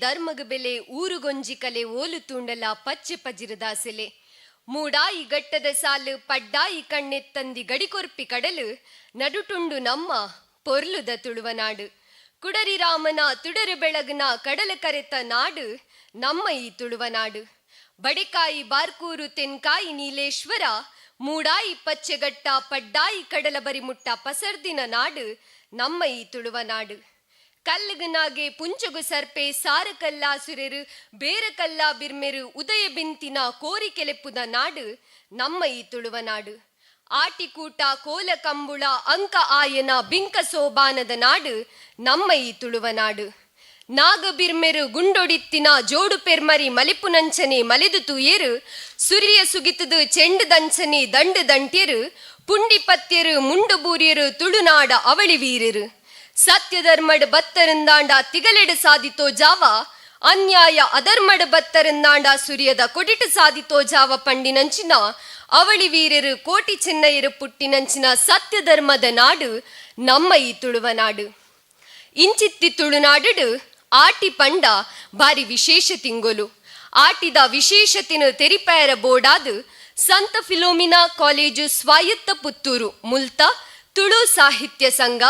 ಧರ್ಮಗ್ ಬೆಲೆ, ಊರುಗೊಂಜಿ ಕಲೆ, ಓಲು ತೂಂಡಲ ಪಚ್ಚೆ ಪಜಿರದ ಸೆಲೆ. ಮೂಡಾಯಿ ಗಟ್ಟದ ಸಾಲು, ಪಡ್ಡಾಯಿ ಕಣ್ಣೆತ್ತಂದಿ ಗಡಿಕೊರ್ಪಿ ಕಡಲು, ನಡುಟುಂಡು ನಮ್ಮ ಪೊರ್ಲುದ ತುಳುವನಾಡು. ಕುಡರಿ ರಾಮನ ತುಡರು ಬೆಳಗ್ನ ಕಡಲ ಕರೆತ ನಾಡು ನಮ್ಮ ಈ ತುಳುವನಾಡು. ಬಡೆಕಾಯಿ ಬಾರ್ಕೂರು, ತೆನ್ಕಾಯಿ ನೀಲೇಶ್ವರ, ಮೂಡಾಯಿ ಪಚ್ಚೆಗಟ್ಟ, ಪಡ್ಡಾಯಿ ಕಡಲ ಬರಿ ಮುಟ್ಟ ಪಸರ್ದಿನ ನಾಡು ನಮ್ಮ ಈ ತುಳುವನಾಡು. ಕಲ್ಲುಗನಾಗೆ ಪುಂಚಗು ಸರ್ಪೆ, ಸಾರ ಕಲ್ಲಾಸುರೆರು, ಬೇರ ಕಲ್ಲಾ ಬಿರ್ಮೆರು, ಉದಯ ಬಿಂತಿನ ಕೋರಿ ಕೆಲೆಪ್ಪುದ ನಾಡು ನಮ್ಮ ಈ ತುಳುವನಾಡು. ಆಟಿಕೂಟ, ಕೋಲ ಕಂಬುಳ, ಅಂಕ ಆಯನ, ಬಿಂಕ ಸೋಬಾನದ ನಾಡು ನಮ್ಮ ಈ ತುಳುವನಾಡು. ನಾಗಬಿರ್ಮೆರು ಗುಂಡೊಡಿತ್ತಿನ ಜೋಡು ಪೆರ್ಮರಿ ಮಲಿಪುನಂಚನೆ ಮಲೆದು ತೂಯೆರು, ಸುರಿಯ ಸುಗಿತದು ಚೆಂಡು ದಂಚನೆ ದಂಡು ದಂಟ್ಯರು, ಪುಂಡಿ ಪತ್ಯರು, ಮುಂಡು ಬೂರಿಯರು ತುಳುನಾಡ ಅವಳಿ ವೀರರು. ಸತ್ಯಧರ್ಮಡ್ ಬತ್ತರಿಂದಾಂಡ ತಿಗಲೆಡು ಸಾಧಿತೋ ಜಾವ, ಅನ್ಯಾಯ ಅಧರ್ಮಡ್ ಬತ್ತರಿಂದಾಂಡ ಸುರಿಯದ ಕೊಡಿಟು ಸಾಧಿತೋ ಜಾವ ಪಂಡಿನಂಚಿನ ಅವಳಿ ವೀರರು, ಕೋಟಿ ಚೆನ್ನಯರು ಪುಟ್ಟಿನಂಚಿನ ಸತ್ಯಧರ್ಮದ ನಾಡು ನಮ್ಮ ಈ ತುಳುವ ನಾಡು. ಇಂಚಿತ್ತಿ ತುಳುನಾಡು ಆಟಿ ಪಂಡ ಬಾರಿ ವಿಶೇಷ ತಿಂಗೊಲು. ಆಟಿದ ವಿಶೇಷತೆನ ತೆರಿಪಾಯರ ಬೋಡಾದ್ ಸಂತ ಫಿಲೋಮಿನಾ ಕಾಲೇಜು ಸ್ವಾಯತ್ತ ಪುತ್ತೂರು ಮುಲ್ತ ತುಳು ಸಾಹಿತ್ಯ ಸಂಘ,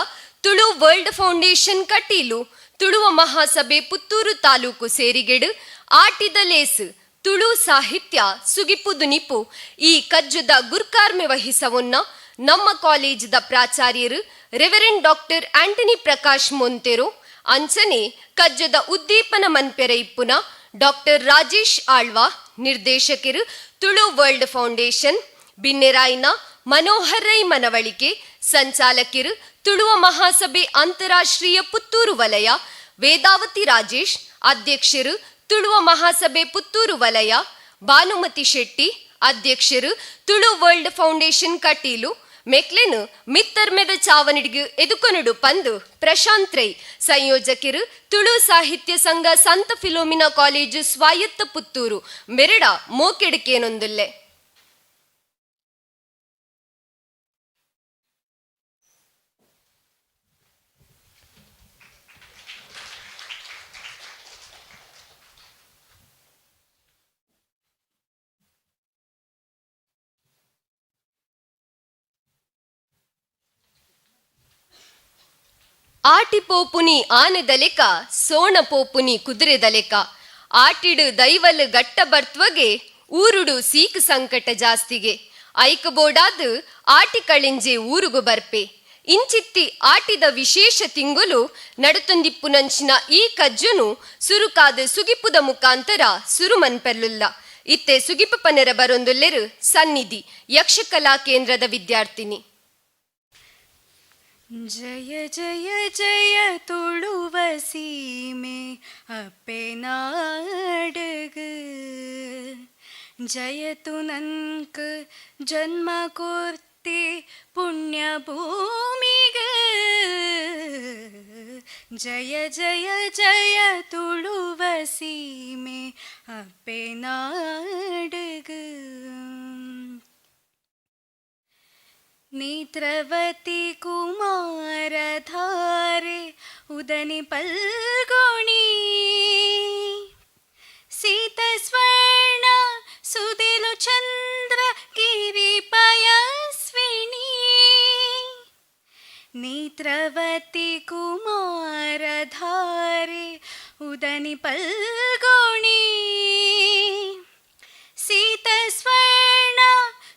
ತುಳು ವರ್ಲ್ಡ್ ಫೌಂಡೇಶನ್ ಕಟೀಲು, ತುಳುವ ಮಹಾಸಭೆ ಪುತ್ತೂರು ತಾಲೂಕು ಸೇರಿಗೆಡು ಆಟಿದ ಲೇಸ್ ತುಳು ಸಾಹಿತ್ಯ ಸುಗಿಪು ದುನಿಪು ಈ ಕಜ್ಜದ ಗುರ್ಕಾರ್ಮೆ ವಹಿಸವನ್ನ ನಮ್ಮ ಕಾಲೇಜಿದ ಪ್ರಾಚಾರ್ಯರು ರೆವರೆಂಡ್ ಡಾಕ್ಟರ್ ಆಂಟನಿ ಪ್ರಕಾಶ್ ಮೊಂತೆರೋ, ಅಂಚನೆ ಕಜ್ಜದ ಉದ್ದೀಪನ ಮನ್ಪೆರೆ ಇಪ್ಪುನ ಡಾಕ್ಟರ್ ರಾಜೇಶ್ ಆಳ್ವಾ, ನಿರ್ದೇಶಕರು ತುಳು ವರ್ಲ್ಡ್ ಫೌಂಡೇಶನ್, ಬಿನ್ನೆರಾಯ್ನ ಮನೋಹರ್ ರೈ ಮನವಳಿಕೆ, ಸಂಚಾಲಕರು ತುಳುವ ಮಹಾಸಭೆ ಅಂತಾರಾಷ್ಟ್ರೀಯ ಪುತ್ತೂರು ವಲಯ, ವೇದಾವತಿ ರಾಜೇಶ್, ಅಧ್ಯಕ್ಷರು ತುಳುವ ಮಹಾಸಭೆ ಪುತ್ತೂರು ವಲಯ, ಭಾನುಮತಿ ಶೆಟ್ಟಿ, ಅಧ್ಯಕ್ಷರು ತುಳು ವರ್ಲ್ಡ್ ಫೌಂಡೇಶನ್ ಕಟೀಲು ಮೆಕ್ಲೆನ್ ಮಿತ್ತರ್ಮೆದ ಚಾವನಿಡ್ಗ್ ಎದುಕೊನುಡು ಪಂದು ಪ್ರಶಾಂತ್ ರೈ, ಸಂಯೋಜಕರು ತುಳು ಸಾಹಿತ್ಯ ಸಂಘ ಸಂತ ಫಿಲೋಮಿನಾ ಕಾಲೇಜು ಸ್ವಾಯತ್ತ ಪುತ್ತೂರು ಮೆರಡ ಮೋಕೆಡುಕೇನೊಂದುಲ್ಲೆ. ಆಟಿ ಪೋಪುನಿ ಆನೆದಲೆಕ, ಸೋಣ ಪೋಪುನಿ ಕುದುರೆದಲೆಕ. ಆಟಿಡು ದೈವಲ್ ಗಟ್ಟ ಬರ್ತುವಗೆ, ಊರುಡು ಸೀಕ್ ಸಂಕಟ ಜಾಸ್ತಿಗೆ. ಐಕ ಬೋಡಾದ್ ಆಟಿ ಕಳಿಂಜೆ ಊರುಗು ಬರ್ಪೆ. ಇಂಚಿತ್ತಿ ಆಟಿದ ವಿಶೇಷ ತಿಂಗೊಲು ನಡುತೊಂದಿಪ್ಪುನಂಚಿನ ಈ ಕಜ್ಜನು ಸುರುಕಾದ ಸುಗಿಪುದ ಮುಖಾಂತರ ಸುರುಮನ್ಪೆರ್ಲುಲ್ಲ. ಇತ್ತೆ ಸುಗಿಪು ಪನೆರ ಬರೊಂದುಲ್ಲೆರ್ ಸನ್ನಿಧಿ ಯಕ್ಷಕಲಾ ಕೇಂದ್ರದ ವಿದ್ಯಾರ್ಥಿನಿ. ಜಯ ಜಯ ಜಯ ತುಳುವ ಸೀಮೆ ಅಪ್ಪೆ ನಾಡಗ, ಜಯತು ನನ್ಕ ಜನ್ಮ ಕೊರ್ತಿ ಪುಣ್ಯ ಭೂಮಿಗ. ಜಯ ಜಯ ಜಯ ತುಳುವ ಸೀಮೆ ಅಪ್ಪೆ ನಾಡಗ. ನೇತ್ರವತಿ ಕುಮಾರಧಾರೆ ಉದನಿ ಪಲ್ಗುಣಿ, ಸೀತ ಸ್ವರ್ಣ ಸುದಿಲು ಚಂದ್ರ ಗಿರಿ ಪಯಸ್ವಿನಿ. ನೇತ್ರವತಿ ಕುಮಾರಧಾರೆ ಉದನಿ ಪಲ್ಗುಣಿ, ಸೀತ ಸ್ವರ್ಣ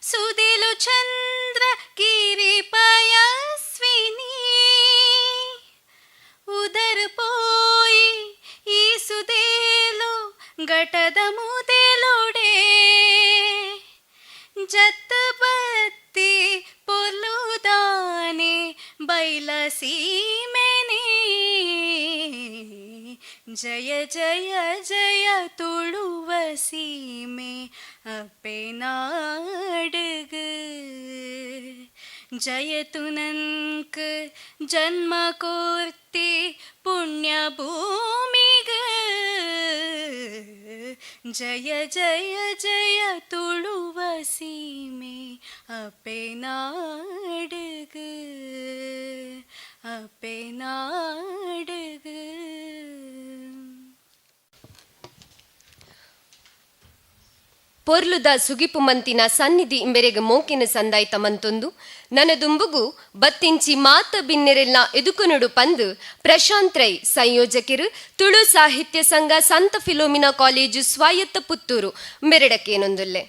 ಸುದಿಲು ಚಂದ್ರ ಗಿರಿ ಪಯಸ್ವಿನಿ. ಉದರ್ ಪೋಯಿ ಈ ಸುದೇಲು ಘಟದ ಮುದೆಲುಡೆ, ಜತ್ ಬತ್ತಿ ಪೊರ್ಲುದಾನೆ ಬೈಲ ಸೀಮೆನೆ. ಜಯ ಜಯ ಜಯ ತುಳುವ ಸೀಮೆ ಅಪ್ಪೆ ನಾಡಗ, ಜಯತು ನನ್ಕ ಜನ್ಮ ಕೊರ್ತಿ ಪುಣ್ಯ ಭೂಮಿಗ. ಜಯ ಜಯ ಜಯ ತುಳುವ ಸೀಮೆ ಅಪ್ಪೆ ನಾಡಗ, ಅಪ್ಪೆ ನಾಡಗ. ಪೊರ್ಲುದ ಸುಗಿಪು ಮಂತಿನ ಸನ್ನಿಧಿ ಇಂಬೆರೆಗ್ ಮೋಕಿನ ಸಂದಾಯ್ತ ಮಂತೊಂದು ನನದುಂಬುಗು ಬತ್ತಿಂಚಿ ಮಾತ ಬಿನ್ನೆರೆಲ್ಲ ಎದುಕೊನುಡು ಪಂದು ಪ್ರಶಾಂತ್ ರೈ, ಸಂಯೋಜಕರು, ತುಳು ಸಾಹಿತ್ಯ ಸಂಘ, ಸಂತ ಫಿಲೋಮಿನಾ ಕಾಲೇಜು ಸ್ವಾಯತ್ತ ಪುತ್ತೂರು ಮೆರಡಕ್ಕೇನೊಂದುಲ್ಲೆ.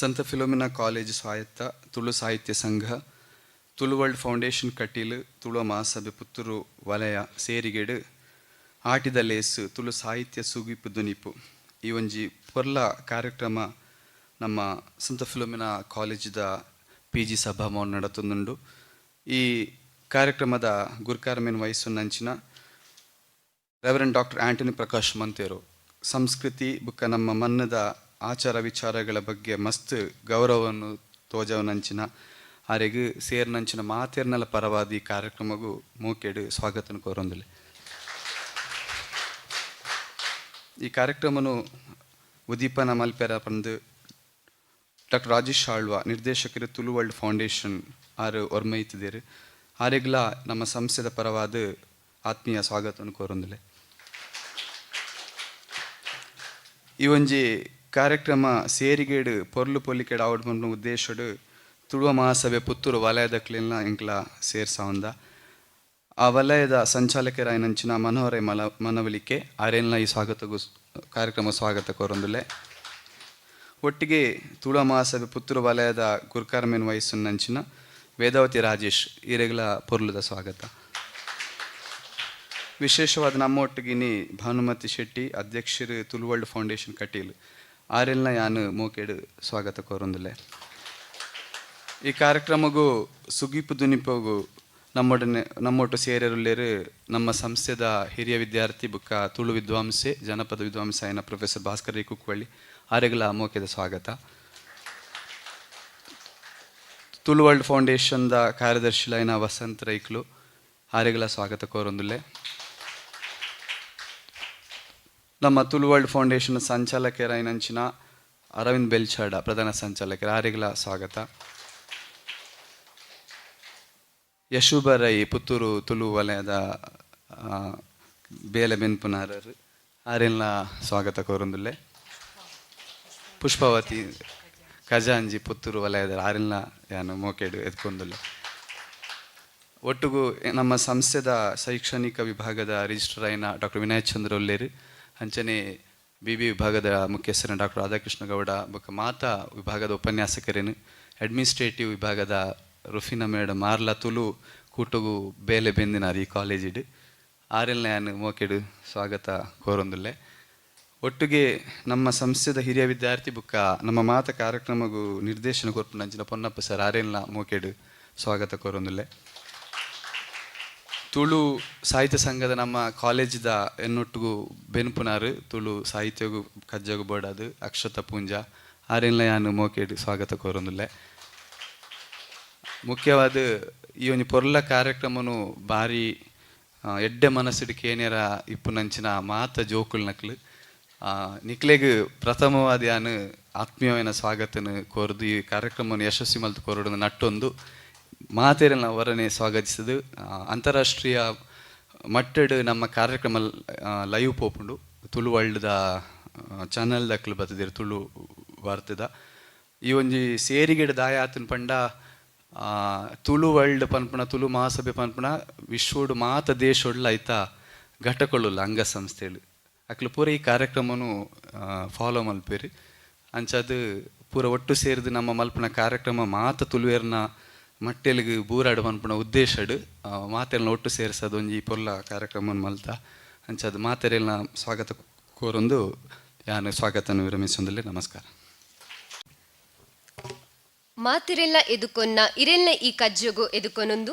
ಸಂತ ಫಿಲೋಮಿನಾ ಕಾಲೇಜು ಸ್ವಾಯತ್ತ, ತುಳು ಸಾಹಿತ್ಯ ಸಂಘ, ತುಳು ವರ್ಲ್ಡ್ ಫೌಂಡೇಶನ್ ಕಟೀಲು, ತುಳು ಮಹಾಸಭೆ ಪುತ್ತೂರು ವಲಯ ಸೇರಿಗೆಡು ಆಟಿದ ಲೇಸು ತುಳು ಸಾಹಿತ್ಯ ಸುಗಿಪು ದುನಿಪು ಈ ಒಂಜಿ ಪೊರ್ಲ ಕಾರ್ಯಕ್ರಮ ನಮ್ಮ ಸಂತ ಫಿಲೋಮಿನಾ ಕಾಲೇಜಿದ ಪಿ ಜಿ ಸಭಾಭವನ ನಡತೊಂದುಂಡು. ಈ ಕಾರ್ಯಕ್ರಮದ ಗುರ್ಕಾರ್ಮೆನ್ ವಹಿಸುನಂಚಿನ ರೆವರೆಂಡ್ ಡಾಕ್ಟರ್ ಆಂಟನಿ ಪ್ರಕಾಶ್ ಮಂತೇರು, ಸಂಸ್ಕೃತಿ ಬುಕ್ಕ ನಮ್ಮ ಮನ್ನದ ಆಚಾರ ವಿಚಾರಗಳ ಬಗ್ಗೆ ಮಸ್ತ್ ಗೌರವವನ್ನು ತೋಜವನಂಚಿನ ಆರೆಗ್ ಸೇರ್ನಂಚಿನ ಮಾತೆರ್ನಲ ಪರವಾದ ಈ ಕಾರ್ಯಕ್ರಮಗೂ ಮೂಕೆಡು ಸ್ವಾಗತನ ಕೋರೊಂದುಲ್ಲೆ. ಈ ಕಾರ್ಯಕ್ರಮನು ಉದ್ದೀಪನ ಮಲ್ಪೆರ ಪಂದು ಡಾಕ್ಟರ್ ರಾಜೇಶ್ ಆಳ್ವ, ನಿರ್ದೇಶಕರು, ತುಳು ವರ್ಲ್ಡ್ ಫೌಂಡೇಶನ್, ಆರು ಒರ್ಮೈತಿದ್ದೇರು. ಆರೆಗ್ಲ ನಮ್ಮ ಸಂಸ್ಥೆದ ಪರವಾದ ಆತ್ಮೀಯ ಸ್ವಾಗತವನ್ನು ಕೋರೊಂದುಲ್ಲೆ. ಈ ಒಂಜಿ ಕಾರ್ಯಕ್ರಮ ಸೇರಿಗೇಡು ಪೊರ್ಲು ಪೊಲಿಕೆಡ್ ಆವಡ್ ಪನ್ಪಿನ ಉದ್ದೇಶಡ್ ತುಳುವ ಮಹಾಸಭೆ ಪುತ್ತೂರು ವಲಯದಕ್ಲೆನ ಎಂಕ್ಲ ಸೇರ್ಸಾವಂದ. ಆ ವಲಯದ ಸಂಚಾಲಕರಾಯಿನಂಚಿನ ಮನೋಹರ ಮಲ ಮನವಲಿಕೆ ಆರೆನ್ಲ ಈ ಸ್ವಾಗತಗೂ ಕಾರ್ಯಕ್ರಮ ಸ್ವಾಗತ ಕೋರೊಂದುಲ್ಲೆ. ಒಟ್ಟಿಗೆ ತುಳುವ ಮಹಾಸಭೆ ಪುತ್ತೂರು ವಲಯದ ಗುರ್ಕಾರ್ಮೆನ್ ವಹಿಸುನಂಚಿನ ವೇದಾವತಿ ರಾಜೇಶ್ ಈರೆಗ್ಲ ಪೊರ್ಲುದ ಸ್ವಾಗತ. ವಿಶೇಷವಾದ ನಮ್ಮ ಒಟ್ಟಿಗಿನಿ ಭಾನುಮತಿ ಶೆಟ್ಟಿ, ಅಧ್ಯಕ್ಷರು, ತುಳು ವರ್ಲ್ಡ್ ಫೌಂಡೇಶನ್ ಕಟೀಲ್, ಆರೆಲ್ನ ಯಾನು ಮೋಕೆಡು ಸ್ವಾಗತ ಕೋರೊಂದುಲ್ಲೆ. ಈ ಕಾರ್ಯಕ್ರಮಗೂ ಸುಗಿಪು ದುನಿಪೋಗು ನಮ್ಮೊಡನೆ ನಮ್ಮೊಟ್ಟು ಸೇರಿರುಲ್ಲೇರು ನಮ್ಮ ಸಂಸ್ಥೆದ ಹಿರಿಯ ವಿದ್ಯಾರ್ಥಿ ಬುಕ್ಕ ತುಳು ವಿದ್ವಾಂಸೆ, ಜನಪದ ವಿದ್ವಾಂಸ ಆಯಿನ ಪ್ರೊಫೆಸರ್ ಭಾಸ್ಕರ್ ರೈ ಕುಕ್ವಳ್ಳಿ, ಆರೆಗ್ಲ ಮೋಕೆದ ಸ್ವಾಗತ. ತುಳು ವರ್ಲ್ಡ್ ಫೌಂಡೇಶನ್ದ ಕಾರ್ಯದರ್ಶಿಲಾಯಿನ ವಸಂತ್ ರೈಕ್ಲು, ಆರೆಗ್ಲ ಸ್ವಾಗತ ಕೋರೊಂದುಲ್ಲೆ. ನಮ್ಮ ತುಳು ವರ್ಲ್ಡ್ ಫೌಂಡೇಶನ್ ಸಂಚಾಲಕರಾಯಿನಂಚಿನ ಅರವಿಂದ್ ಬೆಲ್ಚಾಡ, ಪ್ರಧಾನ ಸಂಚಾಲಕರು, ಆರೆಗ್ಲ ಸ್ವಾಗತ. ಯಶುಬ ರೈ, ಪುತ್ತೂರು ತುಳು ವಲಯದ ಬೇಲೆ ಬೆನ್ಪುನಾರರು, ಆರೆಲ್ಲ ಸ್ವಾಗತ ಕೋರೊಂದುಲ್ಲೆ. ಪುಷ್ಪಾವತಿ ಖಜಾಂಜಿ, ಪುತ್ತೂರು ವಲಯದ, ಆರೆಲ್ಲ ಯಾನು ಮೋಕೆಡು ಎದ್ಕೊಂದುಲ್ಲೆ. ಒಟ್ಟುಗು ನಮ್ಮ ಸಂಸ್ಥೆದ ಶೈಕ್ಷಣಿಕ ವಿಭಾಗದ ರಿಜಿಸ್ಟರ್ ಆಯಿನ ಡಾಕ್ಟರ್ ವಿನಯ್ ಚಂದ್ರ ಉಲ್ಲೇರು, ಅಂಚನೆ ಬಿ ಬಿ ವಿಭಾಗದ ಮುಖ್ಯಸ್ಥರ ಡಾಕ್ಟರ್ ರಾಧಾಕೃಷ್ಣ ಗೌಡ, ಬೊಕ್ಕ ಮಾತಾ ವಿಭಾಗದ ಉಪನ್ಯಾಸಕರೇನು, ಅಡ್ಮಿನಿಸ್ಟ್ರೇಟಿವ್ ವಿಭಾಗದ ರುಫಿನಾ ಮೇಡಮ್, ಆರ್ಲ ತುಳು ಕೂಟಗು ಬೇಲೆ ಬೆಂದಿನಾರ್ ಈ ಕಾಲೇಜಿಡ್, ಆರೆಲ್ನ ಯಾನು ಮೋಕೆಡು ಸ್ವಾಗತ ಕೋರೊಂದುಲ್ಲೆ. ಒಟ್ಟಿಗೆ ನಮ್ಮ ಸಂಸ್ಥೆದ ಹಿರಿಯ ವಿದ್ಯಾರ್ಥಿ ಬುಕ್ಕ ನಮ್ಮ ಮಾತ ಕಾರ್ಯಕ್ರಮಗೂ ನಿರ್ದೇಶನ ಕೊರ್ಪುನಂಚಿನ ಪೊನ್ನಪ್ಪ ಸರ್, ಆರೆಲ್ನ ಮೋಕೆಡು ಸ್ವಾಗತ ಕೋರೊಂದುಲ್ಲೆ. ತುಳು ಸಾಹಿತ್ಯ ಸಂಘದ ನಮ್ಮ ಕಾಲೇಜಿದ ಎನ್ನೊಟ್ಟಿಗೂ ಬೆನ್ಪುನಾರು, ತುಳು ಸಾಹಿತ್ಯಗು ಕಜ್ಜಗು ಬೋಡಾದು ಅಕ್ಷತ ಪೂಂಜ, ಆರೆಲ್ಲ ಯಾನು ಮೋಕೆಡ್ ಸ್ವಾಗತ ಕೋರೊಂದುಲ್ಲೆ. ಮುಖ್ಯವಾದ ಈ ಒಂಜಿ ಪೊರ್ಲ ಕಾರ್ಯಕ್ರಮನು ಬಾರಿ ಎಡ್ಡೆ ಮನಸ್ಸುಡು ಕೇನ್ಯರ ಇಪ್ಪುನಂಚಿನ ಮಾತ ಜೋಕುಲ್ನಕ್ಲು, ನಿಕ್ಲೆಗ್ ಪ್ರಥಮವಾದ ಯಾನು ಆತ್ಮೀಯವಾಯಿನ ಸ್ವಾಗತನ ಕೋರ್ದು, ಈ ಕಾರ್ಯಕ್ರಮವನ್ನು ಯಶಸ್ವಿ ಮಲ್ತು ಕೋರೊಡು ನಟ್ಟೊಂದು ಮಾತೆರೆನ ವರನೆ ಸ್ವಾಗತಿಸಿದು. ಅಂತಾರಾಷ್ಟ್ರೀಯ ಮಟ್ಟಡ್ ನಮ್ಮ ಕಾರ್ಯಕ್ರಮ ಲೈವ್ ಪೋಪುಂಡು. ತುಳು ವರ್ಲ್ಡ್ದ ಚಾನಲ್ ದಕ್ಲು ಬತ್ತದಿರು. ತುಳು ವಾರ್ತೆದ ಈ ಒಂಜಿ ಸೇರಿಗೆಡ್ ದಾಯ ಆತನ್ ಪಂಡ, ತುಳು ವರ್ಲ್ಡ್ ಪನ್ಪುನ, ತುಳು ಮಹಾಸಭೆ ಪನ್ಪುನ ವಿಶ್ವಡು ಮಾತ ದೇಶೊಡ್ಲ ಐತ ಘಟಕಳುಲ್ಲ, ಅಂಗಸಂಸ್ಥೆಳು. ಅಕ್ಲು ಪೂರ ಈ ಕಾರ್ಯಕ್ರಮನು ಫಾಲೋ ಮಲ್ಪೆರ್. ಅಂಚಾದ್ ಪೂರ ಒಟ್ಟು ಸೇರಿದು ನಮ್ಮ ಮಲ್ಪುನ ಕಾರ್ಯಕ್ರಮ ಮಾತ ತುಳುವೆರ್ನ ಮಟ್ಟೆಲ್ಗ್ ಬೂರಾಡು ಪನ್ಪುನ ಉದ್ದೇಶಡ್ ಮಾತೆಲ್ನ ಒಟ್ಟು ಸೇರಿಸೋದು ಒಂಜಿ ಪೊರ್ಲ ಕಾರ್ಯಕ್ರಮ ಮಲ್ತ. ಅಂಚಾದ್ ಮಾತೆರೆಲ್ನ ಸ್ವಾಗತ ಕೋರೊಂದು ಯಾನು ಸ್ವಾಗತನ ವಿರಮಿಸೊಂದುಲ್ಲೆ. ನಮಸ್ಕಾರ. ಮಾತಿರೆಲ್ಲ ಎದುಕೊನ್ನ ಇರೆಲ್ಲ ಈ ಕಜ್ಜೊಗು ಎದುಕೊನೊಂದು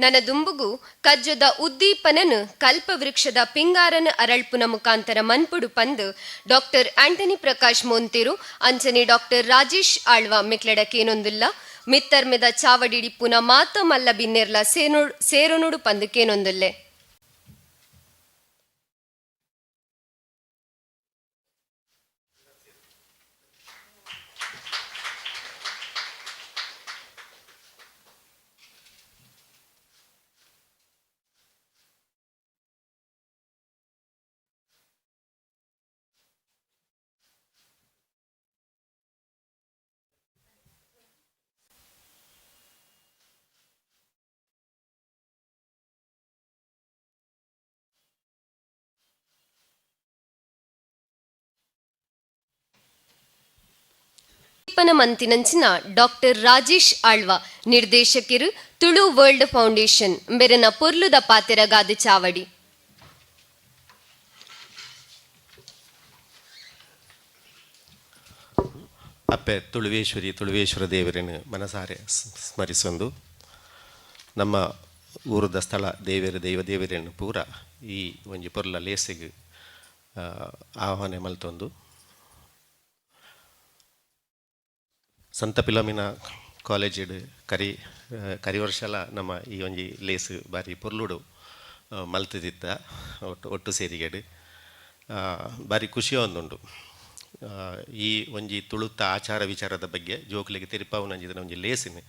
ನನ್ನ ದುಂಬುಗು ಕಜ್ಜೊದ ಉದ್ದೀಪನನು ಕಲ್ಪವೃಕ್ಷದ ಪಿಂಗಾರನ ಅರಳ್ಪುನ ಮುಖಾಂತರ ಮನ್ಪುಡು ಪಂದ್ ಡಾಕ್ಟರ್ ಆಂಟನಿ ಪ್ರಕಾಶ್ ಮೋಂತೇರು ಅಂಚನೆ ಡಾಕ್ಟರ್ ರಾಜೇಶ್ ಆಳ್ವ ಮೆಕ್ಲೆಡ ಕೇನೊಂದುಲ್ಲ. ಮಿತ್ತರ್ಮೆದ ಚಾವಡಿಡಿಪ್ಪುನ ಮಾತ ಮಲ್ಲ ಬಿನ್ನೆರ್ಲ ಸೇರೋನುಡು ಪಂದ್ ಕೇನೊಂದುಲ್ಲೆ. ಉದಿಪನ ಮಂತಿನಂಚಿನ ಡಾಕ್ಟರ್ ರಾಜೇಶ್ ಆಳ್ವ, ನಿರ್ದೇಶಕರು, ತುಳು ವರ್ಲ್ಡ್ ಫೌಂಡೇಶನ್ ಬೆರನ ಪೊರ್ಲುದ ಪಾತೆರಗಾದ ಚಾವಡಿ. ಅಪ್ಪೆ ತುಳುವೇಶ್ವರಿ, ತುಳುವೇಶ್ವರ ದೇವರನ್ನು ಮನಸಾರೆ ಸ್ಮರಿಸೊಂದು, ನಮ್ಮ ಊರದ ಸ್ಥಳ ದೇವರ ದೈವ ದೇವರನ್ನು ಪೂರ ಈ ಒಂಜಿ ಪೊರ್ಲ ಲೇಸಿಗೆ ಆಹ್ವಾನ ಮಲ್ತೊಂದು, ಸಂತ ಪಿಲೋಮಿನ ಕಾಲೇಜಿಡ್ ಕರಿ ಕರಿ ವರ್ಷಲ ನಮ್ಮ ಈ ಒಂಜಿ ಲೇಸ್ ಬಾರಿ ಪೊರ್ಲುಡು ಮಲ್ತದಿತ್ತ. ಒಟ್ಟು ಒಟ್ಟು ಸೇರಿಗೆಡ್ ಬಾರಿ ಖುಷಿ ಒಂದುಂಡು. ಈ ಒಂಜಿ ತುಳುತ್ತ ಆಚಾರ ವಿಚಾರದ ಬಗ್ಗೆ ಜೋಕುಲೆಗ್ ತೆರಿಪಾವುನಂಚಿನ ಒಂಜಿ ಲೇಸಿನ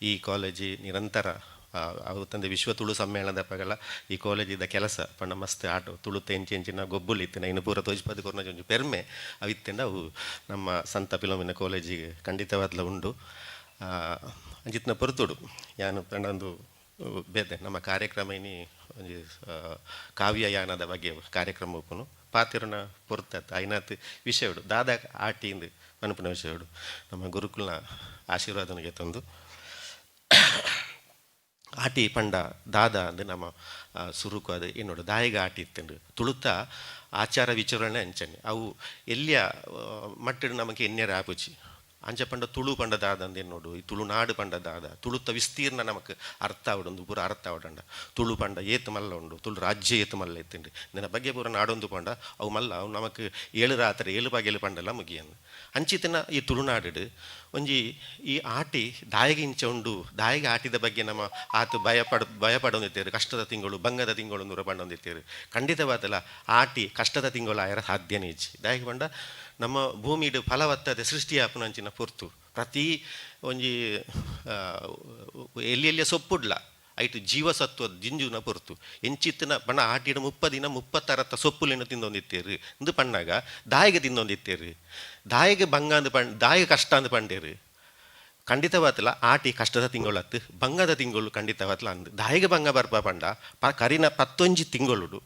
ಈ ಕಾಲೇಜಿ ನಿರಂತರ ಅವತ್ತೊಂದು ವಿಶ್ವ ತುಳು ಸಮ್ಮೇಳನದ ಪಗಲ ಈ ಕಾಲೇಜಿದ ಕೆಲಸ ಪಂಡ ಮಸ್ತ್ ಆಟೋ ತುಳುತ್ತ ಎಂಚಿ ಎಂಚಿನ ಗೊಬ್ಬುಲು ಇತ್ತಿನ ಇನ್ನು ಪೂರ ತೋಜಿಪದ ಕೊರ್ನ ಒಂಜಿ ಪೆರ್ಮೆ ಅವಿತ್ತಿಂಡ ಅವು ನಮ್ಮ ಸಂತ ಪಿಲೋಮಿನ ಕಾಲೇಜಿಗೆ ಖಂಡಿತವಾದ್ಲ ಉಂಡು. ಅಂಚಿತ್ತಿನ ಪೊರ್ತುಡು ಯಾನು ಪಂಡ ಒಂದು ಬೇತೆ ನಮ್ಮ ಕಾರ್ಯಕ್ರಮ ಇನಿ ಒಂಜಿ ಕಾವ್ಯಯಾನದ ಬಗ್ಗೆ ಕಾರ್ಯಕ್ರಮ ಉಪ್ಪುನು. ಪಾತಿರುನ ಪೊರ್ತತ್ ಐನಾತ್ ವಿಷಯಡು ದಾದ ಆಟಿಂದು ಪನ್ಪುನ ವಿಷಯಡು ನಮ್ಮ ಗುರುಕುಲ್ನ ಆಶೀರ್ವಾದನಿಗೆ ತಂದು, ಆಟಿ ಪಂಡ ದಾದ ಅಂದ್ ನಮ್ಮ ಸುರುಕು ಅದು ಇನ್ನೋಡು ದಾಯಿಗ ಆಟಿ ಇತ್ತುಂಡು. ತುಳುತ ಆಚಾರ ವಿಚಾರಣೆ ಅಂಚನೆ ಅವು ಎಲ್ಲಿಯ ಮಟ್ಟಿಡು ನಮಗೆ ಎನ್ನೆರ ಆಪುಜಿ. ಅಂಚ ಪಂಡ ತುಳು ಪಂಡ ದಾದ ಅಂದ್ ಎನ್ನೋಡು, ಈ ತುಳುನಾಡು ಪಂಡ ದಾದ, ತುಳುತ ವಿಸ್ತೀರ್ಣ ನಮಕ್ ಅರ್ಥ ಆವಡೊಂದು ಪೂರ ಅರ್ಥ ಆವಡಂಡ ತುಳು ಪಂಡ ಏತ್ ಮಲ್ಲ ಉಂಡು, ತುಳು ರಾಜ್ಯ ಏತ್ ಮಲ್ಲ ಇತ್ತುಂಡು, ನಿನ್ನ ಬಗ್ಗೆ ಪೂರ ನಾಡೊಂದು ಪಂಡ ಅವು ಮಲ್ಲ, ಅವು ನಮಕ್ ಏಳು ರಾತ್ರಿ ಏಳು ಪಗೆಲು ಪಂಡಲ ಮುಗಿಯಂದು. ಅಂಚಿತನ ಈ ತುಳುನಾಡು ಒಂಜಿ ಈ ಆಟಿ ದಾಯಿಗೆ ಇಂಚ ಉಂಡು, ದಾಯಿಗೆ ಆಟಿದ ಬಗ್ಗೆ ನಮ್ಮ ಆತು ಭಯಪಡೊಂದಿತ್ತೇರು. ಕಷ್ಟದ ತಿಂಗಳು, ಬಂಗದ ತಿಂಗಳು ನೂರ ಪಂಡೊಂದಿತ್ತೇರು. ಖಂಡಿತವಾದಲ ಆಟಿ ಕಷ್ಟದ ತಿಂಗಳು ಆಯರ ಸಾಧ್ಯನೇ ಇಜ್ಜಿ. ದಾಯಿಗೆ ಪಂಡ ನಮ್ಮ ಭೂಮಿಡು ಫಲವತ್ತತೆ ಸೃಷ್ಟಿಯಾಪುನಂಚಿನ ಪೊರ್ತು. ಪ್ರತಿ ಒಂಜಿ ಎಲ್ಲಿ ಎಲ್ಲಿಯ ಸೊಪ್ಪುಡ್ಲ ಐಟು ಜೀವಸತ್ವ ದಿಂಜುನ ಪೊರ್ತು. ಎಂಚಿತ್ತಿನ ಪಂಡ ಆಟಿಡ 30 ದಿನ ಮುಪ್ಪತ್ತರತ್ತ ಸೊಪ್ಪುಲೆನು ತಿಂದೊಂದಿತ್ತೇರು ಇಂದು ಪಣ್ಣಾಗ ದಾಯಿಗೆ ತಿಂದೊಂದಿತ್ತೇರು, ದಾಯಿಗೆ ಬಂಗ ಅಂದ್ ಪಂಡ್, ದಾಯಿಗೆ ಕಷ್ಟ ಅಂದ್ ಪಂಡೇರು. ಖಂಡಿತವಾತಲ ಆಟಿ ಕಷ್ಟದ ತಿಂಗಳತ್ತು, ಬಂಗದ ತಿಂಗಳು ಖಂಡಿತವಾತಲ ಅಂದ್. ದಾಯಿಗೆ ಬಂಗ ಬರ್ಪ ಪಂಡ ಕರಿನ 11 ತಿಂಗಳುಡು,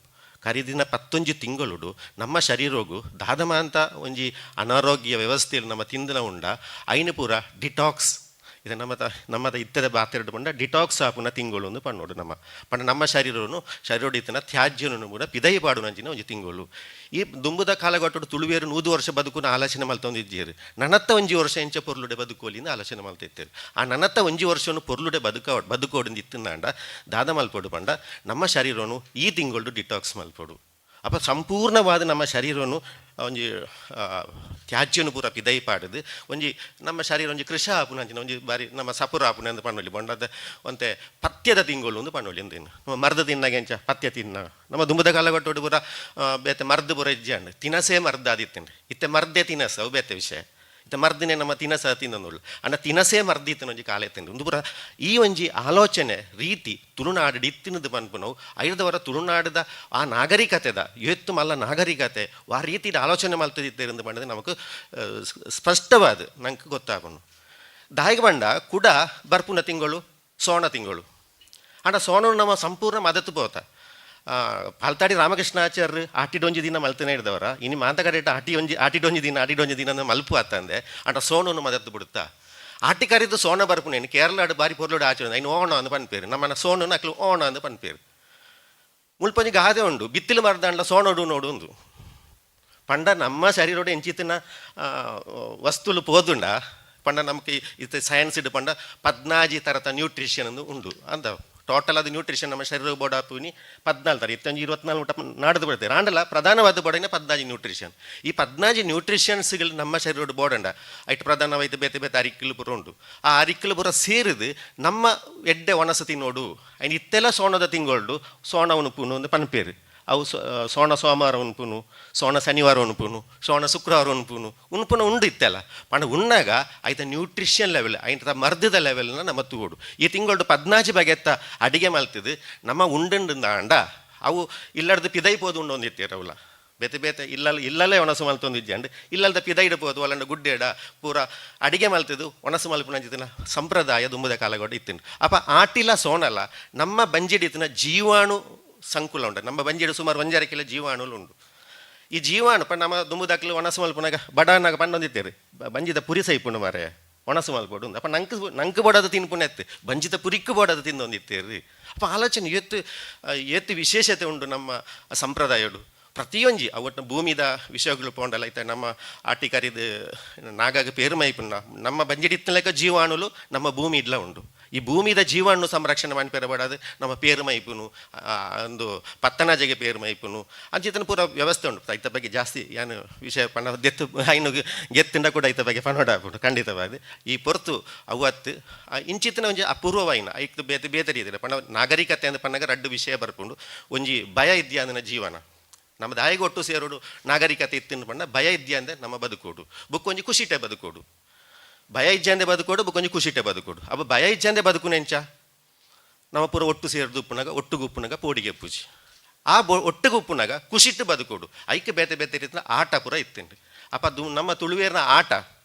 ಕರಿದಿನ 11 ತಿಂಗಳುಡು ನಮ್ಮ ಶರೀರಗು ದಾದಮಾಂತ ಒಂಜಿ ಅನಾರೋಗ್ಯ ವ್ಯವಸ್ಥೆಯಲ್ಲಿ ನಮ್ಮ ತಿಂದಿನ ಉಂಡ ಐನು ಪೂರ ಡಿಟಾಕ್ಸ್. ಇದು ನಮ್ಮದ ನಮ್ಮದ ಇತ್ತದ ಬಾತೆರಡು ಪಂಡ ಡಿಟಾಕ್ಸ್ ಆಪುನ ತಿಂಗಳು ಒಂದು ಪಣ್ಣೋಡು. ನಮ್ಮ ಪಂಡ ನಮ್ಮ ಶರೀರನು ಶರೀರೋಡು ಇತ್ತನ ತ್ಯಾಜ್ಯನು ಕೂಡ ಪಿದೈ ಪಾಡುನಂಚಿನ ಒಂಜಿ ತಿಂಗಳು. ಈ ದುಂಬುದ ಕಾಲಘಟ್ಟಡು ತುಳುವೇರು 100 ವರ್ಷ ಬದುಕುನ ಆಲೋಚನೆ ಮಲ್ತೊಂದಿದ್ದೀರು. ನನತ್ತ ಒಂಜಿ ವರ್ಷ ಎಂಚ ಪೊರ್ಲುಡೆ ಬದುಕೋಲಿಂದ ಆಲೋಚನೆ ಮಲ್ತಿತ್ತೇರು. ಆ ನನತ್ತ ಒಂಜಿ ವರ್ಷನು ಪೊರ್ಲುಡೆ ಬದುಕೋಡು ಇತ್ತಿನಾಂಡ ದಾದ ಮಲ್ಪೋಡು ಪಂಡ ನಮ್ಮ ಶರೀರನು ಈ ತಿಂಗಳು ಡಿಟಾಕ್ಸ್ ಮಲ್ಪೋಡು. ಅಪ್ಪ ಸಂಪೂರ್ಣವಾದ ನಮ್ಮ ಶರೀರನು ಒಂಜಿ ತ್ಯಾಜ್ಯನು ಪೂರ ಪಿದೈ ಪಾಡುದು ಒಂಜಿ ನಮ್ಮ ಶರೀರ ಒಂಜಿ ಕೃಷ ಆಪುನಂಚಿನ ಒಂಜಿ ಬಾರಿ ನಮ್ಮ ಸಪುರ ಆಪುನ ಅಂದ್ ಪಣ್ಣೊಲಿ. ಬೊಂಡದ ಒಂತೆ ಪಥ್ಯದ ತಿಂಗಳು ಒಂದು ಪಣ್ಣೊಲಿ ಅಂದೇನು. ನಮ್ಮ ಮರ್ದ ತಿನ್ನಾಗ ಎಂಚ ಪಥ್ಯ ತಿನ್ನ ನಮ್ಮ ದುಂಬದ ಕಾಲಗಟ್ಟೋಡು ಪೂರ ಬೇತೆ ಮರ್ದು ಪೂರ ಇಜ್ಜಾಂಡ್ ತಿನಸೇ ಮರ್ದ ಆದಿತ್ತಂಡು. ಇತ್ತೆ ಮರ್ದೇ ತಿನಸ, ಅವು ಬೇತೆ ವಿಷಯ. ಇತ್ತೆ ಮರ್ದಿನೇ ನಮ್ಮ ತಿನಸ ತಿನ್ನೋಳು ಅಂಡ ತಿನಸೇ ಮರ್ದಿತ್ತನ ಒಂಜಿ ಕಾಲ ಇತ್ತಂಡು. ಒಂದು ಪೂರ ಈ ಒಂಜಿ ಆಲೋಚನೆ ರೀತಿ ತುಳುನಾಡು ಇತ್ತಿನದು ಪನ್ಪುನವು ಐದವರ ತುಳುನಾಡದ ಆ ನಾಗರಿಕತೆದ ಎತ್ತು ಮಲ್ಲ ನಾಗರಿಕತೆ ಆ ರೀತಿದ ಆಲೋಚನೆ ಮಲ್ತದಿತ್ತೇರಿಂದ ಪಂಡದು ನಮಕ್ ಸ್ಪಷ್ಟವಾದ ನಂಗೆ ಗೊತ್ತಾಪುನು. ದಾಯಿಗೆ ಪಂಡ ಕುಡ ಬರ್ಪುನ ತಿಂಗಳು ಸೋಣ ತಿಂಗಳು ಅಂಡ ಸೋಣ ನಮ್ಮ ಸಂಪೂರ್ಣ ಮದತು ಪೋತ. ಪಾಲ್ತಾಡಿ ರಾಮಕೃಷ್ಣಾಚಾರ್ಯ ಆಟಿಡೊಂಜಿ ದಿನ ಮಲ್ತನೇ ಹಿಡ್ದವರ. ಇನಿ ಮಾಂತ ಕಡೆ ಆಟಿ ಒಂಜಿ ಆಟಿಡೊಂಜಿ ದಿನ ಆಟಿಡೊಂಜಿ ದಿನ ಅಂದ್ರೆ ಮಲ್ಪು ಆತಂದೆ. ಅಂಡ ಸೋಣನು ಮದತ್ತು ಬಿಡುತ್ತಾ ಆಟಿ ಕರಿದು ಸೋಣ ಬರ್ಪುನೇನು. ಕೇರಳಾಡು ಬಾರಿ ಪೊರ್ಲುಡು ಆಚರಣೆ ಇನ್ನು ಓಣ ಅಂದ್ ಪನ್ಪೇರು. ನಮ್ಮನ್ನ ಸೋಣನು ಅಕ್ಲು ಓಣ ಅಂದ್ ಪನ್ಪೇರು. ಮುಲ್ಪೊಂಜಿ ಗಾದೆ ಉಂಡು, ಬಿತ್ತಿಲು ಮರ್ದಾಂಡ್ಲ ಸೋಣೋಡು ನೋಡು ಉಂದು. ಪಂಡ ನಮ್ಮ ಶರೀರೋಡು ಎಂಚಿತ್ತಿನ ವಸ್ತುಲು ಪೋದುಂಡ ಪಂಡ ನಮಕ್ ಇತ್ತೆ ಸೈನ್ಸ್ ಇಡು ಪಂಡ 14 ತರತ ನ್ಯೂಟ್ರಿಷನ್ ಅಂದು ಉಂಡು ಅಂದ. ಟೋಟಲ್ ಅದು ನ್ಯೂಟ್ರಿಷನ್ ನಮ್ಮ ಶರೀರ ಬೋರ್ಡ್ ಆಪುನಿ 14 ತರ. ಇತ್ತೊಂಜಿ 24 ಮುಟ್ಟ ನಾಡ್ದು ಬರ್ತೇವೆ ಆಂಡಲ ಪ್ರಧಾನವಾದ ಬೋರ್ಡಿನ 14 ನ್ಯೂಟ್ರಿಷನ್. ಈ 14 ನ್ಯೂಟ್ರಿಷನ್ಸ್ಗಳು ನಮ್ಮ ಶರೀರದ ಬೋರ್ಡಂಡ ಐಟ್ ಪ್ರಧಾನವಾಯ್ತು ಬೇತೆ ಬೇತೆ ಅರಿಕ್ಕಲು ಪೂರ ಉಂಟು. ಆ ಅರಿಕ್ಕಲು ಪೂರ ಸೇರಿದು ನಮ್ಮ ಎಡ್ಡೆ ಒಣಸು ತಿನ್ನೋಡು. ಐನ್ ಇತ್ತೆಲ್ಲ ಸೋಣದ ತಿಂಗಳು ಸೋಣ ಉಣುಪುನು ಒಂದು ಪನ್ಪೇರು. ಅವು ಸೋಣ ಸೋಮವಾರ ಉಣ್ಪುನು, ಸೋಣ ಶನಿವಾರ ಉಣ್ಪುನು, ಸೋಣ ಶುಕ್ರವಾರ ಉಣ್ಪುನು, ಉಣ್ಪುನ ಉಂಡು ಇತ್ತೆಲ್ಲ. ಪಂಡ ಉಣ್ಣಾಗ ಐತ ನ್ಯೂಟ್ರಿಷನ್ ಲೆವೆಲ್ ಐತ ಮರ್ದದ ಲೆವೆಲ್ನ ನಮ್ಮ ತೂಡು. ಈ ತಿಂಗಳು 14 ಬಗೆತ್ತ ಅಡಿಗೆ ಮಲ್ತದು ನಮ್ಮ ಉಂಡುಂಡು ಅಂಡ ಅವು ಇಲ್ಲಡ್ದು ಪಿದೈ ಪೋದು ಉಂಡು ಒಂದಿತ್ತೀರ. ಅವಲ ಬೇತೆ ಬೇತೆ ಇಲ್ಲಲ್ಲ ಇಲ್ಲಲ್ಲೇ ಒಣಸು ಮಲ್ತೊಂದಿಜ್ಜಂಡ್ ಇಲ್ಲಲ್ದ ಪಿದೈ ಇಡಬಹುದು ಅಲ್ಲಂಡ ಗುಡ್ಡೇಡ ಪೂರ ಅಡಿಗೆ ಮಲ್ತದು ಒಣಸು ಮಲ್ಪುನಂಚಿತ್ತಿನ ಸಂಪ್ರದಾಯ ದುಂಬುದ ಕಾಲಗೊಡ್ಡ ಇತ್ತಿನ. ಅಪ್ಪ ಆಟಿಲ ಸೋಣಲ ನಮ್ಮ ಬಂಜಿಡಿತ್ತಿನ ಜೀವಾಣು ಸಂಕುಲ ಉಂಟು. ನಮ್ಮ ಬಂಜಿಡು ಸುಮಾರು 1.5 ಕಿಲೋ ಜೀವಾಣುಲು ಉಂಟು. ಈ ಜೀವಾಣು ಪಂಡ ನಮ್ಮ ದುಂಬುದಾಕ್ಲು ಒಣಸು ಮಲ್ಪುನಾಗ ಬಡನಾಗ ಪಂಡೊಂದಿತ್ತೇರು ಬಂಜಿದ ಪುರಿ ಸೈಪುಂಡು ಮಾರೆ ಒಣಸು ಮಲ್ಪೊಡು ಅಪ್ಪ ನಂಕ್ ನಂಕ್ ಬೋಡದ ತಿನ್ಪುನೆತ್ತು ಬಂಜಿದ ಪುರಿಕ್ಕು ಬೋಡದ ತಿಂದೊಂದಿತ್ತೇರು. ಅಪ್ಪ ಆಲೋಚನೆ ಏತ್ ಏತ್ ವಿಶೇಷತೆ ಉಂಡು ನಮ್ಮ ಸಂಪ್ರದಾಯಡು. ಪ್ರತಿಯೊಂಜಿ ಅವಟ್ಟು ಭೂಮಿದ ವಿಷಯಗಳು ಪೋಂಡಲ ಐತೆ ನಮ್ಮ ಆಟಿಕರಿದ ನಾಗಾಗ ಪೇರುಮೈಪುನ್ನ ನಮ್ಮ ಬಂಜಿಡಿತ್ತಲೆಕ್ಕ ಜೀವಾಣುಲು ನಮ್ಮ ಭೂಮಿ ಇಡ್ಲ ಉಂಡು. ಈ ಭೂಮಿದ ಜೀವಾಣು ಸಂರಕ್ಷಣೆ ಮನ್ಪೆರಬಾಡದು ನಮ್ಮ ಪೇರುಮೈಪುನು ಒಂದು ಪತ್ತನಾಜೆಗೆ ಪೇರುಮೈಪುನು ಅಂಚಿತನ ಪೂರ ವ್ಯವಸ್ಥೆ ಉಂಟು. ಐತ ಬಗ್ಗೆ ಜಾಸ್ತಿ ಏನು ವಿಷಯ ಪಣ ದೆತ್ತು ಐನು ಗೆತ್ತುಂಡ ಕೂಡ ಐತ ಬಗ್ಗೆ ಪಣೋಡ ಆಪುಂಡು ಖಂಡಿತವಾದ. ಈ ಪೊರ್ತು ಅವತ್ತು ಇಂಚಿತನ ಒಂಜಿ ಅಪೂರ್ವವಾಯಿನ ಐಕ್ ಬೇತೆ ಬೇತೆ ರೀತಿಯ ಪಣ ನಾಗರಿಕತೆ ಅಂದ್ ಪನ್ನಗ ರಡ್ಡು ವಿಷಯ ಬರ್ಪುಂಡು. ಒಂಜಿ ಭಯ ಇದ್ಯಾ ಅಂದಿನ ಜೀವನ ನಮ್ಮ ದಾಯಿಗೆ ಒಟ್ಟು ಸೇರೋಡು ನಾಗರಿಕತೆ ಇತ್ತಿನ ಪಂಡ ಭಯ ಇದ್ಯಾ ಅಂದ್ರೆ ನಮ್ಮ ಬದುಕೋಡು ಬುಕ್ ಒಂಜಿ ಖುಷಿಟೆ ಬದುಕೋಡು. ಭಯ ಇಜ್ಜಂದೆ ಬದುಕೋಡು ಬುಕ್ ಒಂಜಿ ಖುಷಿಟೆ ಬದುಕೋಡು. ಅಪ್ಪ ಭಯ ಇಜ್ಜಂದೆ ಬದುಕುನೆಂಚ ನಮ್ಮ ಪೂರ ಒಟ್ಟು ಸೇರ್ದು ಉಪ್ಪುನಾಗ ಒಟ್ಟುಗು ಉಪ್ಪುನಾಗ ಪೋಡಿಗೆ ಪೂಜಿ ಆ ಬೊ ಒಟ್ಟುಗು ಉಪ್ಪುನಾಗ ಖುಷಿಟ್ಟು ಬದುಕೋಡು. ಐಕೆ ಬೇತೆ ಬೇತೆ ರೀತಿಯ ಆಟ ಪೂರ ಇತ್ತಿಂಡು. ಅಪ್ಪ ಅದು ನಮ್ಮ ತುಳುವೇರ್ನ ಆಟ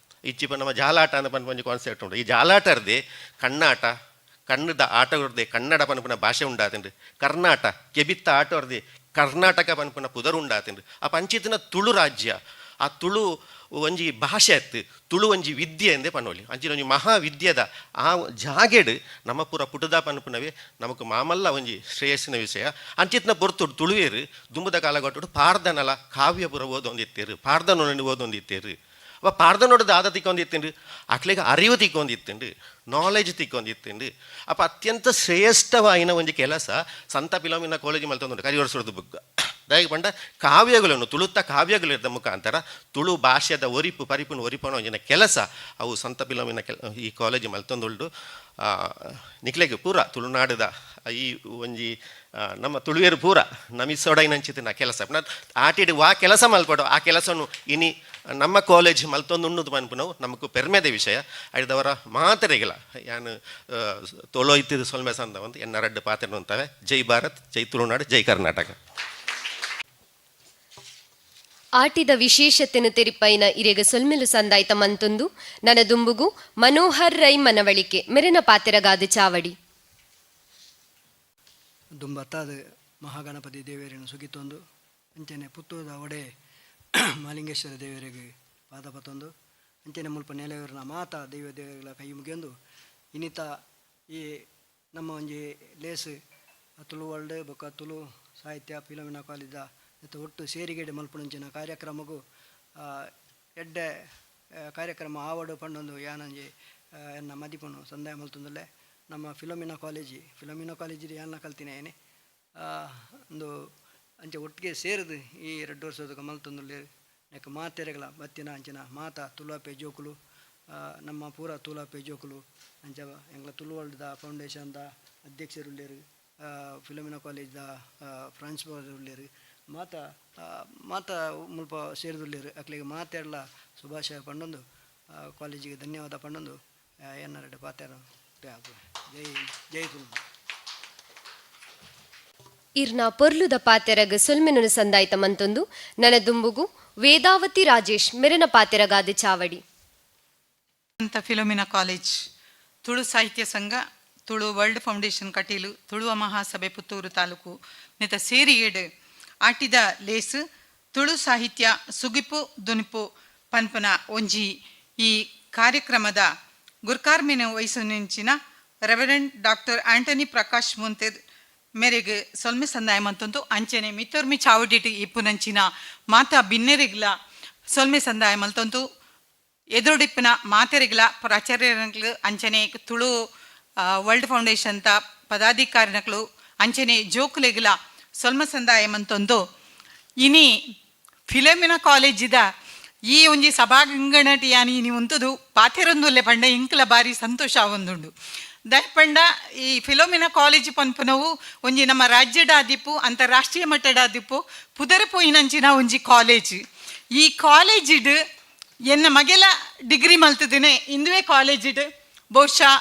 ಇಚ್ಚಿಪ ನಮ್ಮ ಜಾಲಾಟ ಅಂತ ಪನ್ಪ ಒಂಜಿ ಕಾನ್ಸೆಪ್ಟ್ ಉಂಟು. ಈ ಜಾಲಾಟರ್ದೆ ಕಣ್ಣಾಟ ಕಣ್ಣದ ಆಟ ಹೊರ್ದೆ ಕನ್ನಡ ಪನ್ಪುನ ಭಾಷೆ ಉಂಡಾತುಂಡು. ಕರ್ನಾಟ ಕೆಬಿತ್ತ ಆಟ ಹೊರ್ದೆ ಕರ್ನಾಟಕ ಪನ್ಪುನ ಪುದರ್ ಉಂಡಾತುಂಡು. ಆ ಪಂಚಿತನ ತುಳು ರಾಜ್ಯ ಆ ತುಳು ಒಂಜಿ ಭಾಷೆ ಅತ್ತು ತುಳು ಒಂಜಿ ವಿದ್ಯೆ ಎಂದೇ ಪನೋಲಿ ಅಂಚಿನ ಒಂಜಿ ಮಹಾವಿದ್ಯೆದ ಆ ಜಾಗೆಡ್ ನಮ್ಮ ಪೂರ ಪುಟದ ಪನ್ಪುನವೇ ನಮಕ್ ಮಾಮಲ್ಲ ಒಂಜಿ ಶ್ರೇಯಸ್ಸಿನ ವಿಷಯ. ಅಂಚಿತ್ನ ಪೊರ್ತುಡು ತುಳುವೇರು ದುಂಬುದ ಕಾಲಘಟ್ಟುಡು ಪಾಡ್ದನಲ ಕಾವ್ಯ ಪೂರ ಓದೊಂದಿತ್ತೇರು, ಪಾಡ್ದನೊಂದು ಓದೊಂದಿತ್ತೇರು. ಅವ ಪಾಡ್ದನೊಡು ದಾದ ತಿಕ್ಕೊಂದಿತ್ತುಂಡು ಅಕ್ಲೆಗ್ ಅರಿವು ತಿಕ್ಕೊಂದಿತ್ತುಂಡು, ನಾಲೆಜ್ ತಿಕ್ಕೊಂದಿತ್ತುಂಡು. ಅಪ್ಪ ಅತ್ಯಂತ ಶ್ರೇಷ್ಠವಾಯಿನ ಒಂಜಿ ಕೆಲಸ ಸಂತ ಫಿಲೋಮಿನ ಕಾಲೇಜ್ ಮಲ್ತೊಂದುಂಡು ಕರಿ ವರ್ಷದ ಬುಕ್ ದಾಯೆಗ್ ಪಂಡ ಕಾವ್ಯಗಳನ್ನು ತುಳುತ್ತ ಕಾವ್ಯಗಳಿದ್ದ ಮುಖಾಂತರ ತುಳು ಭಾಷೆದ ಒರಿಪು ಪರಿಪುನ ಒರಿಪುನ ಒಂಜಿನ ಕೆಲಸ ಅವು ಸಂತ ಫಿಲೋಮಿನ ಕೆಲ ಈ ಕಾಲೇಜ್ ಮಲ್ತೊಂದುಂಡು. ನಿಕ್ಲೆಗ್ ಪೂರ ತುಳುನಾಡುದ ಈ ಒಂಜಿ ನಮ್ಮ ತುಳುವೇರು ಪೂರ ನಮಿಸೊಡೈನಂಚಿತ್ತಿನ ಕೆಲಸ ಆಟಿಡ್ ವಾ ಕೆಲಸ ಮಲ್ಪಡು ಆ ಕೆಲಸನು ಇನಿ ನಮ್ಮ ಕಾಲೇಜ್ ಮಲ್ತೊಂದುಂಡುದು ಪನ್ಪುನವು ನಮಕ್ ಪೆರ್ಮೆದ ವಿಷಯ. ಐದವರ ಮಾತೆರೆಗಿಲ ಯಾನ್ ತೊಲೋ ಇತ್ತಿದ್ದು ಸೊಲ್ಮೆ ಸಂದ ಒಂದು ಎನ್ನ ರಡ್ಡು ಪಾತೆರ ಅಂತವೆ. ಜೈ ಭಾರತ್, ಜೈ ತುಳುನಾಡು, ಜೈ ಕರ್ನಾಟಕ. ಆಟಿದ ವಿಶೇಷತೆನು ತೆರಿಪೈನ ಇರೆಗ ಸೊಲ್ಮೆಲು ಸಂದಾಯ್ತ ಮಂತೊಂದು ನನ ದುಂಬುಗು ಮನೋಹರ್ ರೈ ಮನವಳಿಕೆ ಮೆರೆನ ಪಾತೆರಗಾದ ಚಾವಡಿ. ದುಂಬತ್ತಾದ ಮಹಾಗಣಪತಿ ದೇವರನ್ನು ಸುಗಿತೊಂದು ಅಂಚನೆ ಪುತ್ತೂರದ ಒಡೆ ಮಾಲಿಂಗೇಶ್ವರ ದೇವರಿಗೆ ಪಾದ ಪತ್ತೊಂದು ಅಂಚನೆ ಮುಲ್ಪ ನೆಲೆಯೂರಿನ ಮಾತಾ ದೈವ ದೇವರುಗಳ ಕೈ ಮುಗಿಯೊಂದು ಇನ್ನಿತ ಈ ನಮ್ಮ ಒಂಜಿ ಲೇಸ್ ತುಳು ವರ್ಲ್ಡ್ ಬೊಕ್ಕ ತುಳು ಸಾಹಿತ್ಯ ಫಿಲೋಮಿನಾ ಕಾಲೇಜ ಒಟ್ಟು ಸೇರಿಗೆಡೆ ಮಲ್ಪುನಂಚಿನ ಕಾರ್ಯಕ್ರಮಗೂ ಎಡ್ಡೆ ಕಾರ್ಯಕ್ರಮ ಆವಡು ಪಂಡೊಂದು ಯಾನಂಜಿ ಎನ್ನ ಮದಿಪುನು ಸಂದಾಯ ಮಲ್ತೊಂದುಲ್ಲೆ. ನಮ್ಮ Philomena college, Philomena college ಯಾನ್ನ ಕಲ್ತಿನ ಏನೆ ಒಂದು ಅಂಚೆ ಒಟ್ಟಿಗೆ ಸೇರಿದು ಈ ರಡ್ಡು ವರ್ಷದ ಮಲ್ತೊಂದುಲ್ಲೆರ್. ನೆಕ್ ಮಾತೆರೆಗಳ ಬತ್ತಿನ ಅಂಚಿನ ಮಾತ ತುಳುವಪ್ಪೆ ಜೋಕುಲು, ನಮ್ಮ ಪೂರ ತುಳುವಪ್ಪೆ ಜೋಕುಲು ಅಂಚ ಎಂಕ್ಲ ತುಳುವರ್ಲ್ಡ್ದ ಫೌಂಡೇಶನ್ದ ಅಧ್ಯಕ್ಷರುಲ್ಲೆರ್, ಫಿಲೋಮಿನಾ ಕಾಲೇಜ್ದ ಪ್ರಾಂಶುಪಾಲರು ಉಲ್ಲೆರ್, ಮಾತ ಮಾತ ಮುಲ್ಪ ಸೇರಿದುಲ್ಲೆರ್. ಅಕ್ಲೆಗ್ ಮಾತೆರ್ಲ ಶುಭಾಶಯ ಪಂಡೊಂದು ಕಾಲೇಜಿಗೆ ಧನ್ಯವಾದ ಪಂಡೊಂದು ಎನ್ನ ರಡ್ಡ್ ಪಾತೆರ. ಜೈ ಜೈ ತುಳು. ಇರ್ನ ಪೊರ್ಲುದ ಪಾತೆರಗ್ ಸೊಲ್ಮೆನು ಸಂದಾಯ್ತ ಮಂತೊಂದು ನನ ದುಂಬುಗು ವೇದಾವತಿ ರಾಜೇಶ್ ಮೆರೆನ ಪಾತೆರಗಾದ ಚಾವಡಿ. ಅಂತ ಫಿಲೋಮಿನಾ ಕಾಲೇಜ್, ತುಳು ಸಾಹಿತ್ಯ ಸಂಘ, ತುಳು ವರ್ಲ್ಡ್ ಫೌಂಡೇಶನ್ ಕಟೀಲು, ತುಳುವ ಮಹಾಸಭೆ ಪುತ್ತೂರು ತಾಲೂಕು ನೆತ ಸೇರಿಯೇಡು ಆಟಿದ ಲೇಸ್ ತುಳು ಸಾಹಿತ್ಯ ಸುಗಿಪು ದುನಿಪು ಪನ್ಪನ ಒಂಜಿ ಈ ಕಾರ್ಯಕ್ರಮದ ಗುರ್ಕಾರ್ಮಿನ ವಹಿಸಿನ reverend doctor Antony Prakash Munter ಮೇರೆಗೆ ಸೊಲ್ಮೆ ಸಂದಾಯ ಮಂತೊಂದು ಅಂಚನೆ ಮಿತ್ತೊರ್ಮಿ ಚಾವಡಿಟ್ ಇಪ್ಪುನಂಚಿನ ಮಾತಾ ಬಿನ್ನೆರಿಗ್ಲ ಸೊಲ್ಮೆ ಸಂದಾಯ ಮಲ್ತೊಂದು ಎದುರುಡಿಪ್ಪುನ ಮಾತೆರಿಗ್ಲ ಪ್ರಾಚಾರ್ಯನಕ್ಲು ಅಂಚನೆ ತುಳು ವರ್ಲ್ಡ್ ಫೌಂಡೇಶನ್ ತ ಪದಾಧಿಕಾರಿನಕ್ಲು ಅಂಚನೆ ಜೋಕುಲೆಗ್ಲ ಸೊಲ್ಮ ಸಂದಾಯ ಮಂತೊಂದು ಇನಿ ಫಿಲೋಮಿನಾ ಕಾಲೇಜಿದ ಈ ಒಂಜಿ ಸಭಾಂಗಣಟಿ ಯಾನಿ ಇನಿ ಉಂತುದು ಪಾತೆರೊಂದುಲ್ಲೆ ಪಂಡ ಇಂಕ್ಲ ಬಾರಿ ಸಂತೋಷ ಆವೊಂದುಂಡು. ದಾಯೆ ಈ ಫಿಲೋಮಿನಾ ಕಾಲೇಜ್ ಪನ್ಪುನವು ಒಂಜಿ ನಮ್ಮ ರಾಜ್ಯಡಾದಿಪ್ಪು ಅಂತಾರಾಷ್ಟ್ರೀಯ ಮಟ್ಟಡಾದಿಪ್ಪು ಪುದರ್ ಪೋಯಿನಂಚಿನ ಒಂಜಿ ಕಾಲೇಜ್. ಈ ಕಾಲೇಜಿಡ್ ಎನ್ನ ಮಗೆಲ ಡಿಗ್ರಿ ಮಲ್ತದಿನೆ ಇಂದುವೆ ಕಾಲೇಜಿಡ್. ಬಹುಶಃ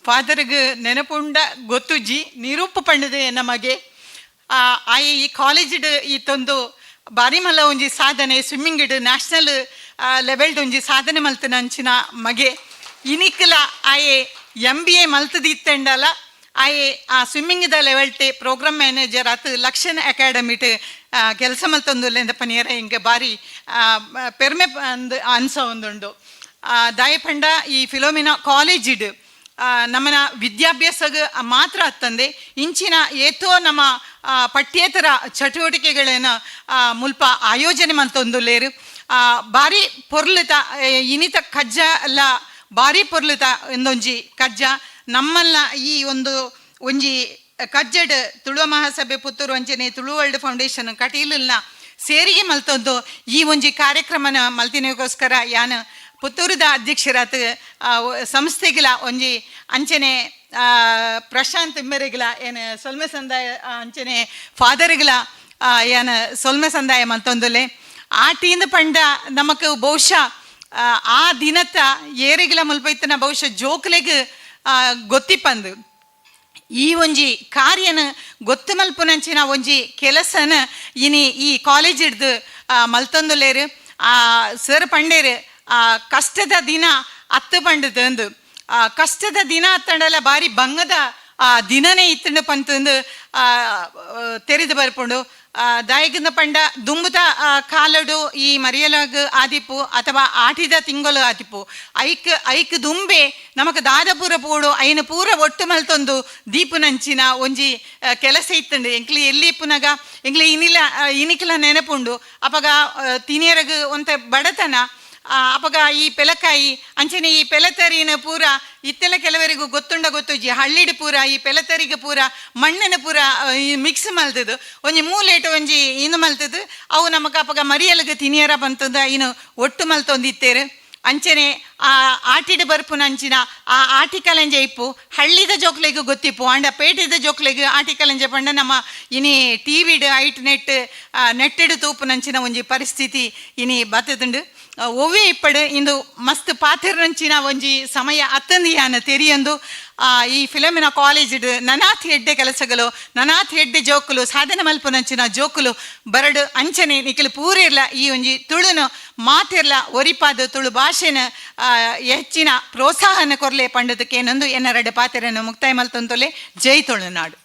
ಫಾದರ್ಗ್ ನೆನಪುಂಡ ಗೊತ್ತುಜ್ಜಿ, ನಿರೂಪ ಪಂಡದೆ ಎನ್ನ ಮಗೆ ಆಯೆ ಈ ಕಾಲೇಜಿಡ್ ಈತೊಂದು ಬಾರಿ ಮಲ್ಲ ಒಂಜಿ ಸಾಧನೆ ಸ್ವಿಮ್ಮಿಂಗ್ ಇಡ್ ನ್ಯಾಷನಲ್ ಲೆವೆಲ್ಡ್ ಒಂಜಿ ಸಾಧನೆ ಮಲ್ತನ ಅಂಚಿನ ಮಗೆ. ಇನಿಕ್ಲ ಆಯೆ ಎಂ.ಬಿ.ಎ ಮಲ್ತದಿತ್ತೆಂಡಲ. ಆಯೆ ಆ ಸ್ವಿಮ್ಮಿಂಗ್ ದ ಲೆವೆಲ್ಟೆ ಪ್ರೋಗ್ರಾಮ್ ಮ್ಯಾನೇಜರ್ ಆತು ಲಕ್ಷನ್ ಅಕಾಡೆಮಿಟ್ ಕೆಲಸ ಮಲ್ತೊಂದುಲ್ಲೆ ಪನಿಯರ ಇಂಕ ಬಾರಿ ಪೆರ್ಮೆ ಅಂದ್ ಅನ್ಸ ಒಂದುಂಡು. ದಾಯಪಂಡ ಈ ಫಿಲೋಮಿನಾ ಕಾಲೇಜಿಡ್ ನಮ್ಮನ ವಿದ್ಯಾಭ್ಯಾಸಗ ಮಾತ್ರ ಅತ್ತಂದೆ ಇಂಚಿನ ಏತೋ ನಮ್ಮ ಪಠ್ಯೇತರ ಚಟುವಟಿಕೆಗಳನ್ನ ಮುಲ್ಪ ಆಯೋಜನೆ ಮಲ್ತೊಂದುಲ್ಲೇರು. ಬಾರಿ ಪೊರ್ಲುತ ಇನಿತ ಕಜ್ಜ ಅಲ್ಲ, ಬಾರಿ ಪೊರ್ಲುತ ಒಂದೊಂಜಿ ಕಜ್ಜ. ನಮ್ಮಲ್ಲ ಈ ಒಂದು ಒಂಜಿ ಕಜ್ಜಡ್ ತುಳುವ ಮಹಾಸಭೆ ಪುತ್ತೂರು ಅಂಚನೆ ತುಳು ವರ್ಲ್ಡ್ ಫೌಂಡೇಶನ್ ಕಟೀಲನ್ನ ಸೇರಿಗೆ ಮಲ್ತೊಂದು ಈ ಒಂಜಿ ಕಾರ್ಯಕ್ರಮನ ಮಲ್ತಿನಗೋಸ್ಕರ ಯಾನ್ ಪುತ್ತೂರುದ ಅಧ್ಯಕ್ಷರಾತ್ ಸಂಸ್ಥೆಗಿಲ ಒಂಜಿ ಅಂಚನೆ ಪ್ರಶಾಂತ್ ಇಮ್ಮೆರೆಗಿಲ ಏನು ಸೊಲ್ಮೆ ಸಂದಾಯ, ಅಂಚನೆ ಫಾದರ್ಗಿಲ ಏನ್ ಸೊಲ್ಮೆ ಸಂದಾಯ ಮಲ್ತೊಂದುಲ್ಲೆ. ಆಟಿಂದ ಪಂಡ ನಮಕ್ ಬಹುಶಃ ಆ ದಿನತ್ತ ಏರಿಗಿಲ ಮುಲ್ಪೈತನ ಬಹುಶಃ ಜೋಕ್ಲೆಗ್ ಗೊತ್ತಿಪ್ಪಂದು. ಈ ಒಂಜಿ ಕಾರ್ಯನ ಗೊತ್ತು ಮಲ್ಪುನಂಚಿನ ಒಂಜಿ ಕೆಲಸನ ಇನಿ ಈ ಕಾಲೇಜ್ ಹಿಡ್ದು ಮಲ್ತೊಂದುಲ್ಲೇರು. ಸರ್ ಪಂಡೇರು, ಕಷ್ಟದ ದಿನ ಅತ್ತು ಪಂಡದಂದು. ಕಷ್ಟದ ದಿನ ಅತ್ತಂಡಲ ಬಾರಿ ಬಂಗದ ದಿನನೇ ಇತ್ತಂಡು ಪಂತಂದು ತೆರೆದು ಬರ್ಪುಂಡು. ದಾಯಗನ ಪಂಡ ದುಂಬುದ ಕಾಲಡು ಈ ಮರಿಯಲಾಗ ಆದಿಪ್ಪು ಅಥವಾ ಆಟಿದ ತಿಂಗಳು ಆದಿಪ್ಪು. ಐಕ್ ಐಕ್ ದುಂಬೆ ನಮಕ್ ದಾದಪುರ ಪೋಡು ಐನ ಪೂರ ಒಟ್ಟು ಮಲ್ತೊಂದು ದೀಪುನಂಚಿನ ಒಂಜಿ ಕೆಲಸ ಇತ್ತಂಡು. ಎಂಕ್ಲಿ ಎಲ್ಲಿ ಇಪ್ಪುನಗ ಎಂಕ್ಲಿ ಇನಿಲ ಇನಿಕ್ಲ ನೆನಪುಂಡು. ಅಪಗ ತಿನಿಯರಗ್ ಒಂತೆ ಬಡತನ. ಅಪಗ ಈ ಪೆಲಕಾಯಿ ಅಂಚನೆ ಈ ಪೆಲತರಿನ ಪೂರ ಇತ್ತೆಲ್ಲ ಕೆಲವರಿಗೂ ಗೊತ್ತುಂಡ ಗೊತ್ತುಜ್ಜಿ. ಹಳ್ಳಿಡ್ ಪೂರ ಈ ಪೆಲತರಿಗೆ ಪೂರ ಮಣ್ಣಿನ ಪೂರ ಈ ಮಿಕ್ಸ್ ಮಲ್ತದು ಒಂಜಿ ಮೂಲೇಟ್ ಒಂಜಿ ಇನ್ನು ಮಲ್ತದು. ಅವು ನಮಕ್ ಅಪಗ ಮರಿಯಲಗ ತಿನಿಯರ ಬಂತದ ಇನ್ನು ಒಟ್ಟು ಮಲ್ತೊಂದಿತ್ತೇರು. ಅಂಚನೆ ಆ ಆಟಿಡ್ ಬರ್ಪುನ ಅಂಚಿನ ಆ ಆಟಿ ಕಲಂಜೆ ಇಪ್ಪು ಹಳ್ಳಿದ ಜೋಕ್ಲೆಗ್ ಗೊತ್ತಿಪ್ಪು. ಆಂಡ ಪೇಟೆದ ಜೋಕ್ಲೆಗ್ ಆಟಿ ಕಲಂಜೆ ಪಂಡ ನಮ್ಮ ಇನಿ ಟಿವಿಡ್ ಐಟ್ ನೆಟ್ ನೆಟ್ಟೆಡ್ ತೂಪುನಂಚಿನ ಒಂಜಿ ಪರಿಸ್ಥಿತಿ ಇನಿ ಬತ್ತದುಂಡು. ಒವ್ವೇ ಇಪ್ಪಡು ಇಂದು ಮಸ್ತ್ ಪಾತೆರ್ನಂಚಿನ ಒಂಜಿ ಸಮಯ ಅತ್ತಂದು ಯಾನ ತೆರಿಯೊಂದು ಈ ಫಿಲಮಿನ ಕಾಲೇಜಿಡ್ ನನಾತ್ ಎಡ್ಡೆ ಕೆಲಸಗಳು, ನನಾತ್ ಎಡ್ಡೆ ಜೋಕುಲು, ಸಾಧನೆ ಮಲ್ಪುನಂಚಿನ ಜೋಕುಲು ಬರಡು. ಅಂಚನೆ ನಿಖಿಲ್ ಪೂರಿರ್ಲ ಈ ಒಂಜಿ ತುಳುನು ಮಾತಿರ್ಲ ಒರಿಪಾದ ತುಳು ಭಾಷೆನ ಹೆಚ್ಚಿನ ಪ್ರೋತ್ಸಾಹನ ಕೊರ್ಲೆ ಪಂಡದಕ್ಕೇನೊಂದು ಎನ್ನರಡು ಪಾತೆರನ್ನು ಮುಕ್ತಾಯ ಮಲ್ತೊಂತೊಲೆ. ಜೈ ತುಳುನಾಡು.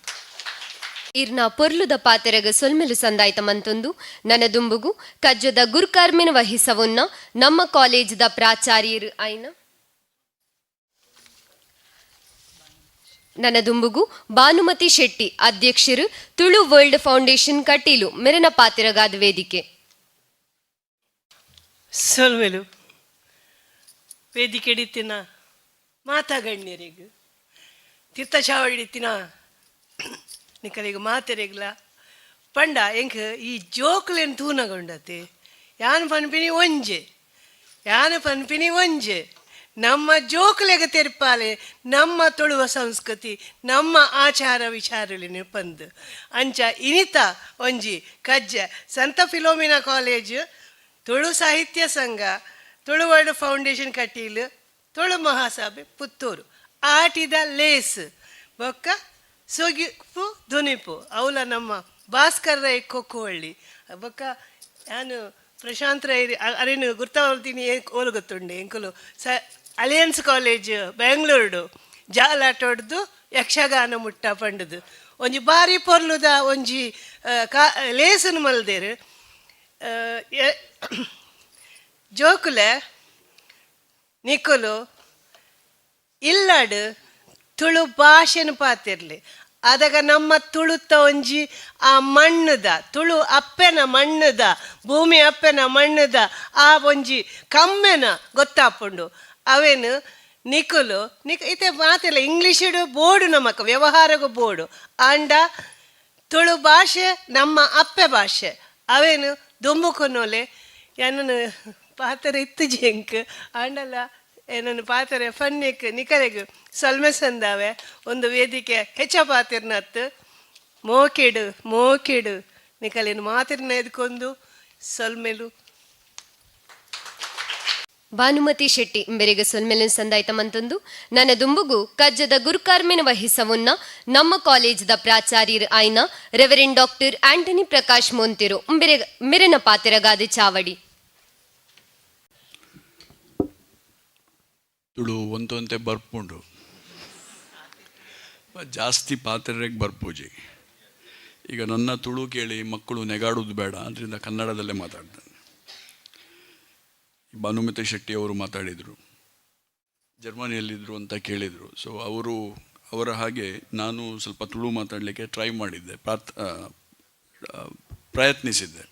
ಇರ್ನ ಪೊರ್ಲುದ ಪಾತೆರಗ ಸೊಲ್ಮೆಲು ಸಂದಾಯ್ತ ಮಂತೊಂದು ನನ್ನ ದುಂಬುಗು ಕಜ್ಜದ ಗುರ್ಕರ್ಮಿನ ವಹಿಸವೊನ್ನ ನಮ್ಮ ಕಾಲೇಜ್ದ ಪ್ರಾಚಾರ್ಯರು ಆಯ್ನ ನನ್ನ ದುಂಬುಗು ಭಾನುಮತಿ ಶೆಟ್ಟಿ ಅಧ್ಯಕ್ಷರು ತುಳು ವರ್ಲ್ಡ್ ಫೌಂಡೇಶನ್ ಕಟೀಲು ಮೆರೆನ ಪಾತೆರಗಾದ ವೇದಿಕೆ. ಸೊಲ್ಮೆಲು ವೇದಿಕೆ ಹಿಡಿತಿನ ಮಾತಾ ಗಣ್ಯರಿಗೂ, ತೀರ್ಥಚಾವಡಿತಿನ ನಿಕಲಿಗೆ ಮಾತೆರೆಗ್ಲ. ಪಂಡ ಎಂಕ್ ಈ ಜೋಕ್ಲೆನ್ ತೂನಗೊಂಡತೆ ಯಾನ್ ಪನ್ಪಿನಿ ಒಂಜೆ, ಯಾನ್ ಪನ್ಪಿನಿ ಒಂಜೆ, ನಮ್ಮ ಜೋಕ್ಲೆಗ ತೆರ್ಪಾಲೆ ನಮ್ಮ ತುಳುವ ಸಂಸ್ಕೃತಿ, ನಮ್ಮ ಆಚಾರ ವಿಚಾರಲಿನ ಪಂದ್. ಅಂಚ ಇನಿತ ಒಂಜಿ ಕಜ್ಜ ಸಂತ ಫಿಲೋಮಿನಾ ಕಾಲೇಜ್, ತುಳು ಸಾಹಿತ್ಯ ಸಂಘ, ತುಳು ವರ್ಲ್ಡ್ ಫೌಂಡೇಶನ್ ಕಟೀಲು, ತುಳು ಮಹಾಸಭೆ ಪುತ್ತೂರು, ಆಟಿದ ಲೇಸ್ ಬೊಕ್ಕ ಸುಗಿಪು ದುನಿಪು ಅವಲ ನಮ್ಮ ಭಾಸ್ಕರ್ ರೈ ಕೊಕ್ಕುವಳ್ಳಿ ಬೊಕ್ಕ ಯಾನು ಪ್ರಶಾಂತ್ ರೈ ಅರೇನು ಗುರ್ತಾವಲ್ತೀನಿ ಓಲು ಗೊತ್ತುಂಡೆ. ಎಂಕುಲು ಸ ಅಲಿಯನ್ಸ್ ಕಾಲೇಜ್ ಬೆಂಗಳೂರುಡು ಜಾಲಾಟೊಡ್ದು ಯಕ್ಷಗಾನ ಮುಟ್ಟ ಪಂಡದು ಒಂಜಿ ಬಾರಿ ಪೊರ್ಲುದ ಒಂಜಿ ಕಾ ಲೇಸನ್ ಮಲ್ದೇರು. ಜೋಕುಲೆ, ನಿಕುಲು ಇಲ್ಲಡ್ ತುಳು ಭಾಷೆನ ಪಾತಿರ್ಲಿ. ಅದಾಗ ನಮ್ಮ ತುಳುತ ಒಂಜಿ ಆ ಮಣ್ಣುದ ತುಳು ಅಪ್ಪೆನ ಮಣ್ಣುದ ಭೂಮಿ ಅಪ್ಪೆನ ಮಣ್ಣುದ ಆ ಒಂಜಿ ಕಮ್ಮೆನ ಗೊತ್ತಾಪುಂಡು. ಅವೇನು ನಿಕುಲು ನಿಕ್ ಇತ್ತೆ ಮಾತಿಲ್ಲ. ಇಂಗ್ಲೀಷಿಡು ಬೋರ್ಡು ನಮಕ್ ವ್ಯವಹಾರಗೂ ಬೋರ್ಡು. ಆಂಡ ತುಳು ಭಾಷೆ ನಮ್ಮ ಅಪ್ಪೆ ಭಾಷೆ. ಅವೇನು ದುಂಬುಕೊನೋಲೆ ಎನ್ನನು ಪಾತ್ರ ಇತ್ತು ಎಂಕ್ ಆಂಡಲ ಏನನ್ನು ಪಾತ್ರೆ ಫನ್ನಿಕ್ ನಿಕಲೆಗ್ ಸೊಲ್ಮೆ ಸಂದಾವೆ. ಒಂದು ವೇದಿಕೆ ಹೆಚ್ಚ ಪಾತಿರ್ನತ್ತು ಮೋಕಿಡು ಮೋಕಿಡು ನಿಕಲೇನು ಮಾತಿರ್ನ ಎದ್ಕೊಂದು ಸೊಲ್ಮೆಲು. ಭಾನುಮತಿ ಶೆಟ್ಟಿ ಇಂಬೆರೆಗೆ ಸೊಲ್ಮೆಲಿನ ಸಂದಾಯ್ತ ಮಂತೊಂದು ನನ್ನ ದುಂಬುಗು ಕಜ್ಜದ ಗುರುಕಾರ್ಮಿನ ವಹಿಸವುನ್ನ ನಮ್ಮ ಕಾಲೇಜ್ದ ಪ್ರಾಚಾರ್ಯರು ಆಯ್ನ ರೆವರೆಂಡ್ ಡಾಕ್ಟರ್ ಆಂಟನಿ ಪ್ರಕಾಶ್ ಮೊಂತಿರು ಇಂಬೆರೆ ಮೆರೆನ ಪಾತೆರಗಾದೆ ಚಾವಡಿ. ತುಳು ಒಂತೊಂತೆ ಬರ್ಪುಂಡು. ಜಾಸ್ತಿ ಪಾತ್ರೆಗೆ ಬರ್ಪೂಜಿ. ಈಗ ನನ್ನ ತುಳು ಕೇಳಿ ಮಕ್ಕಳು ನೆಗಾಡೋದು ಬೇಡ, ಅದರಿಂದ ಕನ್ನಡದಲ್ಲೇ ಮಾತಾಡ್ತೇನೆ. ಭಾನುಮತಿ ಶೆಟ್ಟಿ ಅವರು ಮಾತಾಡಿದರು, ಜರ್ಮನಿಯಲ್ಲಿದ್ದರು ಅಂತ ಕೇಳಿದರು. ಸೊ ಅವರು ಅವರ ಹಾಗೆ ನಾನು ಸ್ವಲ್ಪ ತುಳು ಮಾತಾಡಲಿಕ್ಕೆ ಟ್ರೈ ಮಾಡಿದ್ದೆ, ಪ್ರಯತ್ನಿಸಿದ್ದೆ.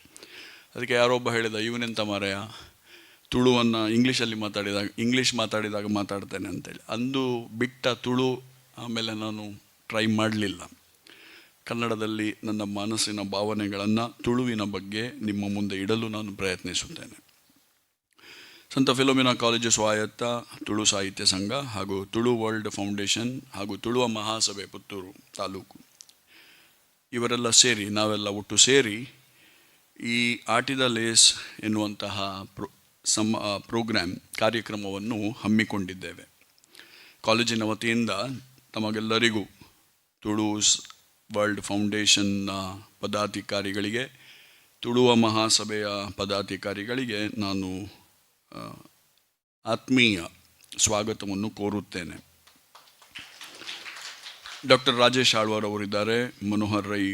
ಅದಕ್ಕೆ ಯಾರೊಬ್ಬ ಹೇಳಿದ, ಇವನೆಂತ ಮಾರಾಯ, ತುಳುವನ್ನು ಇಂಗ್ಲೀಷಲ್ಲಿ ಮಾತಾಡಿದಾಗ, ಇಂಗ್ಲೀಷ್ ಮಾತಾಡಿದಾಗ ಮಾತಾಡ್ತೇನೆ ಅಂತೇಳಿ. ಅಂದು ಬಿಟ್ಟ ತುಳು ಆಮೇಲೆ ನಾನು ಟ್ರೈ ಮಾಡಲಿಲ್ಲ. ಕನ್ನಡದಲ್ಲಿ ನನ್ನ ಮನಸ್ಸಿನ ಭಾವನೆಗಳನ್ನು ತುಳುವಿನ ಬಗ್ಗೆ ನಿಮ್ಮ ಮುಂದೆ ಇಡಲು ನಾನು ಪ್ರಯತ್ನಿಸುತ್ತೇನೆ. ಸಂತ ಫಿಲೋಮಿನಾ ಕಾಲೇಜು ಸ್ವಾಯತ್ತ ತುಳು ಸಾಹಿತ್ಯ ಸಂಘ ಹಾಗೂ ತುಳು ವರ್ಲ್ಡ್ ಫೌಂಡೇಶನ್ ಹಾಗೂ ತುಳುವ ಮಹಾಸಭೆ ಪುತ್ತೂರು ತಾಲೂಕು ಇವರೆಲ್ಲ ಸೇರಿ, ನಾವೆಲ್ಲ ಒಟ್ಟು ಸೇರಿ ಈ ಆಟಿದ ಲೇಸ್ ಎನ್ನುವಂತಹ ಪ್ರೋಗ್ರಾಮ್ ಕಾರ್ಯಕ್ರಮವನ್ನು ಹಮ್ಮಿಕೊಂಡಿದ್ದೇವೆ. ಕಾಲೇಜಿನ ವತಿಯಿಂದ ತಮಗೆಲ್ಲರಿಗೂ, ತುಳುಸ್ ವರ್ಲ್ಡ್ ಫೌಂಡೇಶನ್ನ ಪದಾಧಿಕಾರಿಗಳಿಗೆ, ತುಳುವ ಮಹಾಸಭೆಯ ಪದಾಧಿಕಾರಿಗಳಿಗೆ ನಾನು ಆತ್ಮೀಯ ಸ್ವಾಗತವನ್ನು ಕೋರುತ್ತೇನೆ. ಡಾಕ್ಟರ್ ರಾಜೇಶ್ ಆಳ್ವಾರ್ ಅವರಿದ್ದಾರೆ, ಮನೋಹರ್ ರೈ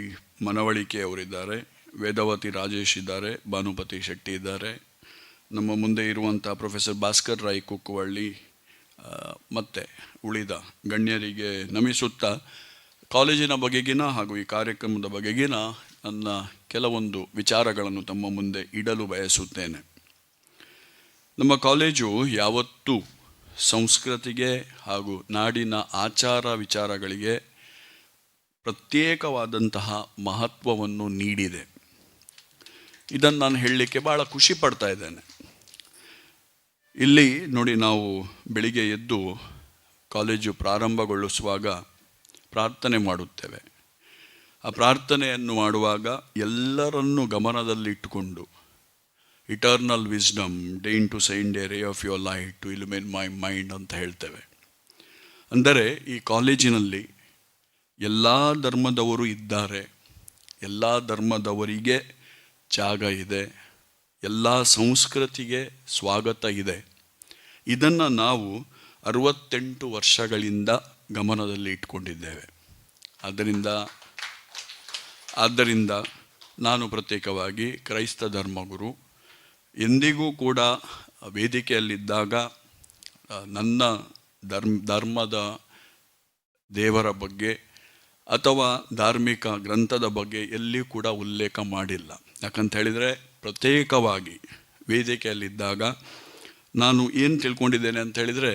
ಮನವಳಿಕೆ ಅವರಿದ್ದಾರೆ, ವೇದಾವತಿ ರಾಜೇಶ್ ಇದ್ದಾರೆ, ಭಾನುಪತಿ ಶೆಟ್ಟಿ ಇದ್ದಾರೆ, ನಮ್ಮ ಮುಂದೆ ಇರುವಂಥ ಪ್ರೊಫೆಸರ್ ಭಾಸ್ಕರ್ ರೈ ಕುಕ್ಕುವಳ್ಳಿ ಮತ್ತು ಉಳಿದ ಗಣ್ಯರಿಗೆ ನಮಿಸುತ್ತಾ, ಕಾಲೇಜಿನ ಬಗೆಗಿನ ಹಾಗೂ ಈ ಕಾರ್ಯಕ್ರಮದ ಬಗೆಗಿನ ನನ್ನ ಕೆಲವೊಂದು ವಿಚಾರಗಳನ್ನು ತಮ್ಮ ಮುಂದೆ ಇಡಲು ಬಯಸುತ್ತೇನೆ. ನಮ್ಮ ಕಾಲೇಜು ಯಾವತ್ತೂ ಸಂಸ್ಕೃತಿಗೆ ಹಾಗೂ ನಾಡಿನ ಆಚಾರ ವಿಚಾರಗಳಿಗೆ ಪ್ರತ್ಯೇಕವಾದಂತಹ ಮಹತ್ವವನ್ನು ನೀಡಿದೆ. ಇದನ್ನು ನಾನು ಹೇಳಲಿಕ್ಕೆ ಭಾಳ ಖುಷಿ ಪಡ್ತಾ ಇದ್ದೇನೆ. ಇಲ್ಲಿ ನೋಡಿ, ನಾವು ಬೆಳಿಗ್ಗೆ ಎದ್ದು ಕಾಲೇಜು ಪ್ರಾರಂಭಗೊಳಿಸುವಾಗ ಪ್ರಾರ್ಥನೆ ಮಾಡುತ್ತೇವೆ. ಆ ಪ್ರಾರ್ಥನೆಯನ್ನು ಮಾಡುವಾಗ ಎಲ್ಲರನ್ನೂ ಗಮನದಲ್ಲಿಟ್ಟುಕೊಂಡು, "Eternal wisdom, deign to send a ray of your light to illumine my mind" ಅಂತ ಹೇಳ್ತೇವೆ. ಅಂದರೆ ಈ ಕಾಲೇಜಿನಲ್ಲಿ ಎಲ್ಲ ಧರ್ಮದವರು ಇದ್ದಾರೆ, ಎಲ್ಲ ಧರ್ಮದವರಿಗೆ ಜಾಗ ಇದೆ, ಎಲ್ಲ ಸಂಸ್ಕೃತಿಗೆ ಸ್ವಾಗತ ಇದೆ. ಇದನ್ನು ನಾವು 68 ವರ್ಷಗಳಿಂದ ಗಮನದಲ್ಲಿ ಇಟ್ಕೊಂಡಿದ್ದೇವೆ. ಆದ್ದರಿಂದ ಆದ್ದರಿಂದ ನಾನು ಪ್ರತ್ಯೇಕವಾಗಿ ಕ್ರೈಸ್ತ ಧರ್ಮಗುರು, ಎಂದಿಗೂ ಕೂಡ ವೇದಿಕೆಯಲ್ಲಿದ್ದಾಗ ನನ್ನ ಧರ್ಮದ ದೇವರ ಬಗ್ಗೆ ಅಥವಾ ಧಾರ್ಮಿಕ ಗ್ರಂಥದ ಬಗ್ಗೆ ಎಲ್ಲಿಯೂ ಕೂಡ ಉಲ್ಲೇಖ ಮಾಡಿಲ್ಲ. ಯಾಕಂತ ಹೇಳಿದರೆ, ಪ್ರತ್ಯೇಕವಾಗಿ ವೇದಿಕೆಯಲ್ಲಿದ್ದಾಗ ನಾನು ಏನು ತಿಳ್ಕೊಂಡಿದ್ದೇನೆ ಅಂತ ಹೇಳಿದರೆ,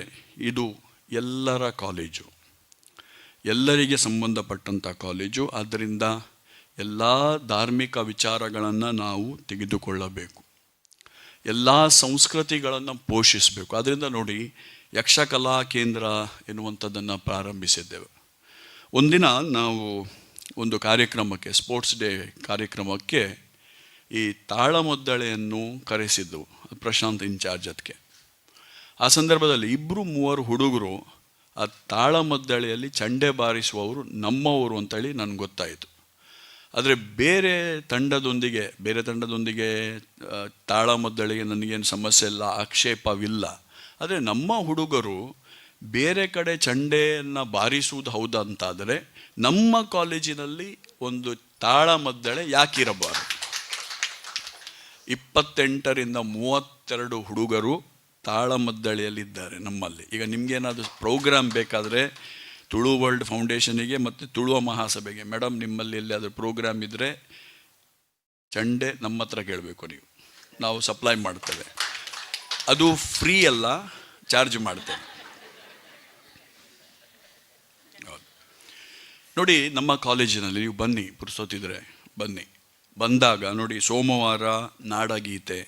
ಇದು ಎಲ್ಲರ ಕಾಲೇಜು, ಎಲ್ಲರಿಗೆ ಸಂಬಂಧಪಟ್ಟಂಥ ಕಾಲೇಜು. ಆದ್ದರಿಂದ ಎಲ್ಲ ಧಾರ್ಮಿಕ ವಿಚಾರಗಳನ್ನು ನಾವು ತೆಗೆದುಕೊಳ್ಳಬೇಕು, ಎಲ್ಲ ಸಂಸ್ಕೃತಿಗಳನ್ನು ಪೋಷಿಸಬೇಕು. ಆದ್ದರಿಂದ ನೋಡಿ, ಯಕ್ಷಕಲಾ ಕೇಂದ್ರ ಎನ್ನುವಂಥದ್ದನ್ನು ಪ್ರಾರಂಭಿಸಿದ್ದೆವು. ಒಂದಿನ ನಾವು ಒಂದು ಕಾರ್ಯಕ್ರಮಕ್ಕೆ, ಸ್ಪೋರ್ಟ್ಸ್ ಡೇ ಕಾರ್ಯಕ್ರಮಕ್ಕೆ ಈ ತಾಳಮದ್ದಳೆಯನ್ನು ಕರೆಸಿದ್ದೆವು. ಪ್ರಶಾಂತ್ ಇನ್ಚಾರ್ಜ್ ಅದಕ್ಕೆ. ಆ ಸಂದರ್ಭದಲ್ಲಿ ಇಬ್ಬರು ಮೂವರು ಹುಡುಗರು ಆ ತಾಳಮದ್ದಳೆಯಲ್ಲಿ ಚಂಡೆ ಬಾರಿಸುವವರು ನಮ್ಮವರು ಅಂತೇಳಿ ನನಗೆ ಗೊತ್ತಾಯಿತು. ಆದರೆ ಬೇರೆ ತಂಡದೊಂದಿಗೆ ತಾಳಮದ್ದಳೆಗೆ ನನಗೇನು ಸಮಸ್ಯೆ ಇಲ್ಲ, ಆಕ್ಷೇಪವಿಲ್ಲ. ಆದರೆ ನಮ್ಮ ಹುಡುಗರು ಬೇರೆ ಕಡೆ ಚಂಡೆಯನ್ನು ಬಾರಿಸುವುದು ಹೌದಂತಾದರೆ, ನಮ್ಮ ಕಾಲೇಜಿನಲ್ಲಿ ಒಂದು ತಾಳಮದ್ದಳೆ ಯಾಕಿರಬಾರದು? 28ರಿಂದ 32 ಹುಡುಗರು ತಾಳಮದ್ದಳೆಯಲ್ಲಿದ್ದಾರೆ ನಮ್ಮಲ್ಲಿ. ಈಗ ನಿಮಗೇನಾದರೂ ಪ್ರೋಗ್ರಾಮ್ ಬೇಕಾದರೆ ತುಳು ವರ್ಲ್ಡ್ ಫೌಂಡೇಶನಿಗೆ ಮತ್ತು ತುಳುವ ಮಹಾಸಭೆಗೆ, ಮೇಡಮ್, ನಿಮ್ಮಲ್ಲಿ ಎಲ್ಲಿಯಾದರೂ ಪ್ರೋಗ್ರಾಮ್ ಇದ್ದರೆ ಚಂಡೆ ನಮ್ಮ ಹತ್ರ ಕೇಳಬೇಕು ನೀವು. ನಾವು ಸಪ್ಲೈ ಮಾಡ್ತೇವೆ. ಅದು ಫ್ರೀ ಅಲ್ಲ, ಚಾರ್ಜ್ ಮಾಡ್ತೇವೆ. ಹೌದು. ನೋಡಿ, ನಮ್ಮ ಕಾಲೇಜಿನಲ್ಲಿ ನೀವು ಬನ್ನಿ, ಪುರ್ಸೊತ್ತಿದ್ರೆ ಬನ್ನಿ. ಬಂದಾಗ ನೋಡಿ, ಸೋಮವಾರ ನಾಡಗೀತೆ,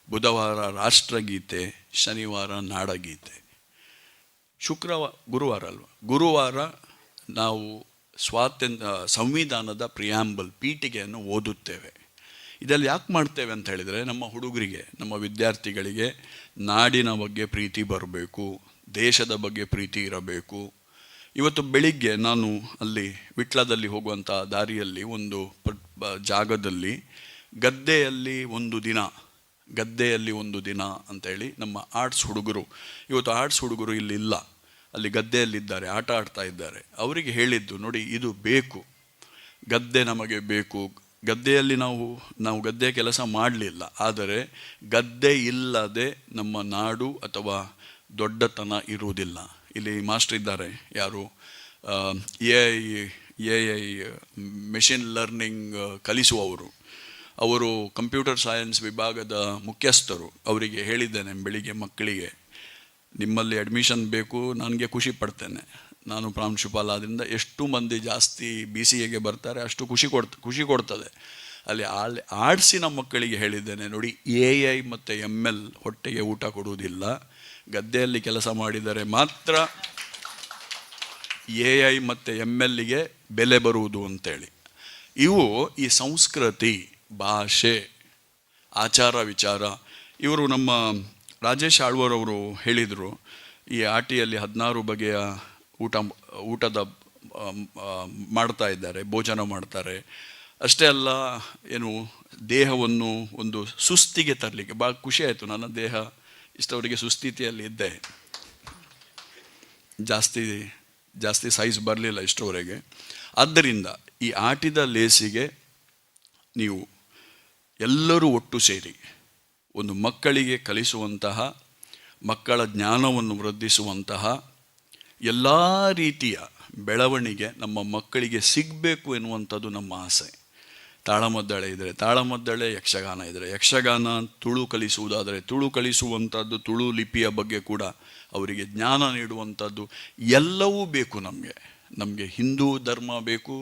ಬುಧವಾರ ರಾಷ್ಟ್ರಗೀತೆ, ಶನಿವಾರ ನಾಡಗೀತೆ, ಶುಕ್ರವಾರ, ಗುರುವಾರ ಅಲ್ವಾ? ಗುರುವಾರ ನಾವು ಸಂವಿಧಾನದ ಪ್ರಿಯಾಂಬಲ್, ಪೀಠಿಕೆಯನ್ನು ಓದುತ್ತೇವೆ. ಇದೆಲ್ಲ ಯಾಕೆ ಮಾಡ್ತೇವೆ ಅಂತ ಹೇಳಿದರೆ, ನಮ್ಮ ಹುಡುಗರಿಗೆ, ನಮ್ಮ ವಿದ್ಯಾರ್ಥಿಗಳಿಗೆ ನಾಡಿನ ಬಗ್ಗೆ ಪ್ರೀತಿ ಬರಬೇಕು, ದೇಶದ ಬಗ್ಗೆ ಪ್ರೀತಿ ಇರಬೇಕು. ಇವತ್ತು ಬೆಳಿಗ್ಗೆ ನಾನು ಅಲ್ಲಿ ವಿಟ್ಲದಲ್ಲಿ ಹೋಗುವಂಥ ದಾರಿಯಲ್ಲಿ ಒಂದು ಜಾಗದಲ್ಲಿ "ಗದ್ದೆಯಲ್ಲಿ ಒಂದು ದಿನ, ಗದ್ದೆಯಲ್ಲಿ ಒಂದು ದಿನ" ಅಂತೇಳಿ ನಮ್ಮ ಆರ್ಟ್ಸ್ ಹುಡುಗರು, ಇವತ್ತು ಆರ್ಟ್ಸ್ ಹುಡುಗರು ಇಲ್ಲಿ ಇಲ್ಲ. ಅಲ್ಲಿ ಗದ್ದೆಯಲ್ಲಿದ್ದಾರೆ, ಆಟ ಆಡ್ತಾ ಇದ್ದಾರೆ. ಅವರಿಗೆ ಹೇಳಿದ್ದು, ನೋಡಿ ಇದು ಬೇಕು, ಗದ್ದೆ ನಮಗೆ ಬೇಕು. ಗದ್ದೆಯಲ್ಲಿ ನಾವು ನಾವು ಗದ್ದೆ ಕೆಲಸ ಮಾಡಲಿಲ್ಲ, ಆದರೆ ಗದ್ದೆ ಇಲ್ಲದೆ ನಮ್ಮ ನಾಡು ಅಥವಾ ದೊಡ್ಡತನ ಇರುವುದಿಲ್ಲ. ಇಲ್ಲಿ ಮಾಸ್ಟರ್ ಇದ್ದಾರೆ, ಯಾರು ಎಐ ಮೆಷಿನ್ ಲರ್ನಿಂಗ್ ಕಲಿಸುವವರು, ಅವರು ಕಂಪ್ಯೂಟರ್ ಸೈನ್ಸ್ ವಿಭಾಗದ ಮುಖ್ಯಸ್ಥರು. ಅವರಿಗೆ ಹೇಳಿದ್ದೇನೆ ಬೆಳಿಗ್ಗೆ, ಮಕ್ಕಳಿಗೆ ನಿಮ್ಮಲ್ಲಿ ಅಡ್ಮಿಷನ್ ಬೇಕು, ನನಗೆ ಖುಷಿ ಪಡ್ತೇನೆ. ನಾನು ಪ್ರಾಂಶುಪಾಲ, ಆದ್ದರಿಂದ ಎಷ್ಟು ಮಂದಿ ಜಾಸ್ತಿ ಬಿಸಿಎಗೆ ಬರ್ತಾರೆ ಅಷ್ಟು ಖುಷಿ ಕೊಡ್ತದೆ. ಅಲ್ಲಿ ಅಲ್ಲಿ ಆರ್ಟ್ಸಿನ ಮಕ್ಕಳಿಗೆ ಹೇಳಿದ್ದೇನೆ, ನೋಡಿ ಎಐ ಮತ್ತು ಎಮ್ಎಲ್ ಹೊಟ್ಟೆಗೆ ಊಟ ಕೊಡುವುದಿಲ್ಲ, ಗದ್ದೆಯಲ್ಲಿ ಕೆಲಸ ಮಾಡಿದರೆ ಮಾತ್ರ ಎಐ ಮತ್ತು ಎಮ್ಎಲ್ಗೆ ಬೆಲೆ ಬರುವುದು ಅಂತೇಳಿ. ಇವು ಈ ಸಂಸ್ಕೃತಿ, ಭಾಷೆ, ಆಚಾರ ವಿಚಾರ. ಇವರು ನಮ್ಮ ರಾಜೇಶ್ ಆಳ್ವರವರು ಹೇಳಿದರು, ಈ ಆಟಿಯಲ್ಲಿ 16 ಬಗೆಯ ಊಟದ ಮಾಡ್ತಾ ಇದ್ದಾರೆ, ಭೋಜನ ಮಾಡ್ತಾರೆ. ಅಷ್ಟೇ ಅಲ್ಲ, ಏನು ದೇಹವನ್ನು ಒಂದು ಸುಸ್ತಿಗೆ ತರಲಿಕ್ಕೆ ಭಾಳ ಖುಷಿ ಆಯಿತು. ನನ್ನ ದೇಹ ಇಷ್ಟವರೆಗೆ ಸುಸ್ಥಿತಿಯಲ್ಲಿ ಇದ್ದೆ, ಜಾಸ್ತಿ ಜಾಸ್ತಿ ಸೈಜ್ ಬರಲಿಲ್ಲ ಇಷ್ಟವರೆಗೆ. ಆದ್ದರಿಂದ ಈ ಆಟಿದ ಲೇಸಿಗೆ ನೀವು ಎಲ್ಲರೂ ಒಟ್ಟು ಸೇರಿ ಒಂದು ಮಕ್ಕಳಿಗೆ ಕಲಿಸುವಂತಹ, ಮಕ್ಕಳ ಜ್ಞಾನವನ್ನು ವೃದ್ಧಿಸುವಂತಹ ಎಲ್ಲ ರೀತಿಯ ಬೆಳವಣಿಗೆ ನಮ್ಮ ಮಕ್ಕಳಿಗೆ ಸಿಗಬೇಕು ಎನ್ನುವಂಥದ್ದು ನಮ್ಮ ಆಸೆ. ತಾಳಮದ್ದಳೆ ಇದ್ದರೆ ತಾಳಮದ್ದಳೆ, ಯಕ್ಷಗಾನ ಇದ್ದರೆ ಯಕ್ಷಗಾನ, ತುಳು ಕಲಿಸುವುದಾದರೆ ತುಳು ಕಲಿಸುವಂಥದ್ದು, ತುಳು ಲಿಪಿಯ ಬಗ್ಗೆ ಕೂಡ ಅವರಿಗೆ ಜ್ಞಾನ ನೀಡುವಂಥದ್ದು ಎಲ್ಲವೂ ಬೇಕು ನಮಗೆ. ನಮಗೆ ಹಿಂದೂ ಧರ್ಮ ಬೇಕು,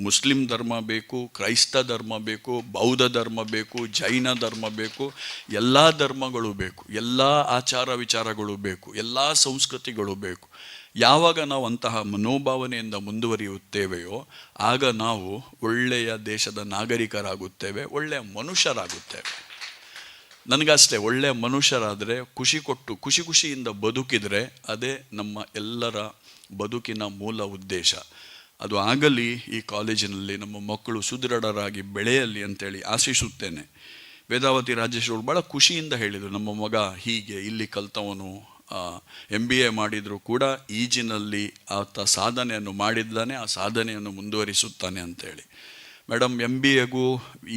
ಮುಸ್ಲಿಂ ಧರ್ಮ ಬೇಕು, ಕ್ರೈಸ್ತ ಧರ್ಮ ಬೇಕು, ಬೌದ್ಧ ಧರ್ಮ ಬೇಕು, ಜೈನ ಧರ್ಮ ಬೇಕು, ಎಲ್ಲ ಧರ್ಮಗಳು ಬೇಕು, ಎಲ್ಲ ಆಚಾರ ವಿಚಾರಗಳು ಬೇಕು, ಎಲ್ಲ ಸಂಸ್ಕೃತಿಗಳು ಬೇಕು. ಯಾವಾಗ ನಾವು ಅಂತಹ ಮನೋಭಾವನೆಯಿಂದ ಮುಂದುವರಿಯುತ್ತೇವೆಯೋ ಆಗ ನಾವು ಒಳ್ಳೆಯ ದೇಶದ ನಾಗರಿಕರಾಗುತ್ತೇವೆ, ಒಳ್ಳೆಯ ಮನುಷ್ಯರಾಗುತ್ತೇವೆ. ನನಗಷ್ಟೇ, ಒಳ್ಳೆಯ ಮನುಷ್ಯರಾದರೆ, ಖುಷಿ ಕೊಟ್ಟು ಖುಷಿ ಖುಷಿಯಿಂದ ಬದುಕಿದರೆ ಅದೇ ನಮ್ಮ ಎಲ್ಲರ ಬದುಕಿನ ಮೂಲ ಉದ್ದೇಶ. ಅದು ಆಗಲಿ, ಈ ಕಾಲೇಜಿನಲ್ಲಿ ನಮ್ಮ ಮಕ್ಕಳು ಸುದೃಢರಾಗಿ ಬೆಳೆಯಲಿ ಅಂತೇಳಿ ಆಶಿಸುತ್ತೇನೆ. ವೇದಾವತಿ ರಾಜೇಶ್ ಅವರು ಭಾಳ ಖುಷಿಯಿಂದ ಹೇಳಿದರು, ನಮ್ಮ ಮಗ ಹೀಗೆ ಇಲ್ಲಿ ಕಲ್ತವನು, ಎಂಬಿಎ ಮಾಡಿದರೂ ಕೂಡ ಈಜಿನಲ್ಲಿ ಆತ ಸಾಧನೆಯನ್ನು ಮಾಡಿದ್ದಾನೆ, ಆ ಸಾಧನೆಯನ್ನು ಮುಂದುವರಿಸುತ್ತಾನೆ ಅಂತೇಳಿ. ಮೇಡಮ್, ಎಂಬಿಎಗೂ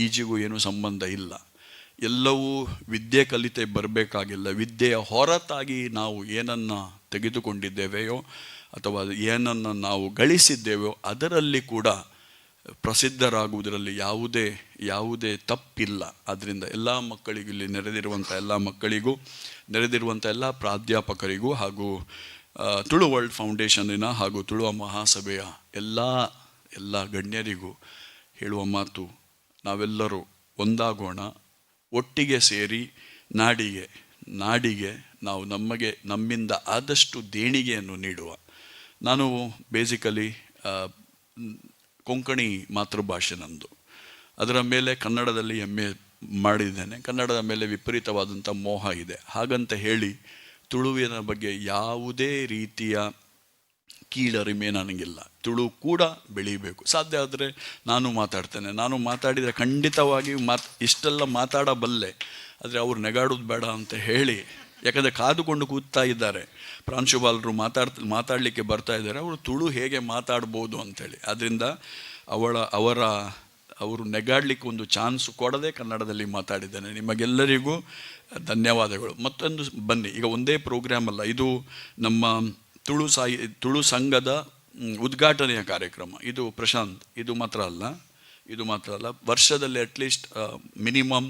ಈಜಿಗೂ ಏನೂ ಸಂಬಂಧ ಇಲ್ಲ. ಎಲ್ಲವೂ ವಿದ್ಯೆ ಕಲಿತೆ ಬರಬೇಕಾಗಿಲ್ಲ. ವಿದ್ಯೆಯ ಹೊರತಾಗಿ ನಾವು ಏನನ್ನು ತೆಗೆದುಕೊಂಡಿದ್ದೇವೆಯೋ ಅಥವಾ ಏನನ್ನು ನಾವು ಗಳಿಸಿದ್ದೇವೆಯೋ ಅದರಲ್ಲಿ ಕೂಡ ಪ್ರಸಿದ್ಧರಾಗುವುದರಲ್ಲಿ ಯಾವುದೇ ಯಾವುದೇ ತಪ್ಪಿಲ್ಲ. ಆದ್ದರಿಂದ ಎಲ್ಲ ಮಕ್ಕಳಿಗೂ, ಇಲ್ಲಿ ನೆರೆದಿರುವಂಥ ಎಲ್ಲ ಮಕ್ಕಳಿಗೂ, ನೆರೆದಿರುವಂಥ ಎಲ್ಲ ಪ್ರಾಧ್ಯಾಪಕರಿಗೂ ಹಾಗೂ ತುಳು ವರ್ಲ್ಡ್ ಫೌಂಡೇಶನ್ನಿನ ಹಾಗೂ ತುಳುವ ಮಹಾಸಭೆಯ ಎಲ್ಲ ಎಲ್ಲ ಗಣ್ಯರಿಗೂ ಹೇಳುವ ಮಾತು, ನಾವೆಲ್ಲರೂ ಒಂದಾಗೋಣ, ಒಟ್ಟಿಗೆ ಸೇರಿ ನಾಡಿಗೆ ನಾಡಿಗೆ ನಾವು ನಮಗೆ ನಮ್ಮಿಂದ ಆದಷ್ಟು ದೇಣಿಗೆಯನ್ನು ನೀಡುವ. ನಾನು ಬೇಸಿಕಲಿ ಕೊಂಕಣಿ ಮಾತೃಭಾಷೆ ನಂದು, ಅದರ ಮೇಲೆ ಕನ್ನಡದಲ್ಲಿ ಎಮ್ಎ ಮಾಡಿದ್ದೇನೆ. ಕನ್ನಡದ ಮೇಲೆ ವಿಪರೀತವಾದಂಥ ಮೋಹ ಇದೆ. ಹಾಗಂತ ಹೇಳಿ ತುಳುವಿನ ಬಗ್ಗೆ ಯಾವುದೇ ರೀತಿಯ ಕೀಳರಿಮೆ ನನಗಿಲ್ಲ. ತುಳು ಕೂಡ ಬೆಳೀಬೇಕು. ಸಾಧ್ಯ ಆದರೆ ನಾನು ಮಾತಾಡ್ತೇನೆ. ನಾನು ಮಾತಾಡಿದರೆ ಖಂಡಿತವಾಗಿಯೂ ಇಷ್ಟೆಲ್ಲ ಮಾತಾಡಬಲ್ಲೆ, ಆದರೆ ಅವ್ರು ನೆಗಾಡೋದು ಬೇಡ ಅಂತ ಹೇಳಿ, ಯಾಕಂದರೆ ಕಾದುಕೊಂಡು ಕೂಗ್ತಾ ಇದ್ದಾರೆ ಪ್ರಾಂಶುಪಾಲರು, ಮಾತಾಡಲಿಕ್ಕೆ ಬರ್ತಾ ಇದ್ದಾರೆ, ಅವರು ತುಳು ಹೇಗೆ ಮಾತಾಡ್ಬೋದು ಅಂಥೇಳಿ. ಆದ್ದರಿಂದ ಅವಳ ಅವರ ಅವರು ನೆಗಾಡಲಿಕ್ಕೆ ಒಂದು ಚಾನ್ಸ್ ಕೊಡದೆ ಕನ್ನಡದಲ್ಲಿ ಮಾತಾಡಿದ್ದೇನೆ. ನಿಮಗೆಲ್ಲರಿಗೂ ಧನ್ಯವಾದಗಳು. ಮತ್ತೊಂದು ಬನ್ನಿ, ಈಗ ಒಂದೇ ಪ್ರೋಗ್ರಾಮ್ ಅಲ್ಲ ಇದು, ನಮ್ಮ ತುಳು ಸಂಘದ ಉದ್ಘಾಟನೆಯ ಕಾರ್ಯಕ್ರಮ ಇದು. ಪ್ರಶಾಂತ್, ಇದು ಮಾತ್ರ ಅಲ್ಲ, ವರ್ಷದಲ್ಲಿ ಅಟ್ಲೀಸ್ಟ್ ಮಿನಿಮಮ್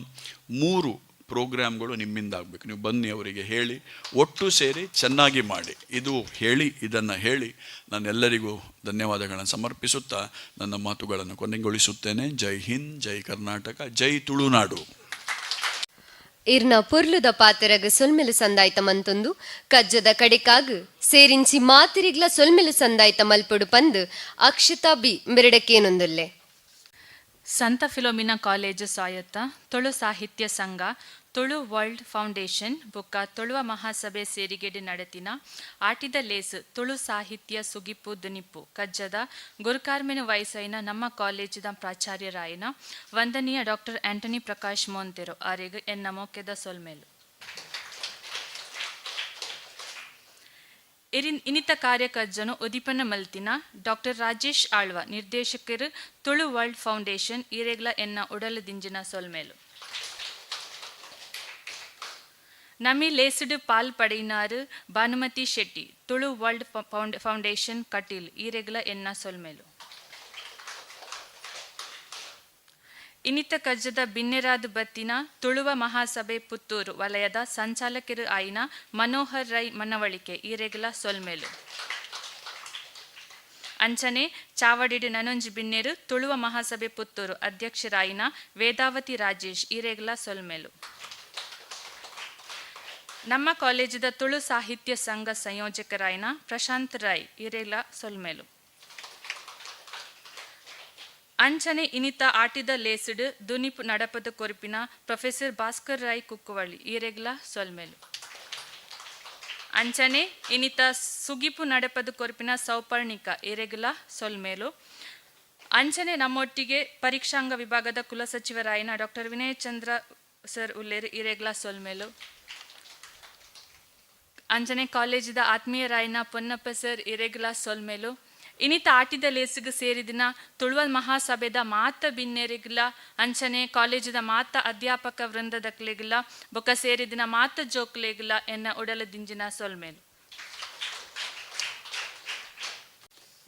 3 ಪ್ರೋಗ್ರಾಮ್ಗಳು ನಿಮ್ಮಿಂದ ಆಗಬೇಕು. ನೀವು ಬನ್ನಿ, ಅವರಿಗೆ ಹೇಳಿ, ಒಟ್ಟು ಸೇರಿ ಚೆನ್ನಾಗಿ ಮಾಡಿ. ಇದು ಹೇಳಿ, ಇದನ್ನು ಹೇಳಿ ನಾನೆಲ್ಲರಿಗೂ ಧನ್ಯವಾದಗಳನ್ನು ಸಮರ್ಪಿಸುತ್ತಾ ನನ್ನ ಮಾತುಗಳನ್ನು ಕೊನೆಗೊಳಿಸುತ್ತೇನೆ. ಜೈ ಹಿಂದ್, ಜೈ ಕರ್ನಾಟಕ, ಜೈ ತುಳುನಾಡು. ಇರ್ನ ಪೊರ್ಲುದ ಪಾತೆರಗ್ ಸೊಲ್ಮೆಲು ಸಂದಾಯ್ತ ಮಂತೊಂದು ಕಜ್ಜದ ಕಡೆಕಾಗ್ ಸೇರಿಂಚಿ ಮಾತಿರಿಗ್ಲ ಸೊಲ್ಮೆಲು ಸಂದಾಯ್ತ ಮಲ್ಪೊಡು ಪಂದ್ ಅಕ್ಷತಾ ಬಿ ಮೆರಡಕೇನೊಂದುಲ್ಲೆ. ಸಂತ ಫಿಲೋಮಿನಾ ಕಾಲೇಜು ಸ್ವಾಯತ್ತ ತುಳು ಸಾಹಿತ್ಯ ಸಂಘ, ತುಳು ವರ್ಲ್ಡ್ ಫೌಂಡೇಶನ್ ಬೊಕ್ಕ ತುಳುವ ಮಹಾಸಭೆ ಸೇರಿಗೆಡೆ ನಡೆತಿನ ಆಟಿದ ಲೇಸ್ ತುಳು ಸಾಹಿತ್ಯ ಸುಗಿಪು ದುನಿಪು ಕಜ್ಜದ ಗುರುಕಾರ್ಮೆನು ವಯಸ್ಸೈನ ನಮ್ಮ ಕಾಲೇಜಿದ ಪ್ರಾಚಾರ್ಯರಾಯನ ವಂದನೀಯ ಡಾಕ್ಟರ್ ಆಂಟನಿ ಪ್ರಕಾಶ್ ಮೋಂತೆರೋ ಆರೆಗ್ ಎನ್ನ ಮೋಕೆದ ಸೊಲ್ಮೆಲು. ಇನಿತ ಕಾರ್ಯಕಜ್ಜನು ಉದಿಪನ ಮಲ್ತಿನ ಡಾಕ್ಟರ್ ರಾಜೇಶ್ ಆಳ್ವ, ನಿರ್ದೇಶಕರು, ತುಳು ವರ್ಲ್ಡ್ ಫೌಂಡೇಶನ್, ಈರೆಗ್ಲ ಎನ್ನ ಉಡಲು ದಿಂಜಿನ ಸೊಲ್ಮೇಲು. ನಮಿ ಲೇಸುಡು ಪಾಲ್ ಪಡೆಯಿನಾರು ಭಾನುಮತಿ ಶೆಟ್ಟಿ, ತುಳು ವರ್ಲ್ಡ್ ಫೌಂಡೇಶನ್, ಕಟೀಲ್, ಈರೆಗ್ಲ ಎನ್ನ ಸೊಲ್ಮೇಲು. ಇನಿತ ಕಜ್ಜದ ಬಿನ್ನೆರಾದ ಬತ್ತಿನ ತುಳುವ ಮಹಾಸಭೆ ಪುತ್ತೂರು ವಲಯದ ಸಂಚಾಲಕರು ಆಯಿನ ಮನೋಹರ್ ರೈ ಮನವಳಿಕೆ, ಈರೆಗ್ಲ ಸೊಲ್ಮೇಲು. ಅಂಚನೆ ಚಾವಡಿಡು ನನೊಂಜಿ ಬಿನ್ನೆರು ತುಳುವ ಮಹಾಸಭೆ ಪುತ್ತೂರು ಅಧ್ಯಕ್ಷರಾಯಿನ ವೇದಾವತಿ ರಾಜೇಶ್, ಈರೆಗ್ಲ ಸೊಲ್ಮೇಲು. ನಮ್ಮ ಕಾಲೇಜಿದ ತುಳು ಸಾಹಿತ್ಯ ಸಂಘ ಸಂಯೋಜಕರಾಯಿನ ಪ್ರಶಾಂತ್ ರೈ, ಈರೆಗ್ಲ ಸೊಲ್ಮೇಲು. ಅಂಚನೆ ಇನಿತ ಆಟಿದ ಲೇಸುಡು ದುನಿಪು ನಡಪದ ಕೊರ್ಪಿನ ಪ್ರೊಫೆಸರ್ ಭಾಸ್ಕರ್ ರೈ ಕುಕ್ಕುವಳ್ಳಿ, ಈರೆಗ್ಲ ಸೊಲ್ಮೇಲು. ಅಂಚನೆ ಇನಿತ ಸುಗಿಪು ನಡಪದ ಕೊರ್ಪಿನ ಸೌಪರ್ಣಿಕ, ಈರೆಗ್ಲ ಸೊಲ್ಮೇಲು. ಅಂಚನೆ ನಮ್ಮೊಟ್ಟಿಗೆ ಪರೀಕ್ಷಾಂಗ ವಿಭಾಗದ ಕುಲಸಚಿವರಾಯಿನ ಡಾಕ್ಟರ್ ವಿನಯಚಂದ್ರ ಸರ್ ಉಲ್ಲೇರು, ಈರೆಗ್ಲ ಸೊಲ್ಮೇಲು. ಅಂಚನೆ ಕಾಲೇಜಿದ ಆತ್ಮೀಯರಾಯಿನ ಪೊನ್ನಪ್ಪ ಸರ್, ಇರೆಗ್ಲ ಸೊಲ್ಮೇಲು. ಇನಿತ ಆಟಿದ ಲೇಸುಗು ಸೇರಿದಿನ ತುಳುವಲ್ ಮಹಾಸಭೆದ ಮಾತ ಬಿನ್ನೆರಿಗ್ಲ, ಅಂಚನೆ ಕಾಲೇಜಿದ ಮಾತ ಅಧ್ಯಾಪಕ ವೃಂದದಕ್ಲೆಗ್ಲ, ಬೊಕ್ಕ ಸೇರಿದಿನ ಮಾತ ಜೋಕ್ಲೆಗ್ಲ ಎನ್ನ ಉಡಲ ದಿಂಜಿನ ಸೊಲ್ಮೇಲು.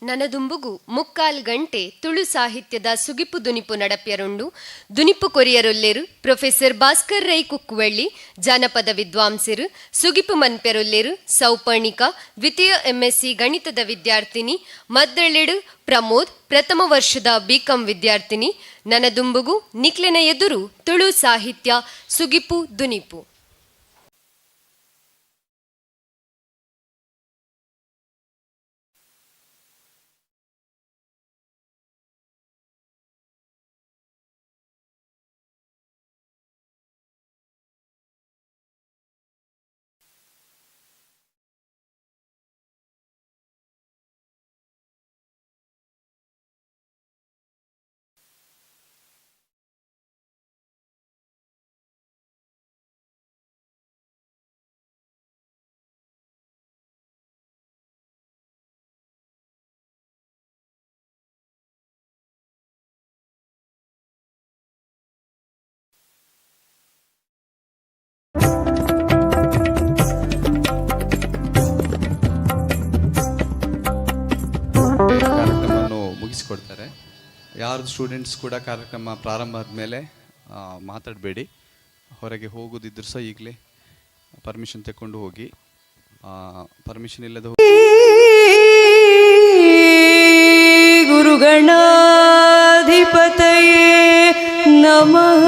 ನನದುಂಬುಗು ಮುಕ್ಕಾಲ್ ಗಂಟೆ ತುಳು ಸಾಹಿತ್ಯದ ಸುಗಿಪು ದುನಿಪು ನಡಪ್ಯರುಂಡು. ದುನಿಪು ಕೊರಿಯರೊಲ್ಲೇರು ಪ್ರೊಫೆಸರ್ ಭಾಸ್ಕರ್ ರೈ ಕುಕ್ಕುವಳ್ಳಿ, ಜಾನಪದ ವಿದ್ವಾಂಸರು. ಸುಗಿಪು ಮನ್ಪೆರೊಲ್ಲೇರು ಸೌಪರ್ಣಿಕ, ದ್ವಿತೀಯ ಎಂಎಸ್ಸಿ ಗಣಿತದ ವಿದ್ಯಾರ್ಥಿನಿ. ಮದ್ದಳ್ಳಿಡು ಪ್ರಮೋದ್, ಪ್ರಥಮ ವರ್ಷದ ಬಿಕಾಂ ವಿದ್ಯಾರ್ಥಿನಿ. ನನದುಂಬುಗು ನಿಕ್ಲೆನ ಎದುರು ತುಳು ಸಾಹಿತ್ಯ ಸುಗಿಪು ದುನಿಪು. ಕಾರ್ಯಕ್ರಮವನ್ನು ಮುಗಿಸಿಕೊಡ್ತಾರೆ. ಯಾರು ಸ್ಟೂಡೆಂಟ್ಸ್ ಕೂಡ ಕಾರ್ಯಕ್ರಮ ಪ್ರಾರಂಭ ಆದಮೇಲೆ ಮಾತಾಡಬೇಡಿ. ಹೊರಗೆ ಹೋಗೋದಿದ್ರು ಸಹ ಈಗಲೇ ಪರ್ಮಿಷನ್ ತಗೊಂಡು ಹೋಗಿ. ಪರ್ಮಿಷನ್ ಇಲ್ಲದ ಗುರುಗಣಾಧಿಪತಯೇ ನಮಃ.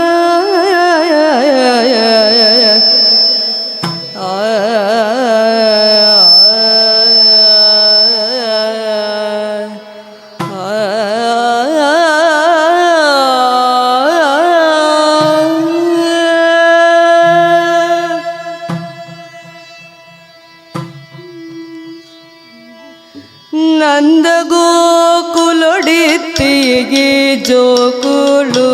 ನಂದ ಗೋಕುಲೊಡಿತ್ತಿಗೆ ಜೋಕುಳು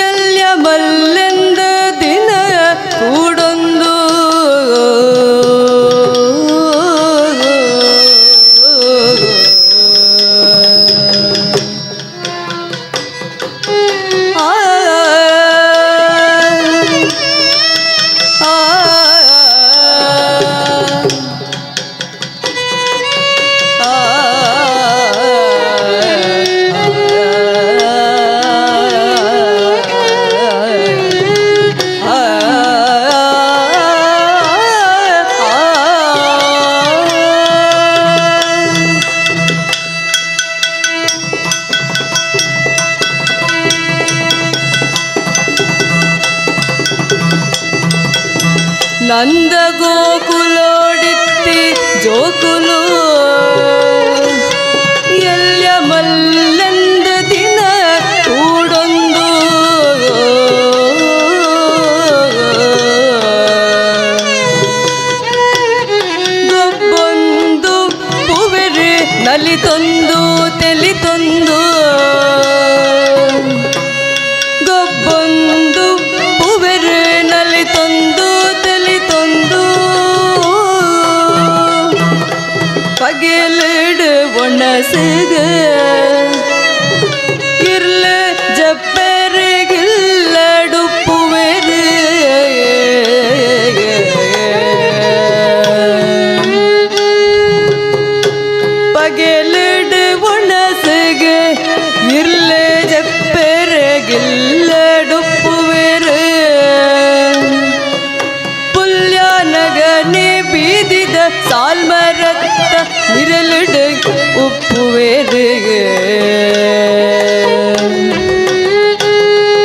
ಎಲ್ಯ ಮಲ್ಲೆಂದ ದಿನ ಕೂಡೊಂದು ಆ ಆ ಆ ನಂದ ಗೋಕುಲೋಡಿತ್ತಿ ಜೋಕುಲು ಎಲ್ಯ ಮಲ್ಲೆಂದ ದಿನ ಕೂಡೊಂದು ಗೊಬ್ಬೊಂದು ಪುವೆರೆ ನಲಿತೊಂದು ತೆಲಿತೊಂದು, ಗೊಬ್ಬೊಂದು ಪುವೆರೆ ನಲಿತೊಂದು. ಒಣಸಿಗೆ ಇರ್ಲ ಜಪ್ಪೆರಿಗಿಲ್ಲಡುಪ್ಪುವೆರು. ಪಗೆಲಿಡು ಒಣಸಿಗೆ ಇರ್ಲ ಜಪ್ಪೆರಿಗಿಲ್ಲಡುಪ್ಪುವೆರು. ಪುಲ್ಯಾನಗನೆ ಬೀದಿದ ಸಾಲ್ಮರತ್ತ ನಿರಲಿಡು ಉಪ್ಪುವೆರು.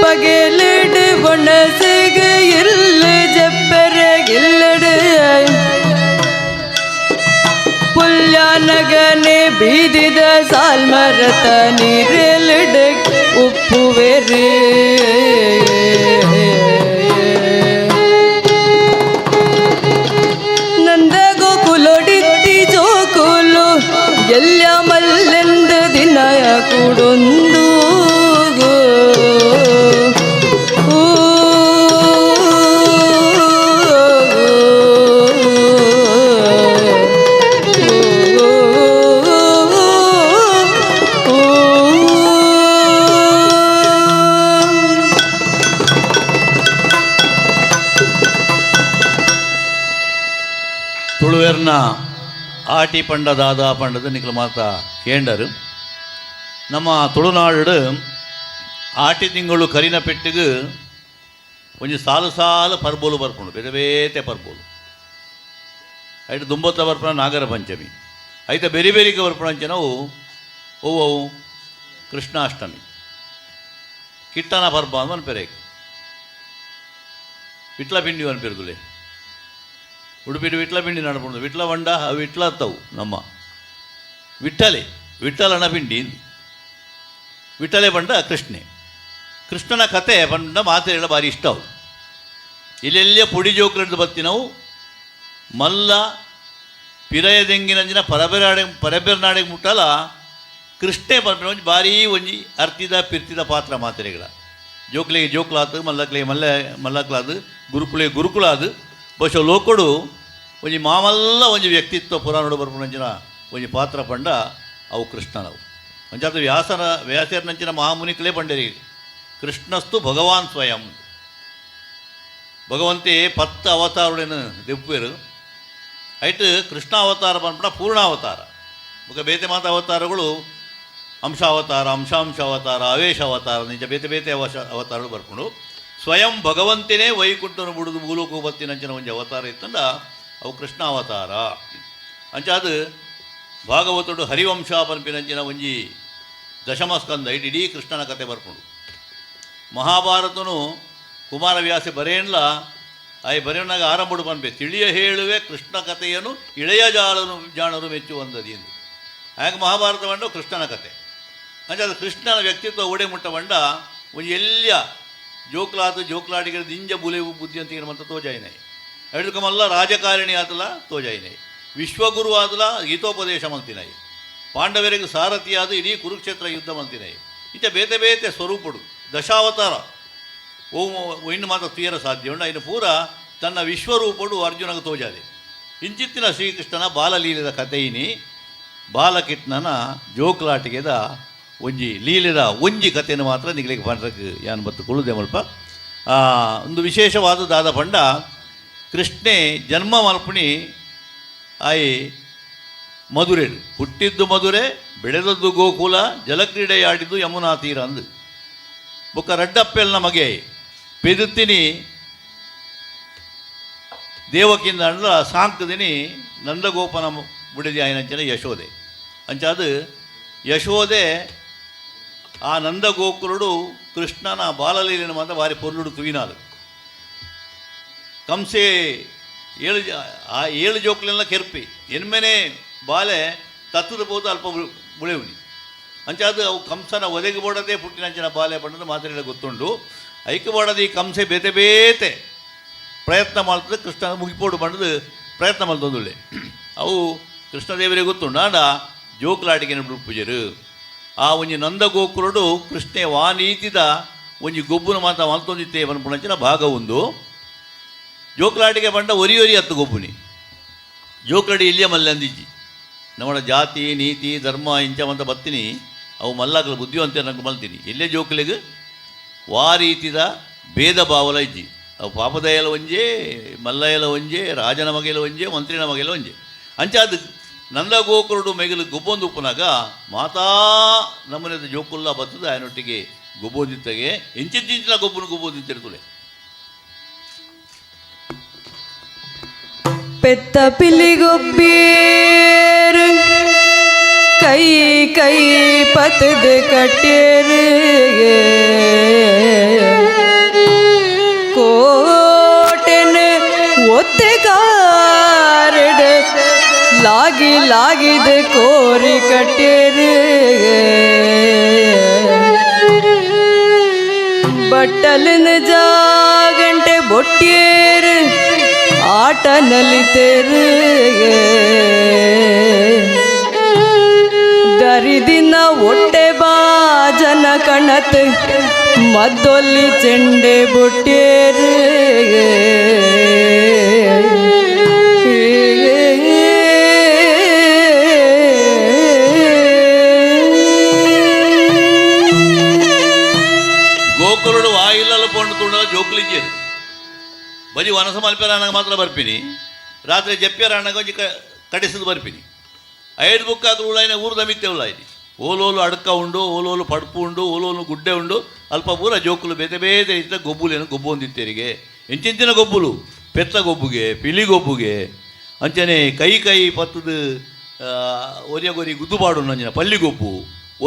ಪಗೆಲಿಡು ಒಣಸಿಗೆ ಇಲ್ಲ ಜಪ್ಪೆರಗಿಲ್ಲಡು ಪುಲ್ಯಾನಗನೆ ಬೀದಿದ ಸಾಲ್ಮರತ ನೀರಲಿಡು ಉಪ್ಪುವೆರು. ನಂದ ಗೋಕುಲೊಡಿತ್ತಿ ಜೋಕುಲು ಎಲ್ಲ ಮಲ್ಲೆಂದ ದಿನ ಕೂಡೊಂದು. ಊ, ಊ. ತುಳುವೆರ್ನ ಆಟಿ ಪಂಡ ದಾದಾ ಪಂಡದ ನಿಕ್ಲ ಮಾತ ಕೇಂಡರು. ನಮ್ಮ ತುಳುನಾಡು ಆಟಿ ತಿಂಗಳು ಕರಿನ ಪೆಟ್ಟಿಗೆ ಒಂಜಿ ಸಾಲು ಸಾಲು ಪರ್ಬೋಲು ಬರ್ಪುಂಡು, ಬೇತೆ ಬೇತೆ ಪರ್ಬೋಲು. ಐಟ್ ದುಂಬತ್ತ ಬರ್ಪುನ ನಾಗರ ಪಂಚಮಿ, ಐತ ಬೇರೆ ಬೇರಿಗೆ ಬರ್ಪುನ ಅಂಚನವು ಅವು ಕೃಷ್ಣಾಷ್ಟಮಿ, ಕಿಟ್ಟನ ಪರ್ಬ ಅಂದ್ ಪನ್ಪೆರೆ. ವಿಟ್ಲ ಪಿಂಡಿ ಪನ್ಪೆರ್ದುಲೆ. ಉಡುಪಿಡು ವಿಟ್ಲ ಪಿಂಡಿ ನಡಪುಂಡು. ವಿಟ್ಲ ಬಂಡ ಅವು ವಿಟ್ಲ ಅತ್ತವು. ನಮ್ಮ ವಿಠಲೆ, ವಿಠಲನ ಪಿಂಡಿ. ವಿಠಲೆ ಬಂಡ ಕೃಷ್ಣೆ. ಕೃಷ್ಣನ ಕತೆ ಪಂಡ ಮಾತೆರೆಲ್ಲ ಭಾರಿ ಇಷ್ಟ ಅವು. ಇಲ್ಲೆಲ್ಲಿಯ ಪೊಡಿ ಜೋಕುಲೆಡ್ದ್ ಬತ್ತಿನವು ಮಲ್ಲ ಪಿರಯದೆಂಗಿನಂಚಿನ ಪರಬೆರಾಡೆ ಪರಬೆರ್ನಾಡೆಗ್ ಮುಟ್ಟಲ ಕೃಷ್ಣೆ ಪನ್ಪಿನ ಒಂಜಿ ಭಾರೀ ಒಂಜಿ ಅರ್ತಿದ ಪಿರ್ತಿದ ಪಾತ್ರ ಮಾತೆರೆಗಳ. ಜೋಕ್ಲೆಗೆ ಜೋಕ್ಲಾತು, ಮಲ್ಲಕ್ಲೆಗೆ ಮಲ್ಲ ಮಲ್ಲಕ್ಲಾದು, ಗುರುಕುಲೆಗೆ ಗುರುಕುಲಾದು. ಬಹುಶಃ ಲೋಕೊಡು ಒಂಜಿ ಮಾಮಲ್ಲ ಒಂಜಿ ವ್ಯಕ್ತಿತ್ವ ಪುರಾಣಡು ಬರ್ಪುನಂಚಿನ ಒಂಜಿ ಪಾತ್ರ ಪಂಡ ಅವು ಕೃಷ್ಣನವು. ಅಂಚಾತ ವ್ಯಾಸನ ವ್ಯಾಸರ್ನಂಚಿನ ಮಹಾಮುನಿಕಲೇ ಪಂಡರಿ, ಕೃಷ್ಣಸ್ತು ಭಗವಾನ್ ಸ್ವಯಂ. ಭಗವಂತೆ 10 ಅವತಾರುಡೆನು ದೆಪ್ಪುವೆರು. ಐಟ್ ಕೃಷ್ಣ ಅವತಾರ ಪನ್ಪುನ ಪೂರ್ಣಾವತಾರ. ಬೊಕ ಬೇತೆ ಮಾತ ಅವತಾರಗಳು ಅಂಶಾವತಾರ, ಅಂಶಾಂಶ ಅವತಾರ, ಆವೇಶ ಅವತಾರ, ನಿಜ ಬೇತೆ ಬೇತೆ ಅವಶ ಅವತಾರಗಳು ಬರ್ಪುಂಡು. ಸ್ವಯಂ ಭಗವಂತನೇ ವೈಕುಂಠನ ಬುಡುದು ಮೂಲಕ ಬತ್ತಿನಂಚಿನ ಒಂಜಿ ಅವತಾರ ಇತ್ತಂಡ ಅವು ಕೃಷ್ಣ ಅವತಾರ. ಅಂಚಾದ್ ಭಾಗವತುಡು ಹರಿವಂಶ ಪನ್ಪಿನಂಚಿನ ಒಂಜಿ ದಶಮ ಸ್ಕಂದ ಐಟ್ ಇಡೀ ಕೃಷ್ಣನ ಕತೆ ಬರ್ಪುಂಡು. ಮಹಾಭಾರತನು ಕುಮಾರವ್ಯಾಸ ಬರೇನ್ಲ ಆಯ್ ಬರೆಯನಾಗ ಆರಂಭಡು ಪನ್ಪೆ, ತಿಳಿಯ ಹೇಳುವೆ ಕೃಷ್ಣ ಕಥೆಯನ್ನು ಇಳೆಯ ಜಾಲನು ಜಾಣರು ಮೆಚ್ಚುವಂದದಿ ಎಂದು. ಆಗ ಮಹಾಭಾರತ ಬಂಡು ಕೃಷ್ಣನ ಕತೆ. ಅಂಚ ಅದು ಕೃಷ್ಣನ ವ್ಯಕ್ತಿತ್ವ ಒಡೆ ಮುಟ್ಟ ಬಂಡ ಒಂಜಿ ಎಲ್ಲಿಯ ಜೋಕ್ಲಾತು ಜೋಕ್ಲಾಡಿಗೆ ದಿಂಜ ಬುಲೆವು ಬುದ್ಧಿ ಅಂತ ಏನು ತೋಜಾಯಿನೈ. ಮಲ್ಲ ರಾಜಕಾರಣಿ ಆತಲ ತೋಜಾಯಿನೈ, ವಿಶ್ವಗುರು ಆದಲ ಗೀತೋಪದೇಶ ಮಂತಿನೈ, ಪಾಂಡವರಿಗೆ ಸಾರಥಿಯಾದ ಇಡೀ ಕುರುಕ್ಷೇತ್ರ ಯುದ್ಧ ಮಂತಿನೈ. ಇಂಚ ಬೇತೆ ಬೇತೆ ಸ್ವರೂಪಡು ದಶಾವತಾರ ಓಂ ಇನ್ನು ಮಾತ್ರ ತೀರ ಸಾಧ್ಯ ಉಂಡು. ಐನು ಪೂರ ತನ್ನ ವಿಶ್ವರೂಪಡು ಅರ್ಜುನಗ ತೋಜಾದೆ. ಇಂಚಿತ್ತಿನ ಶ್ರೀಕೃಷ್ಣನ ಬಾಲಲೀಲೆದ ಕಥೆಯಿನಿ ಬಾಲಕಿಟ್ನನ ಜೋಕ್ಲಾಟಿಗೆದ ಒಂಜಿ ಲೀಲೆದ ಒಂಜಿ ಕಥೆಯನ್ನು ಮಾತ್ರ ನಿಗಲಿಗೆ ಪಂಡ್ರಕ್ ಯಾನ್ ಬತ್ತು ಕುಳ್ಳುದೆ ಮಲ್ಪ. ಒಂದು ವಿಶೇಷವಾದ ದಾದ ಪಂಡ ಕೃಷ್ಣೆ ಜನ್ಮ ಮಲ್ಪುಣಿ ಆಯಿ ಮಧುರೆಡು. ಹುಟ್ಟಿದ್ದು ಮಧುರೆ, ಬೆಳೆದದ್ದು ಗೋಕುಲ, ಜಲಕ್ರೀಡೆಯಾಡಿದ್ದು ಯಮುನಾ ತೀರ ಅಂದು. ಬೊಕ್ಕ ರಡ್ಡಪ್ಪೆಲ್ನ ಮಗೆ ಪೆದುತ್ತಿನಿ ದೇವಕಿಂದ ಅಂಡ್ಲ ಸಾಂಕ್ದಿನಿ ನಂದಗೋಪನ ಬುಡಿದಿ ಆಯನಂಚಿನ ಯಶೋದೆ. ಅಂಚಾದ ಯಶೋದೆ ಆ ನಂದಗೋಕುಲುಡು ಕೃಷ್ಣನ ಬಾಲಲೀಲೆನ ಮಾತ್ರ ಭಾರಿ ಪೊರ್ಲುಡು ತುವಿನಾದು. ಕಂಸೆ ಏಳು ಆ ಏಳು ಜೋಕ್ಲೆಲ್ಲ ಕೆರ್ಪಿ ಎನ್ಮೆನೆ ಬಾಲೆ ತತ್ತದ ಬೋದು ಅಲ್ಪ ಬುಳೆವುನಿ. ಅಂಚಾದ ಅವು ಕಂಸನ ಒದಗಿ ಬೋಡದೆ ಪುಟ್ಟಿನಂಚಿನ ಬಾಲೆ ಬಣ್ಣದ ಮಾತ್ರೆಲ್ಲ ಗೊತ್ತುಂಡು. ಐಕೆ ಬೋಡದೆ ಈ ಕಂಸೆ ಬೇತೆ ಬೇತೆ ಪ್ರಯತ್ನ ಮಾಡ್ತದೆ, ಕೃಷ್ಣನ ಮುಗಿಪೋಡು ಬಣ್ಣದ ಪ್ರಯತ್ನ ಮಾಡ್ತೊಂದುಳ್ಳೆ. ಅವು ಕೃಷ್ಣದೇವರಿಗೆ ಗೊತ್ತುಂಡು. ಆಂಡ ಜೋಕ್ಲಾಟಿಗೆ ಪೂಜರು ಆ ಒಂಜಿ ನಂದಗೋಕುಲುಡು ಕೃಷ್ಣೆ ವಾನೀತಿದ ಒಂಜಿ ಗೊಬ್ಬುನ ಮಾತ ಮಲ್ತೊಂದಿತ್ತೆ ಪನ್ಪುನಂಚಿನ ಭಾಗ ಉಂದು. ಜೋಕ್ಲಾಟಿಗೆ ಬಂಡ ಒರಿ ಒರಿ ಹತ್ತು ಗೊಬ್ಬುನಿ. ಜೋಕ್ಲಾಡಿ ಇಲ್ಲಿಯ ಮಲ್ಲೆ ಅಂದಿಜ್ಜಿ. ನಮ್ಮಡ ಜಾತಿ ನೀತಿ ಧರ್ಮ ಇಂಚ ಮಂತ ಬತ್ತೀನಿ ಅವು ಮಲ್ಲಾಕಲು ಬುದ್ಧಿವಂತ ನಂಗೆ ಮಲ್ತೀನಿ ಎಲ್ಲೇ ಜೋಕುಲೆಗ್ ವಾ ರೀತಿದ ಭೇದ ಭಾವಲ ಇಜ್ಜಿ. ಅವು ಪಾಪದಯಲ ಒಂಜೆ, ಮಲ್ಲಯಲ ಒಂಜೆ, ರಾಜನ ಮಗೆಲ ಒಂಜೆ, ಮಂತ್ರಿನ ಮಗೆಲ ಒಂಜೆ. ಅಂಚಾದ ನಂದ ಗೋಕುರುಡು ಮೆಗಲು ಗೊಬ್ಬೊಂದು ಉಪ್ಪುನಾಗ ಮಾತಾ ನಮ್ಮನೆದ ಜೋಕುಲ್ಲ ಬತ್ತದ ಆಯನೊಟ್ಟಿಗೆ ಗೊಬ್ಬೊಂದಿತ್ತಗೆ ಎಂಚಿಂಚಿನ ಗೊಬ್ಬನು ಗೊಬ್ಬೊಂದಿತ್ತಿರ್ತುಲೆ. ಪೆತ್ತ ಪಿಲಿಗೊಬ್ಬೇರು ಕೈ ಕೈ ಪತದ ಕಟ್ಟೇರು ಕೋಟೆನ ಒತ್ತೆ ಕಾರಡ ಲಾಗಿ ಲಾಗಿದ ಕೋರಿ ಕಟ್ಟೇರು ಬಟ್ಟಲಿನ ಜಾಗಂಟೆ ಬೊಟ್ಟೇರು ಆಟ ನಲಿತೇರು ದರಿದಿನ ಒಟ್ಟೆ ಬಾಜನ ಕಣತ್ ಮದ್ದೊಲ್ಲಿ ಚೆಂಡೆ ಬೊಟ್ಟೇರು. ಗೋಕುರುಡು ವಾಯಿಲ್ಲಲ್ಲ ಪೋಂಡು ತುಂಡ ಜೋಕುಲಿಜ್ಜೇರು ಬಜಿ ವನಸ ಮಲ್ಪೆರ ಮಾತ್ರ ಬರ್ಪಿನಿ, ರಾತ್ರಿ ಜಪ್ಪ್ಯರ ಅಣ್ಣಗ ಒಂಜಿ ಕಡಿಸದು ಬರ್ಪಿನಿ. ಐದು ಬುಕ್ ಹಾಕಲು ಉಳ್ಳಾಯಿನ ಊರು ಮಿತ್ತೆ ಉಳ್ಳಾಯಿನಿ. ಓಲೋಲು ಅಡ್ಕ ಉಂಡು, ಓಲೋಲು ಪಡ್ಪು ಉಂಡು, ಓಲೋಲು ಗುಡ್ಡೆ ಉಂಡು. ಅಲ್ಪ ಪೂರ ಜೋಕುಲು ಬೇತೆ ಬೇತೆ ಇದ್ದ ಗೊಬ್ಬುಲೇನು ಗೊಬ್ಬು ಒಂದಿತ್ತೇರಿಗೆ ಎಂಚೆಂಚಿನ ಗೊಬ್ಬುಲು, ಪೆತ್ತ ಗೊಬ್ಬುಗೆ, ಪಿಲಿ ಗೊಬ್ಬುಗೆ, ಅಂಚನೆ ಕೈ ಕೈ ಪತ್ತದ ಒರಿಯ ಗೊರಿ ಗುದ್ದುಪಾಡು ನಂಚಿನ ಪಲ್ಲಿ ಗೊಬ್ಬು,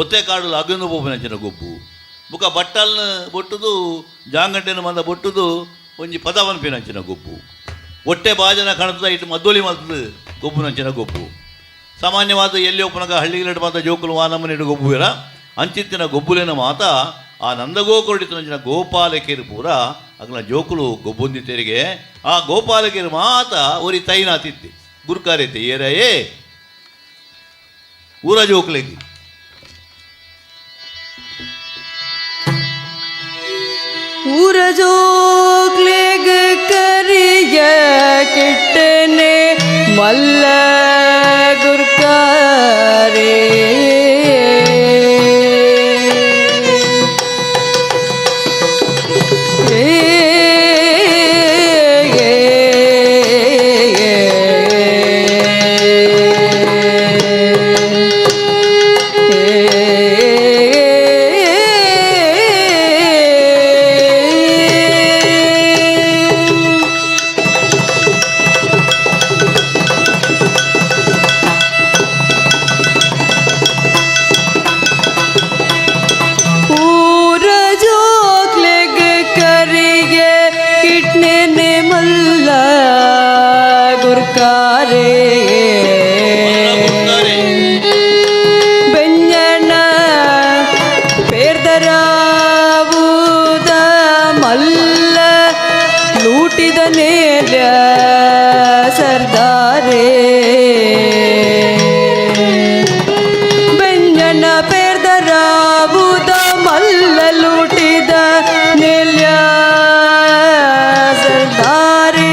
ಒತ್ತೆ ಕಾಡು ಅಗಂದು ಪೋಪುನಂಚಿನ ಗೊಬ್ಬು, ಬುಕ್ಕ ಬಟ್ಟಲ್ನ ಬೊಟ್ಟುದು ಜಾಂಗಂಟೆನ ಮಂದ ಬೊಟ್ಟುದು ಒಂಜಿ ಪದ ಪನ್ಪಿನಂಚಿನ ಗೊಬ್ಬು, ಒಟ್ಟೆ ಬಾಜನ ಕಣದ ಇಟ್ಟು ಮದ್ದೋಲಿ ಮಲ್ತದು ಗೊಬ್ಬುನಂಚಿನ ಗೊಬ್ಬು. ಸಾಮಾನ್ಯವಾದ ಎಲ್ಲಿ ಒಪ್ಪನಗ ಹಳ್ಳಿಗಿಲಡು ಮಾತ ಜೋಕುಲು ವಾನಮ್ಮನಿಡು ಗೊಬ್ಬುವಿರ ಅಂಚಿತ್ತಿನ ಗೊಬ್ಬುಲೇನ ಮಾತ ಆ ನಂದಗೋಕುರುಡಿತನಂಚಿನ ಗೋಪಾಲಕೇರು ಪೂರ ಅಗ್ಲ ಜೋಕುಲು ಗೊಬ್ಬೊಂದಿತ್ತೇರಿಗೆ. ಆ ಗೋಪಾಲಕೇರು ಮಾತ ಒರಿ ತೈನಾತಿತ್ತಿ ಗುರ್ಕಾರೈತೆ ಏರಯೇ ಊರ ಜೋಕುಲೆಗೆ. ಊರ ಜೋಕ್ಲೆಗ್ ಕರಿಯ ಕಿಟ್ಟನೆ ಮಲ್ಲ ಗುರ್ಕಾರೆ ಊರ ಜೋಕ್ಲೆಗ್ ಕರಿಗೆ ಕಿಟ್ನೆ ಮಲ್ಲ ಗುರ್ಕಾರೆ ಬೆಂಜನ ಪೇರ್ದರಾವುದ ಮಲ್ಲ ಲೂಟಿದ ನೇಲ ಸರ್ದಾರೇ ಬೆಂಜನ ಪೇರ್ದರಾವುದ ಮಲ್ಲ ಲೂಟಿದ ನೆಲ್ಯ ಸರ್ದಾರೇ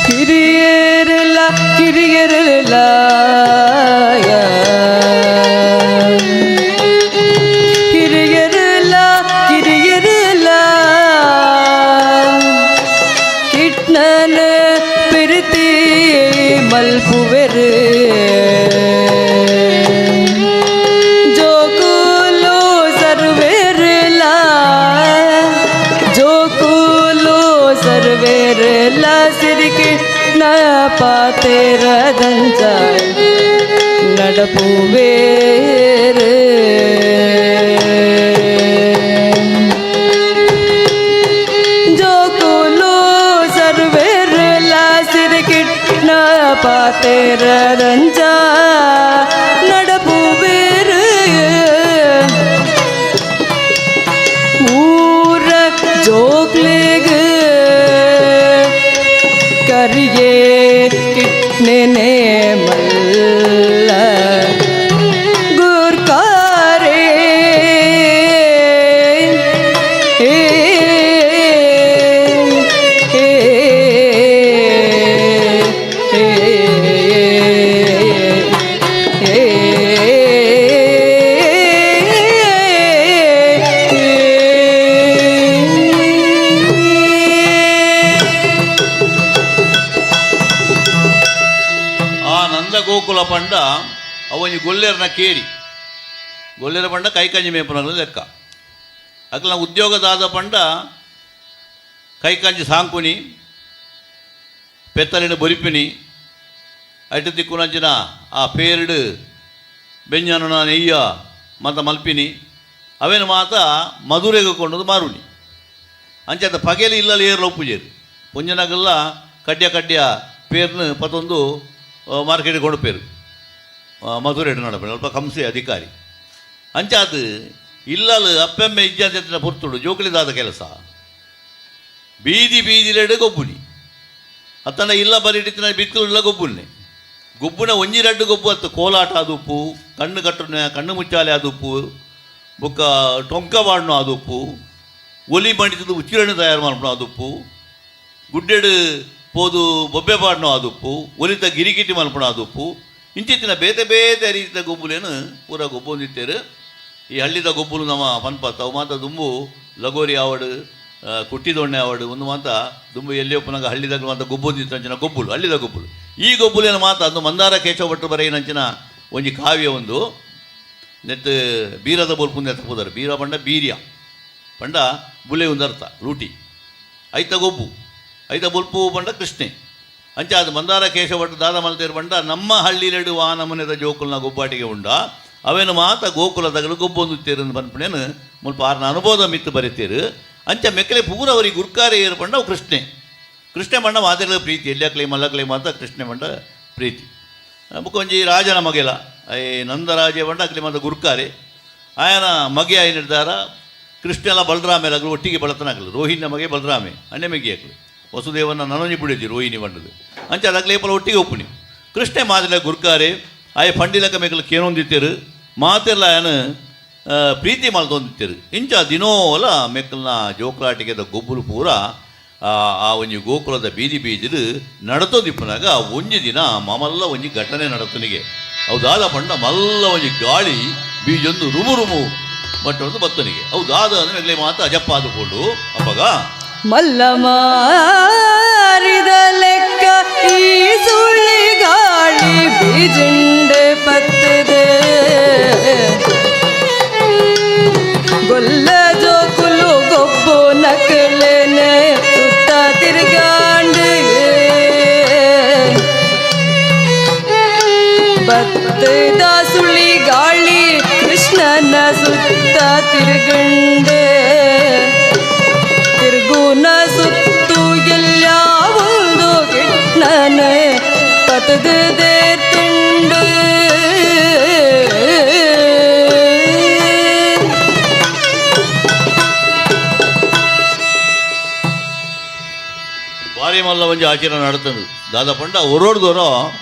ಕಿರಿಯರಲ ಕಿರಿಯರಲ ಕಿರಿಯರಲ ಕಿರಿಯರಲ ಕಿಟ್ನನ பிரித்தி மல்புವೆರು ಜೋಕುಲು ಸರ್ವೇರ್ಲ ಜೋಕುಲು ಸರ್ವೇರ್ಲ ಸಿರಿಕಿಟ್ನ ಪಾತೇರದಂಚ ನಡಪುವೇರು. ಜೋಕುಲು ಸರ್ವೇರ್ಲ ಸಿರಿಕಿಟ್ನ ಪಾತೇರದಂಚ ನಡಪುವೇರು. ಊರ ಜೋಕ್ಲೆಗ್ ಕರಿಯೇ ಕಿಟ್ನೆ ಮಲ್ಲ ಪಂಡ ಅವೊಂಜಿ ಗೊಲ್ಲೆರ್ನ ಕೇರಿ. ಗೊಲ್ಲೆರ ಪಂಡ ಕೈಕಂಜಿ ಮೇಪುನ ಲೆಕ್ಕ. ಅಕ್ಲನ ಉದ್ಯೋಗದಾದ ಪಂಡ ಕೈಕಂಜಿ ಸಾಂಕುನಿ, ಪೆತ್ತಲಿನ ಬೊರಿಪಿನಿ, ಐಟ ತಿಕ್ಕುನಂಚಿನ ಆ ಪೇರ್ಡ್ ಬೆಂಜನ ನೆಯ್ಯ ಮಾತ ಮಲ್ಪಿನಿ, ಅವೇನು ಮಾತ ಮಧುರೆಗೆ ಕೊಂಡದು ಮಾರುನಿ. ಅಂಚದ ಪಗೆಲಿ ಇಲ್ಲಲ್ಲಿ ಏರ್ಲ ಉಪ್ಪುಜೇರು ಪುಂಜನಗಲ್ಲ ಕಡ್ಯ ಕಡ್ಯ ಪೇರ್ನು ಪತ್ತೊಂದು ಮಾರ್ಕೆಟಿಗೆ ಕೊಂಡು ಪೇರು ಮಧುರೆಡ್ ನಡಪೆ ಅಲ್ಪ ಕಂಸೆ ಅಧಿಕಾರಿ. ಅಂಚಾದ ಇಲ್ಲಲು ಅಪ್ಪೆಮ್ಮೆ ಇಜ್ಜಂತ ಪುರ್ತುಡು ಜೋಕುಲಿದಾದ ಕೆಲಸ ಬೀದಿ ಬೀದಿಲೆಡು ಗೊಬ್ಬುನಿ. ಅತ್ತನ ಇಲ್ಲ ಬರಿಟಿತ್ತಿನ ಬಿತ್ತುಲ್ಲ ಗೊಬ್ಬುನ್ನೆ ಗೊಬ್ಬುನ ಒಂಜಿ ರಡ್ಡು ಗೊಬ್ಬು ಅತ್ತು ಕೋಲಾಟ ಆದುಪ್ಪು, ಕಣ್ಣು ಕಟ್ಟುನ ಕಣ್ಣು ಮುಚ್ಚಾಲೆ ಆದುಪ್ಪು, ಬೊಕ್ಕ ಟೊಂಕ ಬಾಡ್ನು ಆದುಪ್ಪು, ಒಲಿ ಬಂಡಿತದ ಉಚ್ಚಿರಣೆ ತಯಾರು ಮಾಡ್ಪುನ ಆದುಪ್ಪು, ಗುಡ್ಡೆಡು ಪೋದು ಬೊಬ್ಬೆ ಪಾಡ್ನು ಆದುಪ್ಪು, ಒಲಿತ ಗಿರಿಗಿಟಿ ಮಲ್ಪುನ ಆದುಪ್ಪು, ಇಂಚಿತ್ತಿನ ಬೇತೆ ಬೇತೆ ರೀತಿಯ ಗೊಬ್ಬುಲೇನು ಪೂರ ಗೊಬ್ಬೊಂದಿತ್ತೇರು. ಈ ಹಳ್ಳಿದ ಗೊಬ್ಬುಲು ನಮ್ಮ ಪನ್ಪತ್ತ ಅವು ಮಾತ ದುಂಬು ಲಗೋರಿ ಆವಡು, ಕುಟ್ಟಿದೊಣ್ಣೆ ಆವಡು, ಒಂದು ಮಾತ ದುಂಬು ಎಲ್ಲಿ ಒಪ್ಪನಾಗ ಹಳ್ಳಿದಾಗ ಮಾತ ಗೊಬ್ಬೊಂದಿತ್ತು ಅಂಚಿನ ಗೊಬ್ಬುಲು ಹಳ್ಳಿದ ಗೊಬ್ಬುಲು. ಈ ಗೊಬ್ಬುಲೇನು ಮಾತ ಅಂದು ಮಂದಾರ ಕೇಶವ ಭಟ್ರು ಬರೆಯಿನಂಚಿನ ಒಂಜಿ ಕಾವ್ಯ ಒಂದು ನೆಟ್ ಬೀರದ ಬೋಲ್ಪುಂದು ಎತ್ತ ಬೀರ ಪಂಡ ಬೀರ್ಯ ಪಂಡ ಬುಲೆ ಒಂದು ಅರ್ಥ ಲೂಟಿ ಐತ ಗೊಬ್ಬು ಐತ ಬೊಲ್ಪು ಪಂಡ ಕೃಷ್ಣೆ. ಅಂಚ ಅದು ಮಂದಾರ ಕೇಶವ ಭಟ್ರು ದಾದ ಮಲ್ತೇರು ಪಂಡ ನಮ್ಮ ಹಳ್ಳಿಲೆಡು ಆ ನಮೂನೆದ ಜೋಕುಲ್ನ ಗೊಬ್ಬಾಟಿಗೆ ಉಂಡ ಅವೇನು ಮಾತ ಗೋಕುಲದಗಲು ಗೊಬ್ಬೊಂದು ಪನ್ಪುನೇನು ಮುಲ್ಪ ಆರ್ನ ಅನುಭವದ ಮಿತ್ತು ಬರೀತೀರು. ಅಂಚ ಮೆಕ್ಕಲೆ ಪೂರ ಅವರಿಗೆ ಗುರ್ಕಾರೆ ಏರು ಪಂಡ ಅವು ಕೃಷ್ಣೆ. ಕೃಷ್ಣೆ ಪಂಡ ಮಾತೆರ್ಲ ಪ್ರೀತಿ, ಎಲ್ಯಕ್ಲೆ ಮಲ್ಲಕ್ಲೆ ಮಾತ ಕೃಷ್ಣೆ ಪಂಡ ಪ್ರೀತಿ. ಬೊಕ್ಕ ಒಂಜಿ ರಾಜನ ಮಗೆಲ I ನಂದರಾಜೆ ಪಂಡ ಅಕ್ಲೆ ಮಾತ ಗುರ್ಕಾರೆ. ಆಯನ ಮಗೆ ಆಯ್ನಿರ್ದಾರ ಕೃಷ್ಣೆಲ್ಲ ಬಲರಾಮೆ ಅಗಲು ಒಟ್ಟಿಗೆ ಬಳತನಾಗಲು ರೋಹಿಣಿನ ಮಗೆ ಬಲರಾಮೆ ಅಣ್ಣೆ ಮೆಗಿ ಅಕ್ಲು ವಸುದೇವನ ನನೊಂಜಿ ಪುಡಿದಿ ರೋಹಿಣಿ ಬಂಡದು ಅಂಚ ಅದಕ್ಲೆ ಪಲ ಒಟ್ಟಿಗೆ ಒಪ್ಪುನಿ. ಕೃಷ್ಣೆ ಮಾದಲ ಗುರ್ಕಾರೆ ಆಯ ಪಂಡಿಲಕ ಮೇಕಲು ಕೇನೊಂದಿತ್ತೇರು ಮಾತೆಲ್ಲ ಆಯನ ಪ್ರೀತಿ ಮಲ್ತೊಂದಿತ್ತೇರು. ಇಂಚ ದಿನೋಲ ಮೆಕ್ಕಲ್ನ ಜೋಕುಲಾಟಿಕೆದ ಗೊಬ್ಬುಲು ಪೂರ ಆ ಒಂಜಿ ಗೋಕುಲದ ಬೀದಿ ಬೀದಿಡು ನಡತೊಂದಿಪ್ಪುನಾಗ ಒಂಜಿ ದಿನ ಮಮಲ್ಲ ಒಂಜಿ ಘಟನೆ ನಡತನಿಗೆ. ಅವು ಪಂಡ ಮಲ್ಲ ಒಂಜಿ ಗಾಳಿ ಬೀಜೊಂದು ರುಮು ರುಮು ಮಟ್ಟೊಂದು ಬತ್ತನಿಗೆ. ಅವು ದಾದ ಅಂದ್ರೆ ಮಾತ ಅಜಪ್ಪ ಆದುಕೊಂಡು ಅಪ್ಪಗ ಮಲ್ಲ ಮಾರಿದ ಲೆಕ್ಕ ಈ ಸುಳಿ ಗಾಳಿ ಬೀಜುಂಡೆ ಪತ್ತದೆ ಗೊಲ್ಲ ಜೋಕುಲು ಗೊಬ್ಬು ನಕಲೇನೆ ಸುತ್ತ ತಿರುಗಾಂಡು ಬತ್ತದ ಸುಳಿ ಗಾಳಿ ಕೃಷ್ಣನ ಸುತ್ತ ತಿರುಗಂಡೆ ತಿರುಗುನ ಸುತ್ತು ಎಲ್ಲಾವುದು ಕೃಷ್ಣನ ಪತದೆ ತುಂಡು. ಬಾರಿ ಮಲ್ಲ ಒಂಜಿ ಆಚರಣೆ ನಡತಂಡು ದಾದ ಪಂಡ ಒರೋಡ್ದೋರೋ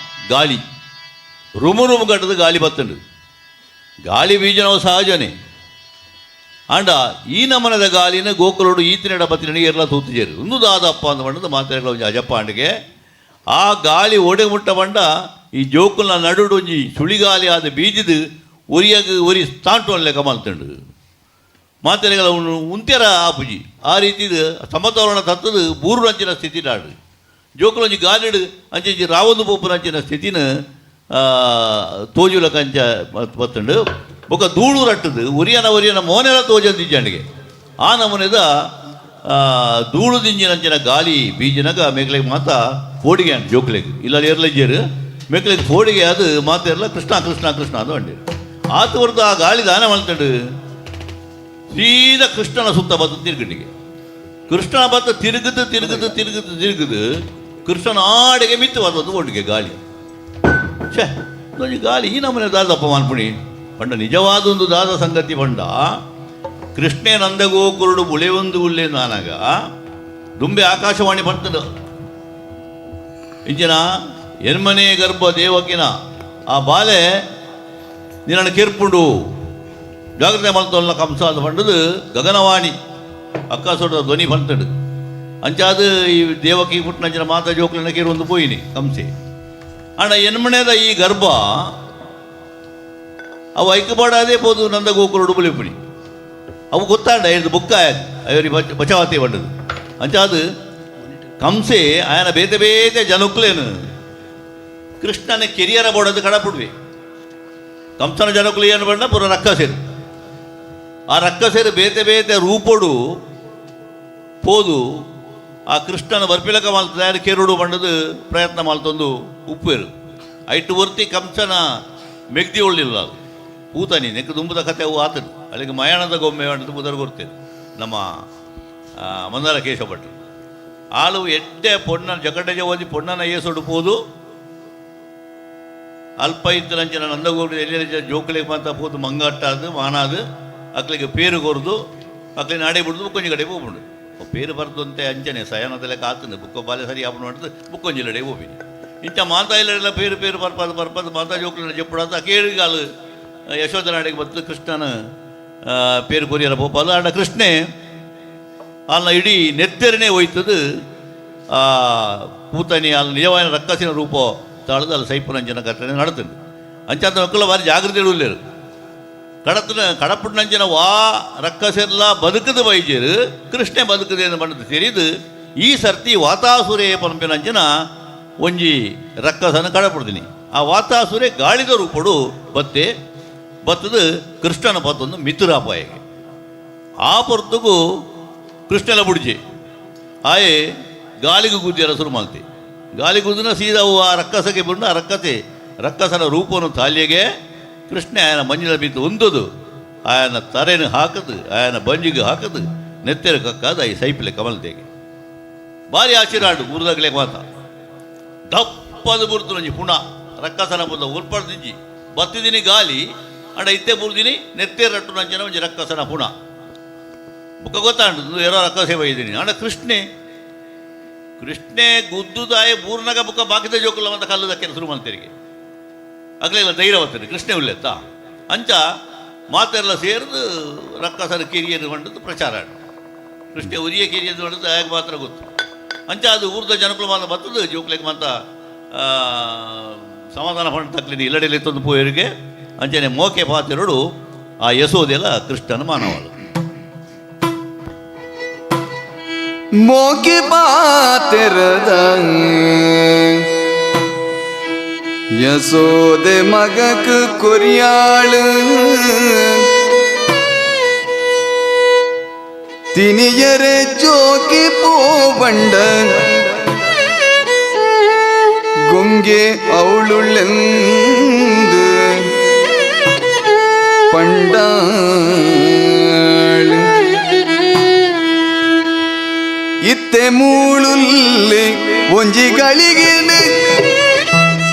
ಗಾಳಿ ರುಮು ರುಮು ಕಟ್ಟದು ಗಾಳಿ ಬತ್ತಂಡು. ಗಾಳಿ ಬೀಜನವು ಸಹಜನೇ. ಆಂಡ ಈ ನಮನದ ಗಾಳಿನ ಗೋಕುಲೋಡು ಈತಿನೆಡ ಬತ್ತಿನ ಎರ್ಲ ತೂತುಜೇರು ಒಂದು ದಾದಪ್ಪ ಅಂದ ಬಂಡದ ಮಾತೆಗಳ ಒಂಜಿ ಅಜಪ್ಪ ಅಂಡಿಗೆ. ಆ ಗಾಳಿ ಒಡೆ ಮುಟ್ಟ ಬಂಡ ಈ ಜೋಕುಲ್ನ ನಡುಡು ಒಂಜಿ ಸುಳಿಗಾಲಿ ಆದ ಬೀಜಿದು ಒರಿಯಾಗ ಒರಿ ತಾಂಟು ಲೆಕ್ಕ ಮಲ್ತಂಡು. ಮಾತೆರೆಗಳ ಉಂತ್ಯರ ಆಪುಜಿ ಆ ರೀತಿದು ಸಮತೋಲನ ತತ್ತದು ಬೂರು ಅಂಚಿನ ಸ್ಥಿತಿ ನಾಡು ಜೋಕುಲೊಂಜಿ ಗಾಲಿಡು ಅಂಚಿ ರಾವೊಂದು ಪೋಪುನ ಅಂಚಿನ ಸ್ಥಿತಿನ ತೋಜುಲ ಕಂಚ ಬತ್ತುಂಡು. ಬೊಕ್ಕ ಧೂಳು ರಟ್ಟದು ಒರಿಯನ ಒರಿಯನ ಮೋನೆಲ ತೋಜಂದಿಜ್ಜಂಡಿಗೆ ಆ ನಮೂನೆದ ಧೂಳು ದಿಂಜಿನಂಚಿನ ಗಾಳಿ ಬೀಜಿನಾಗ ಮೇಕಲೆಗ್ ಮಾತ ಫೋಡಿಗೆ ಅಂಡ್ ಜೋಕ್ಲೆಗ್ ಇಲ್ಲ ಏರ್ಲಜ್ಜೇರು ಮೇಕಲೆಗ್ ಫೋಡಿಗೆ ಅದು ಮಾತೆರ್ಲ ಕೃಷ್ಣ ಕೃಷ್ಣ ಕೃಷ್ಣ ಅದು ಅಂಡಿ ಆತ ಹೊರತು ಆ ಗಾಳಿ ದಾನ ಮಲ್ತಂಡು ಸೀದಾ ಕೃಷ್ಣನ ಸುತ್ತ ಬತ್ತು ತಿರುಗಣಿಗೆ. ಕೃಷ್ಣನ ಬತ್ತ ತಿರುಗುದು ತಿರುಗುದು ತಿರುಗುದು ತಿರುಗುದು ಕೃಷ್ಣನ ಆಡೆಗೆ ಮಿತ್ತು ಬರ್ತದ್ದು ಒಟ್ಟಿಗೆ ಗಾಳಿ. ಛೇ, ಒಂಜಿ ಗಾಳಿ ಈ ನಮೂನೆ ದಾದಪ್ಪ ಮಾನ್ಪುಣಿ ಪಂಡ ನಿಜವಾದ ಒಂದು ದಾದ ಸಂಗತಿ ಪಂಡ ಕೃಷ್ಣೆ ನಂದಗೋಕುರುಡು ಬುಳೆಯೊಂದು ಉಲ್ಲೆ ನಾನಾಗ ದುಂಬೆ ಆಕಾಶವಾಣಿ ಬರ್ತದ ಇಂಚಿನ ಎನ್ಮನೆ ಗರ್ಭ ದೇವಕಿನ ಆ ಬಾಲೆ ನಿನ್ನ ಕೆರ್ಪುಂಡು ಜಾಗ್ರತೆ ಮಲ್ತೊಲ್ಲ ಕಂಸ ಅಂತ ಪಂಡದು ಗಗನವಾಣಿ ಅಕ್ಕಸೊಡ ಧ್ವನಿ ಬಂತಡು. ಅಂಚಾದ ಈ ದೇವಕಿ ಪುಟ್ಟನಂಚಿನ ಮಾತ ಜೋಕ್ಲಿನ ಕೇರುವಂದು ಪೋಯಿನಿ ಕಂಸೆ. ಅಣ್ಣ ಎನ್ಮನೆದ ಈ ಗರ್ಭ ಅವು ಐಕ್ಯಪಾಡಾದೇ ಪೋದು ನಂದ ಗೋಕುರುಡು ಬುಲೆಪುಣಿ ಅವು ಗೊತ್ತಾಂಡ ಹೇಳ್ದು ಬುಕ್ಕ ಅಯ್ಯರಿ ಬಚಾವತಿ ಬಂಡದು. ಅಂಚಾದ ಕಂಸೆ ಆಯನ ಬೇತೆ ಬೇತೆ ಜನಕ್ಕಲೇನು ಕೃಷ್ಣನ ಕೆರಿಯರ ಬೋಡದು ಕಡಪುಡ್ವಿ. ಕಂಸನ ಜನಕುಲು ಏನು ಬಂಡ ಪುರ ರಕ್ಕಸೇರು. ಆ ರಕ್ಕಸೇರು ಬೇತೆ ಬೇತೆ ರೂಪೊಡು ಪೋದು ಆ ಕೃಷ್ಣನ ಬರ್ಪಿಲಕ ಮಾಲ್ತದೆ ಕೆರುಡು ಬಂಡದು ಪ್ರಯತ್ನ ಮಾಲ್ತೊಂದು ಉಪ್ಪೇರು. ಐಟು ವರ್ತಿ ಕಂಸನ ಮೆಗ್ದಿ ಒಳ್ಳಿಲ್ಲ ಅದು ಪೂತನಿ ನೆಕ್ ದುಂಬುದ ಕತೆ ಅವು ಆತನು ಅಲ್ಲಿಗೆ ಮಯಾಣದ ಗೊಂಬೆ ಬಂಡದು ಪುದರ್ ಕೊಡ್ತೇನೆ ನಮ್ಮ ಮಂದಾರ ಕೇಶವ ಭಟ್ರು. ಆಳು ಎಡ್ಡೆ ಪೊಣ್ಣನ ಜಗಡ್ಡೆ ಓದಿ ಪೊಣ್ಣನ ಏಸೊಡು ಪೋದು ಅಲ್ಪ ಇತ್ತರಂಚಿನ ನಂದಗೋಡು ಎಲ್ಲಿ ಜೋಕುಲಿಗೆ ಮಾತ ಪೋದು ಮಂಗಟ್ಟಾದು ಮಾನಾದು ಅಕ್ಲಿಗೆ ಪೇರು ಕೊರ್ದು ಅಕ್ಲಿಗೆ ನಾಡೆ ಬಿಡ್ದು ಬುಕ್ಕೊಂಜಿ ಕಡೆ ಹೋಗ್ಬಿಡು. ಪೇರು ಬರ್ದಂತೆ ಅಂಚನೆ ಸಯನದಲ್ಲೇ ಕಾತಂದು ಬುಕ್ಕ ಬಾಲೆ ಸರಿ ಆಪಣ ಮಾಡಿದ್ದು ಬುಕ್ಕೊಂಜಿಲಡೆ ಹೋಗಿನಿ. ಇಂಚ ಮಾತಾ ಇಲ್ಲೆಲ್ಲ ಪೇರು ಪೇರು ಬರ್ಪದು ಬರ್ಪದು ಮಾತಾ ಜೋಕುಲಿನ ಜೆಪ್ಪುಡಾದ ಕೇಳಿಗಾಲು ಯಶೋಧ ನಾಡಿಗೆ ಬಂತು ಕೃಷ್ಣನ ಪೇರು ಕೊರಿಯರ ಪೋಪಾಲು. ಆಂಡ ಕೃಷ್ಣೆ ಅಲ್ಲ ಇಡೀ ನೆತ್ತೆರನೇ ಹೋಯ್ತದು ಆ ಪೂತನಿ ಅಲ್ಲಿ ನಿಜವಾದ ರಕ್ಕಸಿನ ರೂಪ ತಾಳದು ಅಲ್ಲಿ ಸೈಪುನಂಚಿನ ಘಟನೆ ನಡತದೆ. ಅಂಚಾತ ಮಕ್ಕಳು ಭಾರಿ ಜಾಗೃತಿ ಇಡುವುದಿಲ್ಲ. ಕಡತನ ಕಡಪುಟ್ಟನಂಚಿನ ವಾ ರಕ್ಕಸೆಲ್ಲ ಬದುಕದು ಬೈಜೇರು ಕೃಷ್ಣೆ ಬದುಕದೆ ಎಂದು ಬಣ್ಣದ ತೆರಿದು ಈ ಸರ್ತಿ ವಾತಾಸುರೇ ಪಂಪಿನಂಚಿನ ಒಂಜಿ ರಕ್ಕಸನ ಕಡಪಡ್ತೀನಿ. ಆ ವಾತಾಸುರೆ ಗಾಳಿದ ರೂಪಡು ಬತ್ತೆ ಬತ್ತದು ಕೃಷ್ಣನ ಪತ್ತೊಂದು ಮಿತ್ರಪಾಯಿಗೆ ಆ ಪೊರ್ತುಗು ಕೃಷ್ಣನ ಬುಡ್ಜಿ ಆಯೆ ಗಾಳಿಗೆ ಗುದ್ದಿಯರ ಶುರು ಮಾಡ್ತಿ. ಗಾಳಿ ಗುದ್ದಿನ ಸೀದಾ ಆ ರಕ್ಕಸಕ್ಕೆ ಬಂದು ಆ ರಕ್ಕಸೆ ರಕ್ಕಸನ ರೂಪವನ್ನು ತಾಲಿಗೆ ಕೃಷ್ಣ ಆಯನ ಮಂಜಿನ ಬಿದ್ದು ಉಂದದು ಆಯನ ತರೆನು ಹಾಕದು ಆಯನ ಬಂಜಿಗೆ ಹಾಕದು ನೆತ್ತೆರ ಕಕ್ಕಾದ ಈ ಸೈಪಿಲೆ ಕಮಲತೆಗೆ ಭಾರಿ ಆಶೀರ್ವಾಡು ಊರ್ದಾಗಲೇ ಮಾತ ದಪ್ಪದ ಬುರ್ದು ನಂಜಿ ಪುಣ ರಕ್ಕಸನ ಬುದ್ಧ ಉಲ್ಪಡ್ದಿಂಜಿ ಬತ್ತಿದ್ದೀನಿ ಗಾಲಿ ಅಂಡ ಇತ್ತೆ ಬುರ್ದಿನಿ ನೆತ್ತೇರಟ್ಟು ನಂಜಿನ ಒಂಜಿ ರಕ್ಕಸನ ಪುಣ ಬುಕ್ಕ ಗೊತ್ತಾಂಡು ಏನೋ ರಕ್ಕಸೆ ಬೈದೀನಿ. ಅಂಡ ಕೃಷ್ಣೆ ಕೃಷ್ಣೆ ಗುದ್ದುದಾಯ ಬೂರ್ನಗ ಬುಕ್ಕ ಬಾಕಿದ ಜೋಕುಲ ಅಂತ ಕಲ್ಲುದಕ್ಕೆ ಶುರು ಮಾಡ್ತೇರಿಗೆ ಅಗ್ಲೆಲ್ಲ ಧೈರ್ಯ ಬರ್ತಾರೆ ಕೃಷ್ಣೆ ಉಲ್ಲೆತ್ತ ಅಂಚ ಮಾತೆಲ್ಲ ಸೇರಿದು ರಕ್ಕಸರ ಕಿರಿಯರು ಕಂಡದ್ದು ಪ್ರಚಾರ. ಕೃಷ್ಣ ಉರಿಯ ಕಿರಿಯರು ಕಂಡದ್ದು ಆಗ ಮಾತ್ರ ಗೊತ್ತು. ಅಂಚ ಅದು ಊರ್ದ ಜನಕುಲ ಮಾತ್ರ ಬರ್ತದೆ ಜೋಕ್ಲಿಗೆ ಮಾತ ಸಮಾಧಾನ ಪಂಡ ತಕ್ಲಿನಿ ಇಲ್ಲಡೆಯಲ್ಲಿ ತಂದು ಪೋಯರಿಗೆ ಅಂಚನೆ ಮೋಕೆ ಪಾತಿರಡು ಆ ಯಸೋದೆಲ್ಲ ಕೃಷ್ಣನ ಮಾನವಳು. ಮೋಕೆ ಪಾತಿರದ ಯಸೋದೆ ಮಗಕ್ ಕೊರಿಯಾಳು ತಿನಿಯರೆ ಜೋಕಿ ಪೋಬಂಡ ಗೊಂಗೆ ಅವಳುಳ್ಳೆಂದು ಪಂಡಾಳು ಇತ್ತೆ ಮೂಳುಲ್ಲೆ ಒಂಜಿ ಗಳಿಗಿನ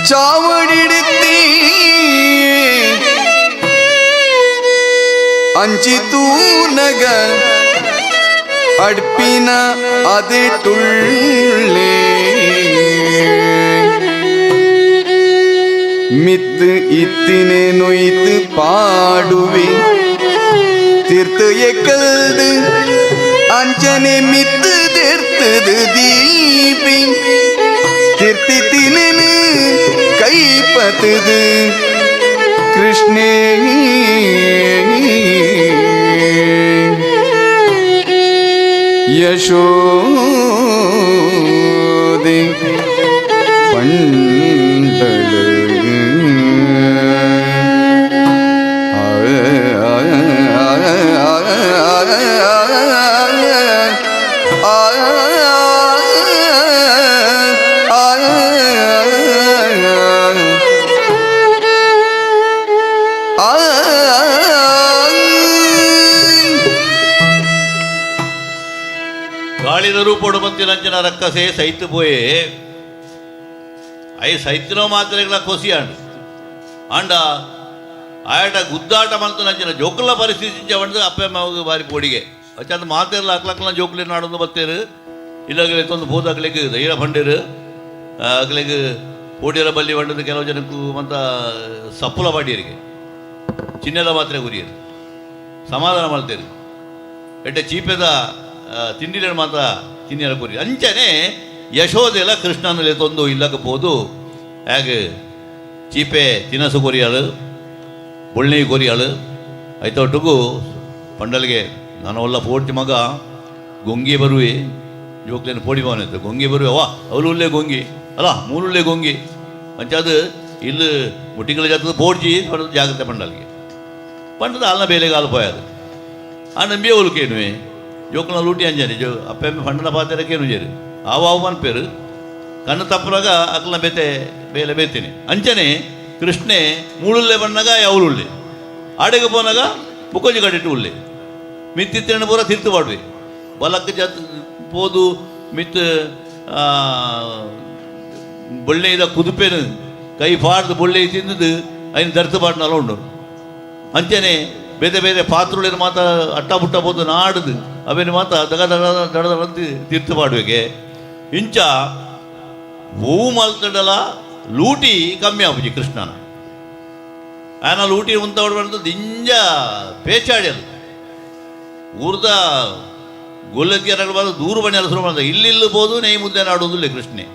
ಚಾವಡಿಡುತ್ತಿ ಅಂಚಿ ತೂನಗ ಅಡ್ಪಿನ ಅದೆಟುಳ್ಳೆ ಮಿತ್ ಇತ್ತಿನೆ ನೊಯ್ತು ಪಾಡುವೆ ತೀರ್ತು ಎಕ್ಕಲ್ದು ಅಂಚನೆ ಮಿತ್ತು தெர்த்தது தீபி திர்த்தி தினனு கைப்பத்துது கிருஷ்ணே யசோதே பண்டலு ಗಾಳಿದ ರೂಪೋಡು ಬತ್ತಿನಂಚಿನ ರಕ್ಕಸೆ ಸೈತು ಪೋಯೆ I ಸೈತಿನೋ ಮಾತ್ರೆಗಳ ಕೊಸಿಯಾಂಡು ಆಂಡ ಆಯಟ ಗುದ್ದಾಟ ಮಲ್ತು ಜೋಕುಲ ಪರಿಸ್ಥಿತಿ ಬಂದು ಅಪ್ಪೆ ಮಾವು ಬಾರಿ ಪೋಡಿಗೆ ಅಚ್ಚಂದ ಮಾತೆಲ್ಲ ಅಕ್ಲಕ್ಲ ಜೋಕುಲಿ ನಾಡೊಂದು ಬತ್ತೇರು ಇಲ್ಲಗಲೆ ತೊಂದು ಪೋದು ಅಕ್ಲೆಗ್ ಧೈರ್ಯ ಬಂಡೇರು ಅಕ್ಲೆಗ್ ಪೋಡಿಯರ ಬಲ್ಲಿ ಬಂಡದು ಕೆಲವು ಜನಕ್ಕೂ ಮಂತ ಸಪ್ಪುಲ ಬಾಡಿಯರಿಗೆ ಚಿನ್ನೆದ ಮಾತ್ರೆ ಗುರಿಯರು ಸಮಾಧಾನ ಮಲ್ತೇರು ಎಡ್ಡೆ ಚೀಪೆದ ತಿಂಡಿನ ಮಾತ್ರ ತಿನ್ನಿರ ಗುರಿ ಅಂಚನೆ ಯಶೋದೆಲ್ಲ ಕೃಷ್ಣನಲ್ಲಿ ತೊಂದು ಇಲ್ಲಕ ಪೋದು ಹೇಗೆ ಚೀಪೆ ತಿನಸು ಕೊರಿಯಾಳು ಬೊಳ್ಳಿ ಕೊರಿಯಾಳು ಐತೊಟ್ಟುಗು ಪಂಡಲ್ಗೆ ನಾನು ಒಲ್ಲ ಪೋಡ್ತಿ ಮಗ ಗೊಂಗಿ ಬರುವೆ ಜೋಕ್ಲೇನು ಪೋಡಿ ಭವನ ಗೊಂಗಿ ಬರುವೆ ಅವ ಅವಳುಳ್ಳೆ ಗೊಂಗಿ ಅಲ್ಲ ಮೂರುಳ್ಳೆ ಗೊಂಗಿ ಅಂಚಾದ ಇಲ್ಲು ಮುಟ್ಟಿಗಳ ಜಾತದ ಪೋಡ್ಜಿ ಜಾಗ್ರತೆ ಪಂಡಲ್ಗೆ ಪಂಡದ ಆಲ್ನ ಬೇಲೆಗಾಲು ಪೋಯದು. ಆ ನಂಬಿಯೇ ಒಲ್ಕೇನುವೆ ಜೋಕುನ ಲೂಟಿ ಅಂಜನೆ ಜೋ ಅಪ್ಪೆಮ್ಮೆ ಪಂಡನ ಪಾತೆರಕ್ಕೇನು ಜೇರು ಆವು ಆವು ಪನ್ಪೇರು ಕಣ್ಣು ತಪ್ಪುನಾಗ ಅಕ್ಲನ ಬೇತೆ ಬೇಲೆ ಬೇತೀನಿ. ಅಂಚನೆ ಕೃಷ್ಣೆ ಮೂಳುಲ್ಲೆ ಬಣ್ಣಗ ಯಾವಳುಳ್ಳೆ ಆಡೆಗೆ ಪೋನಾಗ ಬುಕ್ಕೊಂಜಿ ಕಟ್ಟಿಟ್ಟು ಉಳ್ಳೆ ಮಿತ್ತಿತ್ತೇಣ ಪೂರ ತಿರ್ತು ಪಾಡುವೆ ಬಲಕ್ಕೆ ಜತ್ ಪೋದು ಮಿತ್ ಬೊಳ್ಳೆದ ಕುದುಪೆನು ಕೈ ಪಾಡ್ದು ಬೊಳ್ಳೆ ತಿಂದದು ಐನು ದರ್ತು ಪಾಡ್ನಲ್ಲ ಉಂಡು. ಅಂಚನೆ ಬೇತೆ ಬೇತೆ ಪಾತ್ರುಳಿನ ಮಾತ ಅಟ್ಟ ಬುಟ್ಟ ಪೋದು ನಾಡುದು ಅವೇನು ಮಾತ ದಗ ದಗ ದಡ ದಡ ತಿರ್ತು ಪಾಡುವೆಗೆ. ಇಂಚ ಓವು ಮಲ್ತಡಲ ಲೂಟಿ ಕಮ್ಮಿ ಆಪುಜಿ ಕೃಷ್ಣನ. ಆಯನ ಲೂಟಿ ಉಂತವಡು ಬಂದು ದಿಂಜ ಪೇಚಾಡ್ಯದು ಊರ್ದ ಗೊಲ್ಲತ್ತಿಯರಗಳು ಬಂದು ದೂರು ಬಣ್ಣೆ ಶುರು ಮಾಡ್ದ ಇಲ್ಲಿ ಬೋದು ನೇಯ್ ಮುದ್ದೆ ನಾಡುವುದಿಲ್ಲ ಕೃಷ್ಣೆ.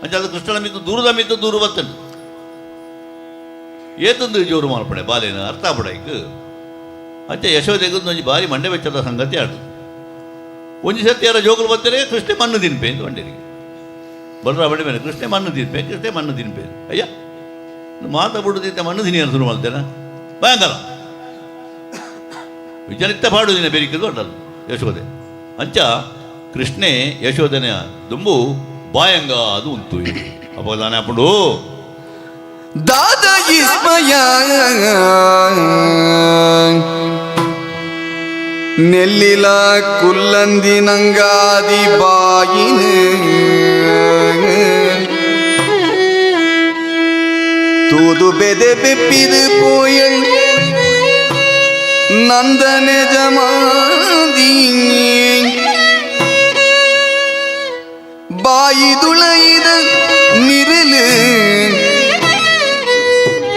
ಅಂಚ ಅದು ಕೃಷ್ಣನ ಮಿತ್ತು ದೂರದ ಮಿತ್ತು ದೂರು ಬತ್ತಂಡು ಏತಂದು ಜೋರು ಮಾಲ್ಪಣೆ ಬಾಲೇನು ಅರ್ಥ ಆಪಡೈಕ್. ಅಂಚ ಯಶೋದೆಗೆ ಒಂಜಿ ಬಾರಿ ಮಂಡೆ ಬೆಚ್ಚದ ಸಂಗತಿ ಆಡು. ಒಂಜಿ ಸರ್ತಿ ಯಾರ ಜೋಕುಲು ಬರ್ತಾರೆ ಕೃಷ್ಣೆ ಮಣ್ಣು ತಿನ್ಪೆ ಅಂತ ಬಂಡೇರಿಗೆ ಬಲರಾಮ ಬಂಡೆ ಮೇಲೆ ಕೃಷ್ಣೆ ಮಣ್ಣು ತಿನ್ಪೆ ಕೃಷ್ಣೆ ಮಣ್ಣು ತಿನ್ಪೆ. ಅಯ್ಯ ಮಾತ ಬಿಡುದಿದ್ದ ಮಣ್ಣು ತಿನ್ನಿ ಶುರು ಮಾಡ್ತೇನೆ ಭಯಂಕರ ವಿಚರಿತ ಪಾಡುದಿನ ಬೇರಿಕೆ ದೊಡ್ಡದು ಯಶೋದೆ. ಅಂಚ ಕೃಷ್ಣೆ ಯಶೋದನೆ ದುಂಬು ಬಾಯಂಗ ಅದು ಉಂತು ಅಪ್ಪದಾನೆ ಅಪ್ಪಡು ದಾದ ಇಸ್ಮಯ ನೆಲ್ಲಿಲ ಕುಲ್ಲಂದಿನಂಗಾದಿ ಬಾಯಿನ ತೂದು ಬೆದೆ ಬೆಪ್ಪಿದು ಪೋಯಳ್ ನಂದನೆ ಜಮಾದಿ ಬಾಯಿದುಳೈದ ನಿರಲು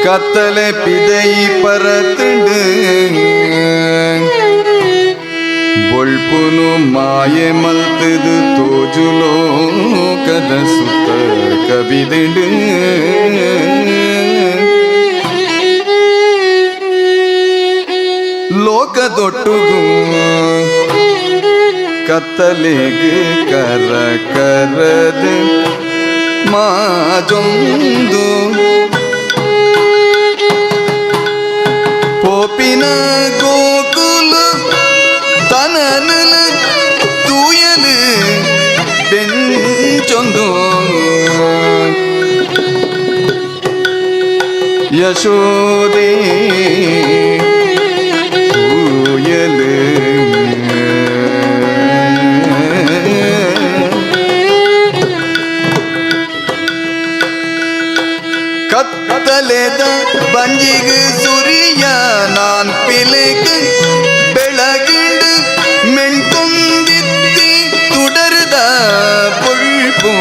ಕತ್ತಲೆ ಪಿದೈ ಪರತುಂಡು ಬೊಳ್ಪುನು ಮಾಯೆ ಮಲ್ತದು ತೋಜುಲೋಕದ ಸುತ್ತ ಕವಿದಿಂಡು ಲೋಕದೊಟ್ಟುಗು ಕತ್ತಲೆಗೆ ಕರ ಕರದು ಮಾಜೊಂದು ಪೋಪಿನ ಗೋಕುಲ ತನನಲ ತೂಯಲು ಬೆಂಚೊಂದು ಯಶೋದೆ ತೂಯಲು ಕತ್ತಲೆದ ಬಂಜಿಗೆ ಸುರಿಯ ನಾನ್ ಪಿಲೆಗ್ ಬೆಳಗಿಂಡು ಮೆಣ್ಕೊಂದಿತ್ತಿ ತುಡರ್ದ ಪೊಳ್ಪು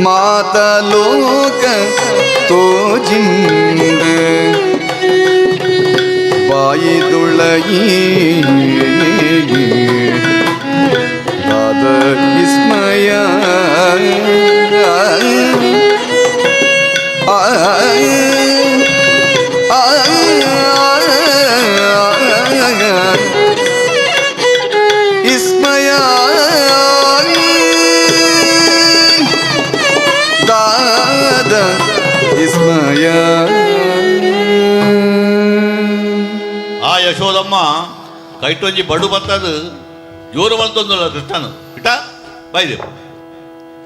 ಮಾತಲೋಕ ತೋಜಿಂದು ಬಾಯಿದುಳಯಿ ದಾದ ವಿಸ್ಮಯ ಆ ಆ ವಿಸ್ಮಯ ದಾದ ವಿಸ್ಮಯ. ಆ ಯಶೋದಮ್ಮ ಕೈಟೊಂಜಿ ಬಡು ಬತ್ತದು ಜೋರು ಮಲ್ತೊಂದುಲ್ಲ ಕೃಷ್ಣನು ಇಟ ಬಾಯ್ದೆ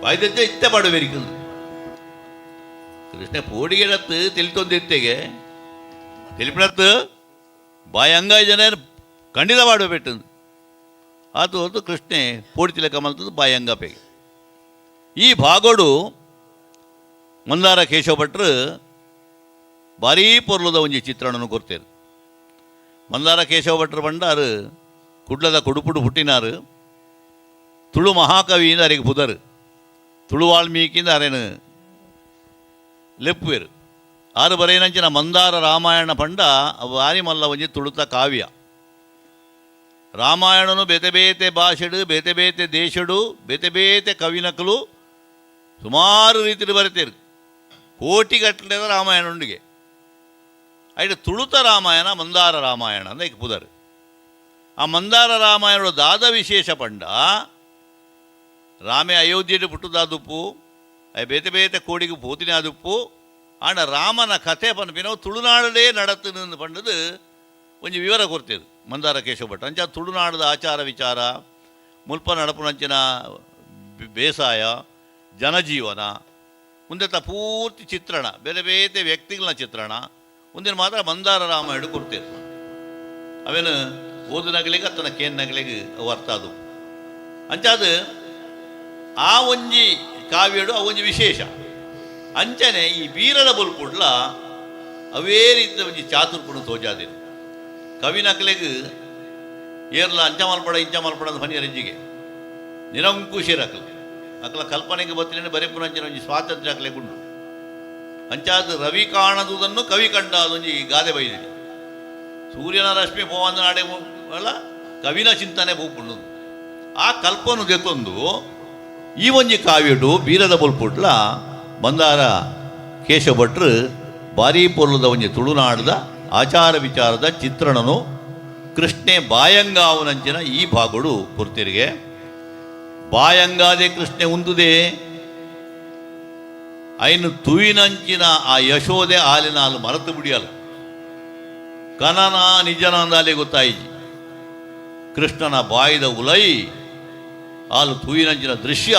ಬಾಯ್ದೆತ್ತೆ ಇತ್ತೆ ಬಡು ಬೇರಿಕಂದು ಕೃಷ್ಣ ಪೋಡಿಗೆಡತ್ತು ತಿಳಿತೊಂದು ಇತ್ತೆಗೆ ತಿಳಿಪಿಡತ್ತು ಬಾಯಿ ಅಂಗಾಯಿ ಜನ ಖಂಡಿತ ಬಾಡುವೆ ಪೆಟ್ಟಂದು ಆತು ಹೊತ್ತು ಕೃಷ್ಣೆ ಪೋಡಿ ತಿಲಕ ಮಲ್ತದ್ದು ಬಾಯಿ ಅಂಗಪೆಗೆ. ಈ ಭಾಗೋಡು ಮಂದಾರ ಕೇಶವ ಭಟ್ರು ಭಾರೀ ಪೊರ್ಲುದ ಒಂಜಿ ಚಿತ್ರಣನು ಕೊರ್ತೇರು. ಮಂದಾರ ಕೇಶವ ಭಟ್ರು ಬಂಡಾರು ಕುಡ್ಲದ ಕುಡುಪುಡು ಹುಟ್ಟಿನಾರು ತುಳು ಮಹಾಕವಿಯಿಂದ ಅರೆಗೆ ಪುದರು ತುಳು ವಾಲ್ಮೀಕಿಂದ ಅರೇನು ಲೆಪ್ಪುವೆರು. ಆರು ಬರೇನಂಚಿನ ಮಂದಾರ ರಾಮಾಯಣ ಪಂಡ ವಾರಿ ಮಲ್ಲ ಒಂಜಿ ತುಳುತ ಕಾವ್ಯ. ರಾಮಾಯಣನು ಬೇತೆ ಬೇತೆ ಭಾಷೆಡು ಬೇತೆ ಬೇತೆ ದೇಶಡು ಬೇತೆ ಬೇತೆ ಕವಿನಕಲು ಸುಮಾರು ರೀತಿಯಲ್ಲಿ ಬರೀತೇರು. ಕೋಟಿಗಟ್ಟಲೆದ ರಾಮಾಯಣ ಉಂಡಿಗೆ ಐಟ್ ತುಳುತ ರಾಮಾಯಣ ಮಂದಾರ ರಾಮಾಯಣ ಅಂದ ಈಗ ಪುದರು. ಆ ಮಂದಾರ ರಾಮಾಯಣ ದಾದ ವಿಶೇಷ ಪಂಡ ರಾಮೆ ಅಯೋಧ್ಯೆಡು ಪುಟ್ಟುದಾದುಪ್ಪು ಬೇತೆ ಬೇತೆ ಕೋಡಿಗೆ ಪೋತಿನ ಅದುಪ್ಪು. ಆಂಡ ರಾಮನ ಕಥೆ ಪನ್ಪಿನವು ತುಳುನಾಡಲೇ ನಡತನು ಪಂಡದು ಒಂಜಿ ವಿವರ ಕೊರ್ತಿರು ಮಂದಾರ ಕೇಶವ ಭಟ್. ಅಂಚ ತುಳುನಾಡದ ಆಚಾರ ವಿಚಾರ, ಮುಲ್ಪ ನಡಪುನಂಚಿನ ಬೇಸಾಯ, ಜನಜೀವನ ಮುಂದೆತ್ತ ಪೂರ್ತಿ ಚಿತ್ರಣ, ಬೇರೆ ಬೇತೆ ವ್ಯಕ್ತಿಗಳ ಚಿತ್ರಣ ಮುಂದಿನ ಮಾತ್ರ ಮಂದಾರ ರಾಮಾಯಣ ಕೊಡ್ತೇವೆ. ಅವೇನು ಓದುನಗಲಿಗೆ ಅತ್ತನ ಕೇನ್ನಗಲಿಗೆ ಅವು ಅರ್ಥ ಅದು. ಅಂಚಾದ ಆ ಒಂಜಿ ಕಾವ್ಯಡು ಆ ಒಂಜಿ ವಿಶೇಷ. ಅಂಚನೆ ಈ ಬೀರರ ಬೊಲ್ಪುಡ್ಲ ಅವೇ ರೀತಿಯ ಒಂಜಿ ಚಾತುರ್ಪುಣ ತೋಜಾದಿರು. ಕವಿನಕಲೆಗ್ ಏರ್ಲ ಅಂಚ ಮಲ್ಪಡ ಇಂಚ ಮಲ್ಪಡ ಅಂತ ಫನಿಯರಂಜಿಗೆ ನಿರಂಕುಶಿರಕಲು ಅಕಲ ಕಲ್ಪನೆಗೆ ಬತ್ತಿನ ಬರೆಪುನಂಚಿನ ಒಂಜಿ ಸ್ವಾತಂತ್ರ್ಯ ಅಕಲೆ ಗುಂಡು. ಅಂಚಾದ ರವಿ ಕಾಣದುದನ್ನು ಕವಿ ಕಂಡ ಅದೊಂಜಿ ಗಾದೆ ಬೈದಿರಿ. ಸೂರ್ಯನ ರಶ್ಮಿ ಪೋವಂದ ನಾಡೆ ಅಲ್ಲ ಕವಿನ ಚಿಂತನೆ ಪೂಪುಂಡು. ಆ ಕಲ್ಪನು ದೆತ್ತೊಂದು ಈ ಒಂಜಿ ಕಾವ್ಯಡು ಬೀರದ ಬೊಲ್ಪುಟ್ಲ ಮಂದಾರ ಕೇಶವ ಭಟ್ರು ಭಾರೀ ಪೊರ್ಲದ ಒಂಜಿ ತುಳುನಾಡದ ಆಚಾರ ವಿಚಾರದ ಚಿತ್ರಣನು ಕೃಷ್ಣೆ ಬಾಯಂಗಾವನಂಚಿನ ಈ ಭಾಗಡು ಕೊರ್ತಿರಿಗೆ. ಬಾಯಂಗಾದೆ ಕೃಷ್ಣೆ ಉಂದುದೆ ಐನು ತುವಿನಂಚಿನ ಆ ಯಶೋದೆ ಆಲಿನಾಲು ಮರತು ಬಿಡಿಯಲ್ಲ ಕನನ ನಿಜನಂದಾಲೆ ಗೊತ್ತಾಯಿಜಿ. ಕೃಷ್ಣನ ಬಾಯಿದ ಉಲೈ ಆಲು ತೂಯಿನಂಚಿನ ದೃಶ್ಯ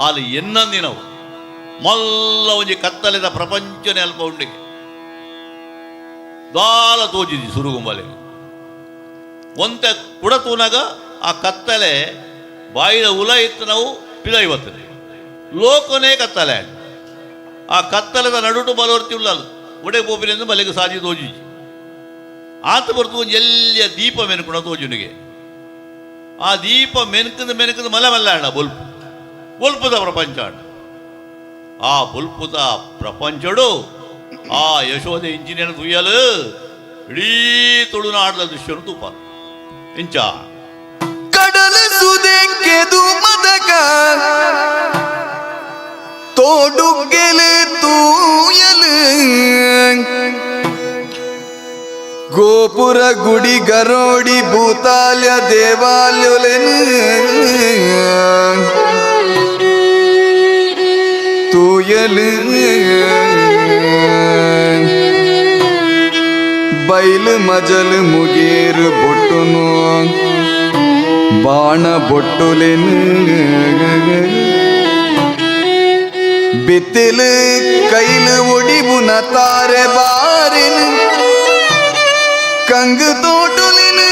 ಆಲು ಎನ್ನಂದಿನವು ಮಲ್ಲ ಒಂಜಿ ಕತ್ತಲೆದ ಪ್ರಪಂಚನೆ ಅಲ್ಪ ಉಂಡಿಗೆ ದಾಲ ತೋಜಿದಿ ಸುರುಗುಂಬಲೆ ಒಂತೆ ಕುಡ ತೂನಾಗ ಆ ಕತ್ತಲೆ ಬಾಯಿದ ಉಲ ಇತ್ತು ನಾವು ಪಿದೈ ಬರ್ತದೆ ಲೋಕನೇ ಕತ್ತಲೆ. ಆ ಕತ್ತಲೆದ ನಡುಟು ಬಲವರ್ತಿ ಉಳ್ಳಲು ಒಡೆ ಪೋಪಿನಿಂದ ಬಲೆಗೆ ಸಾಜಿ ತೋಜಿ ಆತ ಬರ್ತು ಒಂಜಿ ಎಲ್ಲಿಯ ದೀಪ ಮೆನುಕುಣ ತೋಜುನಿಗೆ. ಆ ದೀಪ ಮೆನುಕದ ಮೆನುಕದ ಮಲೆ ಮಲ್ಲ ಅಣ್ಣ ಬೊಲ್ಪು ಬೊಲ್ಪುದ ಪ್ರಪಂಚ ಅಣ್ಣ. ಆ ಬೊಲ್ಪುದ ಪ್ರಪಂಚಡು ಆ ಯಶೋದೆ ಇಂಜಿನಿಯರ್ ತುಯ್ಯಲು ಇಡೀ ತುಳುನಾಡದ ದೃಶ್ಯನು ತೂಪ ಇಂಚ ಕಡಲ ಸುದೆಕ್ಕೆದು ಮದಕ ತೋಡುಗೆಲು ತೂಯಲು ಗೋಪುರ ಗುಡಿ ಗರೋಡಿ ಭೂತಾಲ್ಯ ದೇವಾಲ್ಯೊಲೆನು ತೂಯಲು ಬೈಲು ಮಜಲು ಮುಗೇರು ಬೊಟ್ಟುನು ಬಾಣ ಬೊಟ್ಟುಲೆನು ಬಿತ್ತಿಲು ಕೈಲು ಒಡಿಬುನ ತಾರೆ ಬಾರಿನು ಕಂಗು ತೋಟುಲಿನು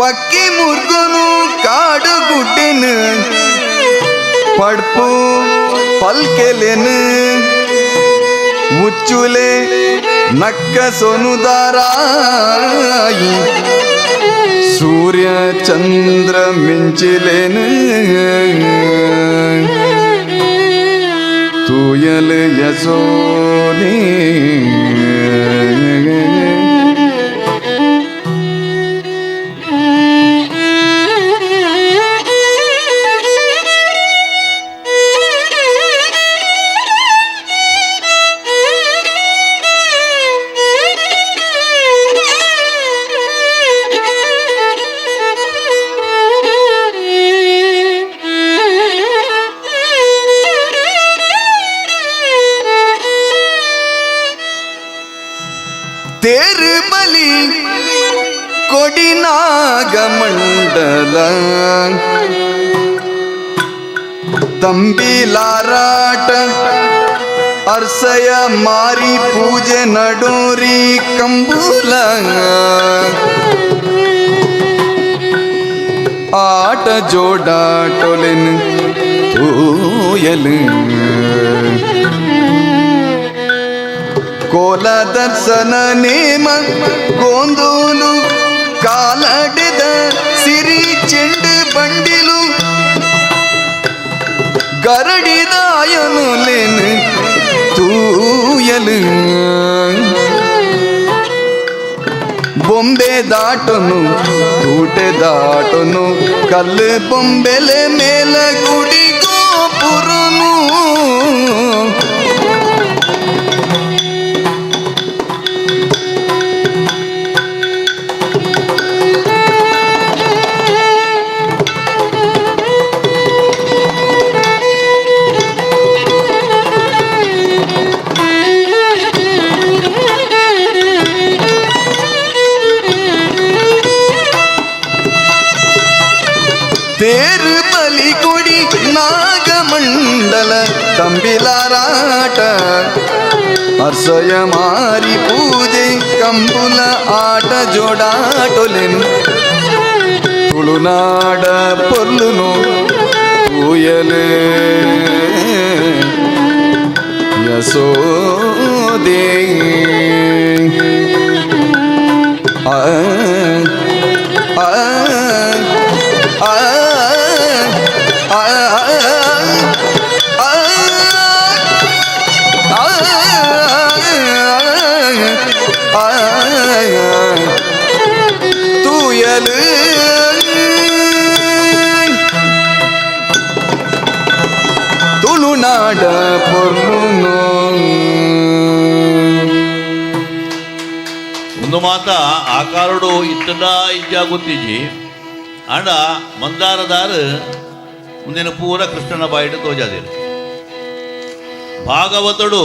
ಪಕ್ಕಿ ಮುರ್ಗುನು ಕಾಡು ಗುಡ್ಡಿನು ಪಡ್ಪು ಪಲ್ಕೆಲೆನು ಮುಚ್ಚುಲೆ ನಕ್ಕ ಸೊನುದಾರಾಯಿ ಸೂರ್ಯ ಚಂದ್ರ ಮಿಂಚಿಲೇನು ತೂಯಲು ಯಸೋನಿ. ತೇರು ಬಲಿ ಕೊಡಿನಾಗ ಮಂಡಲ ತಂಬಿಲಾರಾಟ ಅರ್ಸಯ ಮಾರಿ ಪೂಜೆ ನಡೋರಿ ಕಂಬೂಲ ಆಟ ಜೋಡಾಟೊಲೆನ್ ತೂಯಲು ಕೋಲ ದರ್ಶನ ನೇಮ ಗೋಂದೋಲು ಕಾಲಡಿದ ಸಿರಿ ಚೆಂಡು ಬಂಡಿಲು ಗರಡಿದಾಯನುಲೆನ್ ತೂಯಲು ಬೊಂಬೆ ದಾಟನು ತೂಟೆ ದಾಟನು ಕಲ್ಲು ಬೊಂಬೆಲೆ ಮೇಲ ಗುಡಿ ಗೋಪುರನು. ಜೋಡಾಟ ಅರ್ಸಯ ಮಾರಿ ಪೂಜೆ ಕಂಬುಲ ಆಟ ಜೋಡಾಟೊಲೆನ್ ತುಳುನಾಡ ಪೊರ್ಲುನು ತೂಯಲೇ ಯಸೋದೆ. ಆ ಆ ಆ ಆ ಆ ತೂಯಲು ತುಳುನಾಡ ಪೊರ್ಲುನು. ಒಂದು ಮಾತ ಆಕಾರಡು ಇತ್ತದ ಇಜ್ಜ ಗೊತ್ತಿಜ್ಜಿ ಆಂಡ ಮಂದಾರದಾರು ಮುಂದಿನ ಪೂರ ಕೃಷ್ಣನ ಬಾಯಿಡು ತೋಜಾದಿರು. ಭಾಗವತಡು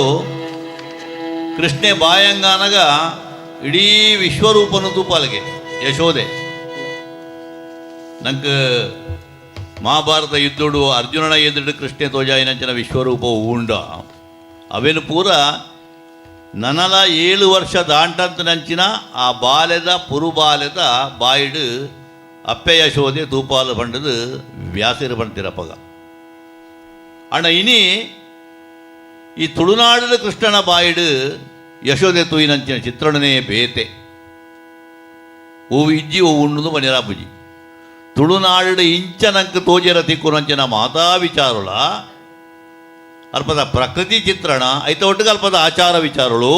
ಕೃಷ್ಣೆ ಬಾಯಂಗಾನಗ ಇಡೀ ವಿಶ್ವರೂಪನು ತೂಪಾಲಿಗೆ ಯಶೋದೆ. ನಂಗೆ ಮಹಾಭಾರತ ಯುದ್ಧಡು ಅರ್ಜುನನ ಎದುರು ಕೃಷ್ಣೆ ತೋಜಾಯಿನಂಚಿನ ವಿಶ್ವರೂಪ ಉಂಡ ಅವೇನು ಪೂರ ನನಲ 7 ವರ್ಷ ದಾಂಟಂತ ನಂಚಿನ ಆ ಬಾಲ್ಯದ ಪುರುಬಾಲ್ಯದ ಬಾಯಿಡು ಅಪ್ಪೆ ಯಶೋದೆ ತೂಪಾಲು ಬಂಡದು ವ್ಯಾಸಿರು ಬಂತಿರಪ್ಪಗ. ಅಣ್ಣ ಇನಿ ಈ ತುಳುನಾಡಿನ ಕೃಷ್ಣನ ಬಾಯಿಡು ಯಶೋದೆ ತೂಯಿನಂಚಿನ ಚಿತ್ರಣನೇ ಬೇತೆ. ಓವು ಇಜ್ಜಿ ಓವು ಉಣ್ಣುದು ಮನಿರಾಪುಜಿ. ತುಳುನಾಡು ಇಂಚನಂಕ ತೋಜರ ತಿಕ್ಕುನಂಚಿನ ಮಾತಾ ವಿಚಾರುಳ ಅಲ್ಪದ ಪ್ರಕೃತಿ ಚಿತ್ರಣ ಐತ ಒಟ್ಟಿಗೆ ಅಲ್ಪದ ಆಚಾರ ವಿಚಾರಗಳು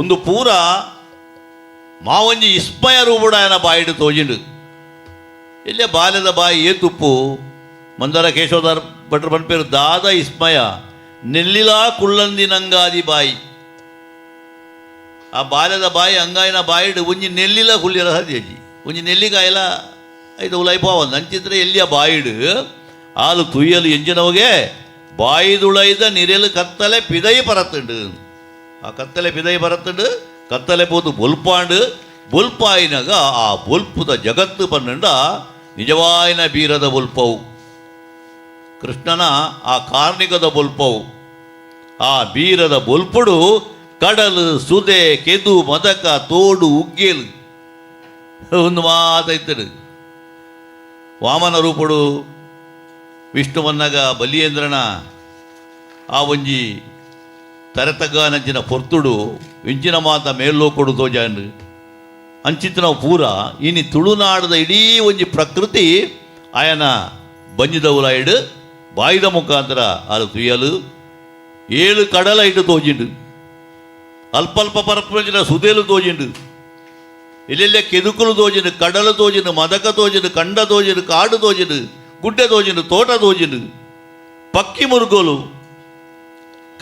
ಒಂದು ಪೂರ ಮಾವಂಜಿ ಇಸ್ಮಯ ರೂಪುಡಾಯನ ಬಾಯಿಡು ತೋಜಿಂಡು. ಇಲ್ಲೇ ಬಾಲ್ಯದ ಬಾಯಿ ಏ ತುಪ್ಪು ಮಂದರ ಕೇಶವದಾರ್ ಭಟ್ರು ಪನ್ಪೇರು ದಾದ ಇಸ್ಮಯ ನೆಲ್ಲಿಲಾ ಕುಳ್ಳಂದಿನಂಗಾದಿ ಬಾಯಿ. ಆ ಬಾಲ್ಯದ ಬಾಯಿ ಅಂಗಾಯಿನ ಬಾಯಿಡು ಒಂಜಿ ನೆಲ್ಲಿಲ ಕುಳ್ಳಿರ ಸಾಧ್ಯಜ್ಜಿ ಒಂಜಿ ನೆಲ್ಲಿಕಾಯಿಲ ಐದು ಉಲೈಪಾವ ಅಂಚಿದ್ರೆ ಎಲ್ಲಿಯ ಬಾಯಿಡು ಆಲು ತುಯ್ಯಲು ಎಂಜಿನವಗೆ ಬಾಯಿದುಳೈದ ನಿರೆಲು ಕತ್ತಲೆ ಪಿದೈ ಪರತ್ತುಂಡು. ಆ ಕತ್ತಲೆ ಪಿದೈ ಪರತ್ತುಂಡು ಕತ್ತಲೆ ಪೋದು ಬೊಲ್ಪಾಂಡು ಬೊಲ್ಪಾಯಿನಾಗ ಆ ಬೊಲ್ಪುದ ಜಗತ್ತು ಪನ್ನಂಡ ನಿಜವಾಯಿನ ಬೀರದ ಬೊಲ್ಪವು ಕೃಷ್ಣನ ಆ ಕಾರ್ಣಿಕದ ಬೊಲ್ಪವು. ಆ ಬೀರದ ಬೊಲ್ಪುಡು ಕಡಲು ಸುದೆ ಕೆದು ಮದಕ ತೋಡು ಉಗ್ಗೇಲು ಒಂದು ಮಾತೈತಡು. ವಾಮನ ರೂಪುಡು ವಿಷ್ಣುವನ್ನಗ ಬಲಿಯೇಂದ್ರನ ಆ ಒಂಜಿ ತರತಗ್ಗನಂಚಿನ ಪೊರ್ತುಡು ಇಂಚಿನ ಮಾತ ಮೇಲ್ಲೋಕೊಡು ತೋಜಾಂಡು ಅಂಚಿತ್ತಿನ ಪೂರ ಇನಿ ತುಳುನಾಡದ ಇಡೀ ಒಂಜಿ ಪ್ರಕೃತಿ ಆಯನ ಬಂಜಿದವುಲಾಯ್ಡು ಬಾಯಿದ ಮುಖಾಂತರ ಅದು ತುಯ್ಯಲು 7 ಕಡಲ ಇಟ್ಟು ತೋಜಿಂಡು ಅಲ್ಪಲ್ಪ ಪರಪಂಚಿನ ಸುದೇಲು ತೋಜಿಂಡು ಎಲ್ಲೆಲ್ಲ ಕೆದುಕುಲು ತೋಜಿಂಡು ಕಡಲು ತೋಜಿಂಡು ಮದಕ ತೋಜಿಂಡು ಕಂಡ ತೋಜಿಂಡು ಕಾಡು ತೋಜಿಂಡು ಗುಡ್ಡೆ ತೋಜಿಂಡು ತೋಟ ತೋಜಿಂಡು ಪಕ್ಕಿ ಮುರುಗೋಲು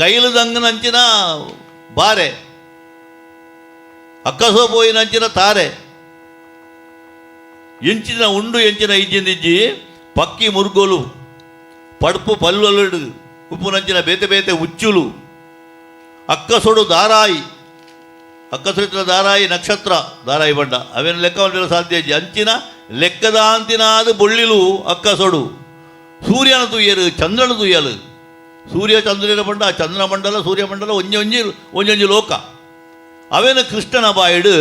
ಕೈಲದಂಗನಂಚಿನ ಬಾರೆ ಅಕ್ಕಸೋ ಪೋಯಿನಂಚಿನ ತಾರೆ ಎಂಚಿನ ಉಂಡು ಎಂಚಿನ ಇಜ್ಜಿಂದಿಜ್ಜಿ ಪಕ್ಕಿ ಮುರುಗೋಲು ಪಡ್ಪು ಪಲ್ಲೊಲಡು ಉಪ್ಪುನಂಚಿನ ಬೇತೆ ಬೇತೆ ಉಚ್ಚುಲು ಅಕ್ಕಸೊಡು ದಾರಾಯಿ ಅಕ್ಕಸೊಡಿನ ದಾರಾಯಿ ನಕ್ಷತ್ರ ದಾರಾಯಿ ಬಂಡ ಅವೇನು ಲೆಕ್ಕವನ್ನು ಸಾಧ್ಯ ಇಜ್ಜಿ ಅಂಚಿನ ಲೆಕ್ಕದಾಂತಿನಾದ ಬೊಳ್ಳಿಲು ಅಕ್ಕಸೊಡು ಸೂರ್ಯನ ತುಯ್ಯರು ಚಂದ್ರನ ತುಯ್ಯಲು ಸೂರ್ಯ ಚಂದ್ರನ ಬಂಡ ಚಂದ್ರಮಂಡಲ ಸೂರ್ಯಮಂಡಲ ಒಂಜೊಂಜಿ ಒಂಜೊಂಜಿ ಲೋಕ ಅವೇನು ಕೃಷ್ಣನ ಬಾಯಿಡು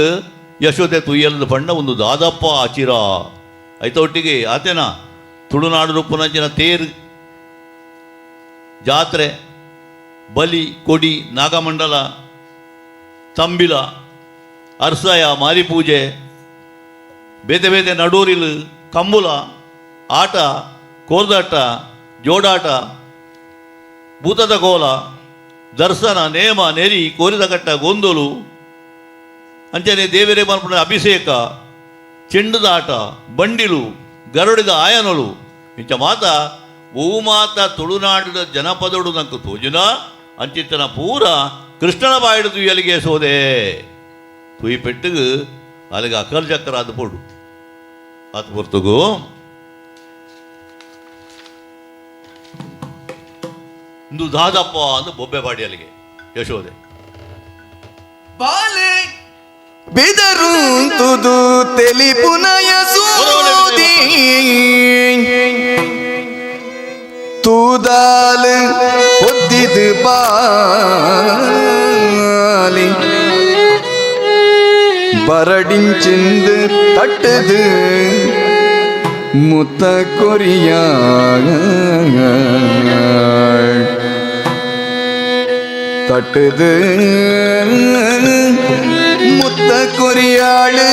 ಯಶೋದೆ ತುಯ್ಯಲದ ಬಣ್ಣ ಒಂದು ದಾದಪ್ಪ ಆಚಿರ ಐತ ಒಟ್ಟಿಗೆ ಆತೇನ ತುಳುನಾಡು ರೂಪನಂಚಿನ ತೇರು ಜಾತ್ರೆ ಬಲಿ ಕೊಡಿ ನಾಗಮಂಡಲ ತಂಬಿಲ ಅರ್ಸಯ ಮಾರಿಪೂಜೆ ಬೇತೆ ಬೇತೆ ನಡೂರಿಲು ಕಂಬುಲ ಆಟ ಕೋರ್ದಾಟ ಜೋಡಾಟ ಭೂತದ ಕೋಲ ದರ್ಶನ ನೇಮ ನೆರಿ ಕೋರಿದ ಕಟ್ಟ ಗೊಂದಲು ಅಂಚನೆ ದೇವರೇ ಮಲ್ಪುನ ಅಭಿಷೇಕ ಚೆಂಡುದಾಟ ಬಂಡಿಲು ಗರುಡಿದ ಆಯನಲು ಇಂಚ ಮಾತ ಮಾತ ತುಳುನಾಡಿದ ಜನಪದಡು ನಂಕು ತೋಜುನ ಅಂಚಿತ್ತನ ಪೂರ ಕೃಷ್ಣನ ಬಾಯಿಡು ತುಯ್ಯಲಿಗೆ ಸೋದೆ ತುಯ್ ಪೆಟ್ಟುಗು ಅಲ್ಲಿಗೆ ಅಕಲ್ ಚಕ್ರ ಅದು ಪೋಡು ಆತ ಪೊರ್ತುಗು ಇಂದು ದಾದಪ್ಪ ಅಂದು ಬೊಬ್ಬೆ ಬಾಡಿ ಅಲ್ಲಿಗೆ ಯಶೋದೆ ಬಾಲೆ ಬಿದರುಂತುದು ತೆಲಿಪುನಯ ಸೋದಿ. ತೂದಾಲು பொத்திது பாலி ಬರಡಿಂಚಿಂದು ತಟ್ಟದು ಮುತ್ತ ಕೊರಿಯ ತಟ್ಟದು ಮುತ್ತ ಕೊರಿಯಾಳು.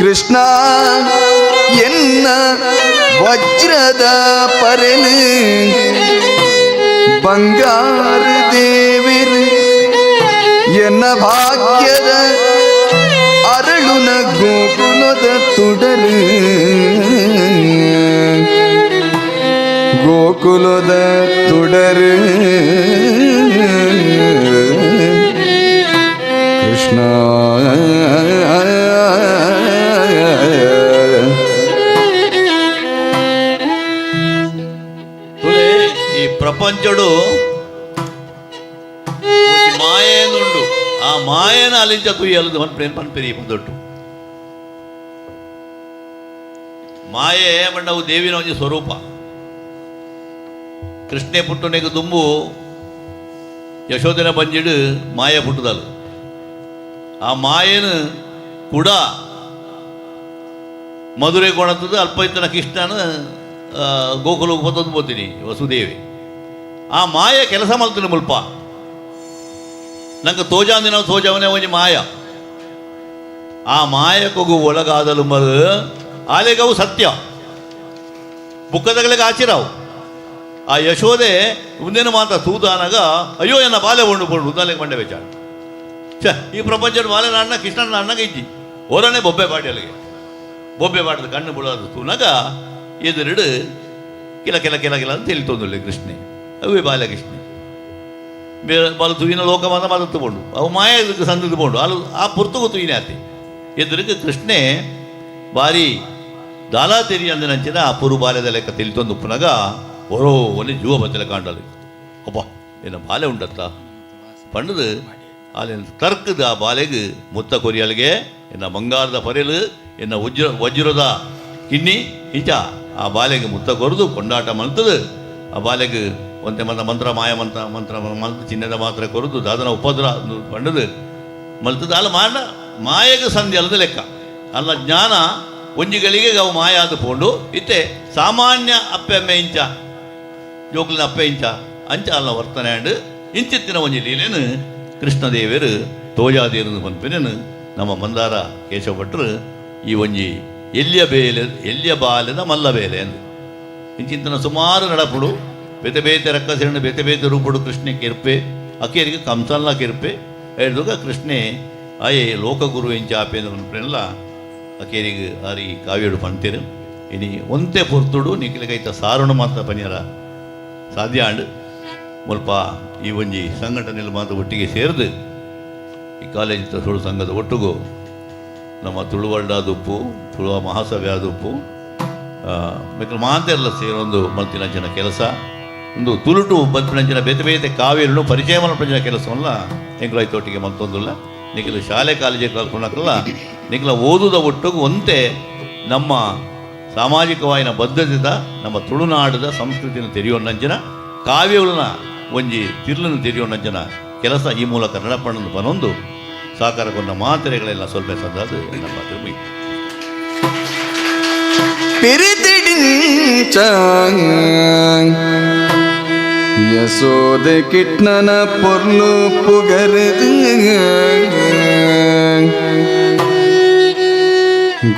ಕೃಷ್ಣ ಎನ್ನ ವಜ್ರದ ಪರೆಲು ಬಂಗಾರ ದೇವಿರು ಎನ್ನ ಭಾಗ್ಯದ ಅರಳುನ ಗೋಕುಲದ ತುಡರು, ಗೋಕುಲದ ತುಡರು. ಕೃಷ್ಣ. ತುಲೆ ಈ ಪ್ರಪಂಚಡು ಒಂಜಿ ಮಾಯೆನುಂಡು. ಆ ಮಾಯನ ಅಲಿಂಚ ತುಯ್ಯಲದು ಪನ್ ಪನ್ಪೆರಿ ಪಂದೊಟ್ಟು ಮಾಯೆ ಮಂಡವು ದೇವಿನ ಒಂಜಿ ಸ್ವರೂಪ. ಕೃಷ್ಣೆ ಪುಟ್ಟುನೆಗ್ ದುಂಬು ಯಶೋಧನ ಬಂಜಿಡು ಮಾಯ ಪುಟ್ಟುದಲು. ಆ ಮಾಯನು ಕೂಡ ಮಧುರೆ ಕೊಣತದ ಅಲ್ಪ ಇತ್ತನ ಕೃಷ್ಣನ ಗೋಕುಲ ಪತ್ತೊಂದು ಪೋತೀನಿ ವಸುದೇವಿ. ಆ ಮಾಯ ಕೆಲಸ ಮಲ್ತಿನ ಮುಲ್ಪ ನಂಗೆ ತೋಜಾಂದಿನ ತೋಜವನೇ ಒಂಜಿ ಮಾಯ. ಆ ಮಾಯಕೊಗು ಒಳಗಾದಲು ಮರು ಆಲೆಗವು ಸತ್ಯ ಬುಕ್ಕದಗಳಿಗೆ ಆಚಿರಾವು. ಆ ಯಶೋದೆ ಮುಂದೇನು ಮಾತ ತೂದಾನಗ ಅಯ್ಯೋ ಎನ್ನ ಬಾಲೆ ಉಂಡು ಪೋಂಡು ಉದ್ದಾಲೆಗೆ ಮಂಡೆ ಬೆಚ್ಚಾಡು. ಛ, ಈ ಪ್ರಪಂಚದ ಬಾಲೆ ಅಣ್ಣ ಕೃಷ್ಣನ ಅಣ್ಣಗೆ ಇಜ್ಜಿ ಓರನೆ ಬೊಬ್ಬೆ ಪಾಡಿ ಅಲ್ಲಿಗೆ ಬೊಬ್ಬೆ ಪಾಡದ ಕಣ್ಣು ಬುಳಾದ ತೂನಗ ಎದುರಿಡು ಕಿಲ ಕಿಲ ಕಿಲ ಕಿಲ ಅಂತ ತಿಳಿತೊಂದುಳ್ಳೆ ಕೃಷ್ಣೆ. ಅವೇ ಬಾಲೆ ಕೃಷ್ಣೆ ಬೇರೆ ಬಾಲು ತುವಿನ ಲೋಕಮಾದ ಮದತ್ತು ಪೋಂಡು ಅವು ಮಾಯ ಇದಕ್ಕೆ ಸಂದದ್ದು ಪೋಂಡು ಅಲ್ಲ ಆ ಪುರ್ತುಗು ತುವಿನ ಆತಿ ಎದುರಿಗೆ ಕೃಷ್ಣೆ ಬಾರಿ ದಾಲಾ ತೆರಿ ಅಂದಿನಂಚಿನ ಆ ಪುರು ಬಾಲ್ಯದ ಲೆಕ್ಕ ತಿಳಿತೊಂದು ಉಪ್ಪುನಗ ಒರೋ ಒಲಿ ಜೀವ ಬತ್ತಲೆ ಕಾಂಡಲಿ ಅಬ್ಬ ಏನ ಬಾಲೆ ಉಂಡತ್ತ ಪಂಡದು ಆಲಿನ ತರ್ಕದ ಆ ಬಾಲೆಗೆ ಮುತ್ತ ಕೊರಿಯಲ್ಗೆ ಎನ್ನ ಬಂಗಾರದ ಪರೆಲು ಎನ್ನ ವಜ್ರ ವಜ್ರದ ಕಿನ್ನಿ ಇಂಚ ಆ ಬಾಲೆಗೆ ಮುತ್ತ ಕೊರೆದು ಕೊಂಡಾಟ ಮಲ್ತದು. ಆ ಬಾಲೆಗೆ ಒಂತೆ ಮಂತ್ರ ಮಂತ್ರ ಮಾಯ ಮಂತ್ರ ಮಂತ್ರ ಮಂತ್ರ ಚಿನ್ನದ ಮಾತ್ರ ಕೊರದು ದಾದನ ಉಪದ್ರ ಪಂಡದು ಮಲ್ತದ. ಅಲ್ಲ ಮಾಡ ಮಾಯೆಗೆ ಸಂಧಿ ಅಲ್ಲದ ಲೆಕ್ಕ ಅಲ್ಲ ಜ್ಞಾನ ಒಂಜಿಗಳಿಗೆ ಅವು ಮಾಯ ಆದ ಪೋಂಡು ಇತ್ತೆ ಸಾಮಾನ್ಯ ಅಪ್ಪೆ ಅಮ್ಮೆ ಇಂಚ ಜೋಕುಲಿನ ಅಪ್ಪೆ ಇಂಚ ಅಂಚ ಅಲ್ಲ ವರ್ತನೆ ಅಂಡ್ ಇಂಚಿತ್ತಿನ ಒಂಜಿ ಲೀಲೆನು ಕೃಷ್ಣದೇವರು ತೋಜಾದೇರು ಪನ್ಪಿನೇನು ನಮ್ಮ ಮಂದಾರ ಕೇಶವ ಭಟ್ರು ಈ ಒಂಜಿ ಎಲ್ಲಿಯ ಬೇಲೆ ಎಲ್ಲಿಯ ಬಾಲೆದ ಮಲ್ಲ ಬೇಲೆ ಎಂದು ಇಂಚಿಂತನ ಸುಮಾರು ನಡಪುಡು ಬೇತೆ ಬೇತೆ ರಕ್ಕಸೆಣ್ಣು ಬೇತೆ ಬೇತೆ ರೂಪುಡು ಕೃಷ್ಣೆ ಕಿರ್ಪೆ ಅಕ್ಕೇರಿಗೆ ಕಂಸನ್ಲ ಕಿರ್ಪೆ ಹೇಳಿದಾಗ ಕೃಷ್ಣೆ ಆಯೆ ಲೋಕಗುರು ಎಂಚ ಆಪೇಂದ್ರ ಪನ್ಪಿನೆಲ್ಲ ಅಕೇರಿಗೆ ಆರಿ ಕಾವ್ಯಡು ಪಂತೇರು. ಇನಿ ಒಂತೆ ಪೊರ್ತುಡು ನಿಖಿಲಗೈತ ಸಾರುಣ ಮಾತ್ರ ಪನಿಯರ ಸಾಧ್ಯ ಆಂಡ್ ಮುಲ್ಪ ಈ ಒಂಜಿ ಸಂಘಟನೆಯಲ್ಲಿ ಮಾತ್ರ ಒಟ್ಟಿಗೆ ಸೇರಿದು ಈ ಕಾಲೇಜ್ ತುಳು ಸಂಘದ ಒಟ್ಟಿಗೂ ನಮ್ಮ ತುಳುವಲ್ಡಾದುಪ್ಪು ತುಳುವ ಮಹಾಸಭೆ ಆದುಪ್ಪು ಮೆಕ್ಲು ಮಾತೆಲ್ಲ ಸೇರೊಂದು ಮಲ್ತಿನಂಚಿನ ಕೆಲಸ ಒಂದು ತುಳುಟು ಬಲ್ಪಿನಂಚಿನ ಬೇತೆ ಬೇತೆ ಕಾವ್ಯలను ಪರಿಚಯ ಮಲ್ಪಂಚಿನ ಕೆಲಸವಲ್ಲ ಎಂಕುಲಾಯ್ತೊಟ್ಟಿಗೆ ಮಲ್ತೊಂದುಲ್ಲ. ನಿಖಿಲ ಶಾಲೆ ಕಾಲೇಜು ಕಲ್ಪನಕ್ಕಲ್ಲ ನಿಖಿಲ ಓದುದ ಒಟ್ಟಿಗೂ ಒಂತೆ ನಮ್ಮ ಸಾಮಾಜಿಕವಾಯಿನ ಬದ್ಧತೆದ ನಮ್ಮ ತುಳುನಾಡದ ಸಂಸ್ಕೃತಿನ ತೆರೆಯೋನಂಚಿನ ಕಾವ್ಯಗಳನ್ನ ಒಂಜಿ ತಿರ್ಲನ್ನು ತೆರೆಯೋನಂಚಿನ ಕೆಲಸ ಈ ಮೂಲಕ ನಡಪಣ್ಣನ ಪನೊಂದು ಸಹಕಾರಕ್ಕೊಂಡ ಮಾತ್ರೆಗಳೆಲ್ಲ ಸ್ವಲ್ಪ ಸಂದಾದು ನಮ್ಮ ಮಾತು ಮುಗಿತು. ಪಿರಿತಿಡಿಂಚ ಯಶೋದೆ ಕಿಟ್ನನ ಪೊರ್ಲು ಪುಗರದು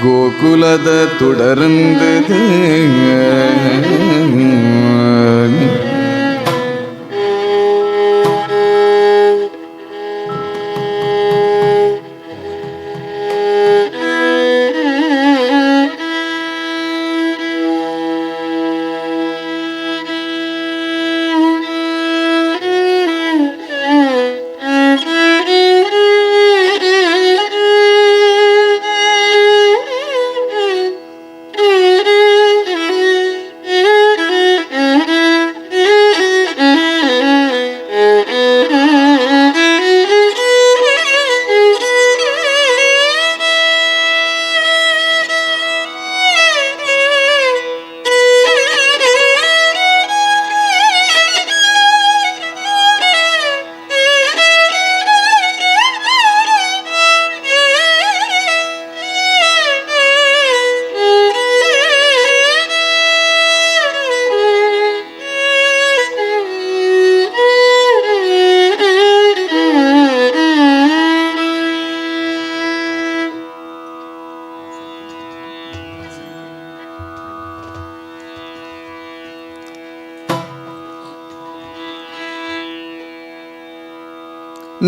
ಗೋಕುಲದ ತುಡರಂದದು.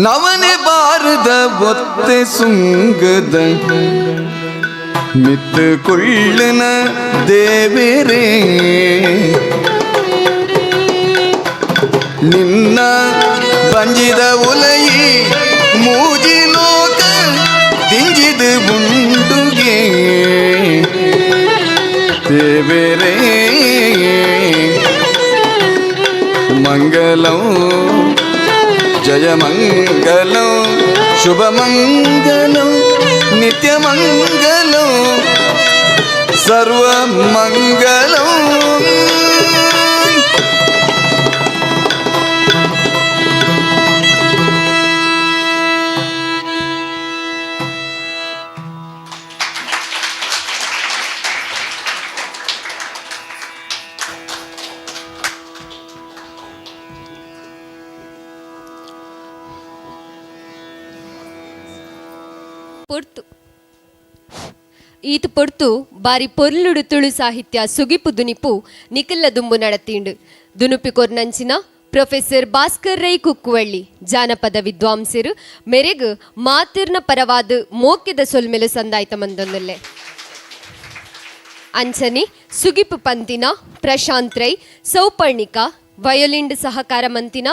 ನವನೆ ಬಾರದ ಒತ್ತೆ ಸುಂಗದ ಮಿತ್ತು ಕೊಳ್ಳನ ದೇವರೇ. ನಿನ್ನ ಬಂಜಿದ ಉಲಯಿ ಮೂಜಿ ಲೋಕ ದಿಂಜಿದ ಉಂಡುಗೆ ದೇವರೇ. ಮಂಗಲಂ ಜಯ ಮಂಗಲಂ ಶುಭಮಂಗಲಂ ನಿತ್ಯಮಂಗಲಂ ಸರ್ವಮಂಗಲಂ. ಪೊರ್ತು ಈತ ಪೊರ್ತು ಬಾರಿ ಪೊರ್ಲುಡು ತುಳು ಸಾಹಿತ್ಯ ಸುಗಿಪು ದುನಿಪು ನಿಖಿಲ್ಲ ದುಂಬು ನಡತೀಂಡು. ದುನುಪಿ ಕೊರ್ನಂಚಿನ ಪ್ರೊಫೆಸರ್ ಭಾಸ್ಕರ್ ರೈ ಕುಕ್ಕುವಳ್ಳಿ ಜಾನಪದ ವಿದ್ವಾಂಸರು ಮೆರೆಗ್ ಮಾತಿರ್ನ ಪರವಾದ ಮೋಕ್ಯದ ಸೊಲ್ಮೆಲು ಸಂದಾಯ್ತ ಮಂದೊಂದಲ್ಲೆ. ಅಂಚನಿ ಸುಗಿಪು ಪಂತಿನ ಪ್ರಶಾಂತ್ ರೈ ಸೌಪರ್ಣಿಕ, ವಯೋಲಿಂಡ್ ಸಹಕಾರ ಮಂತಿನ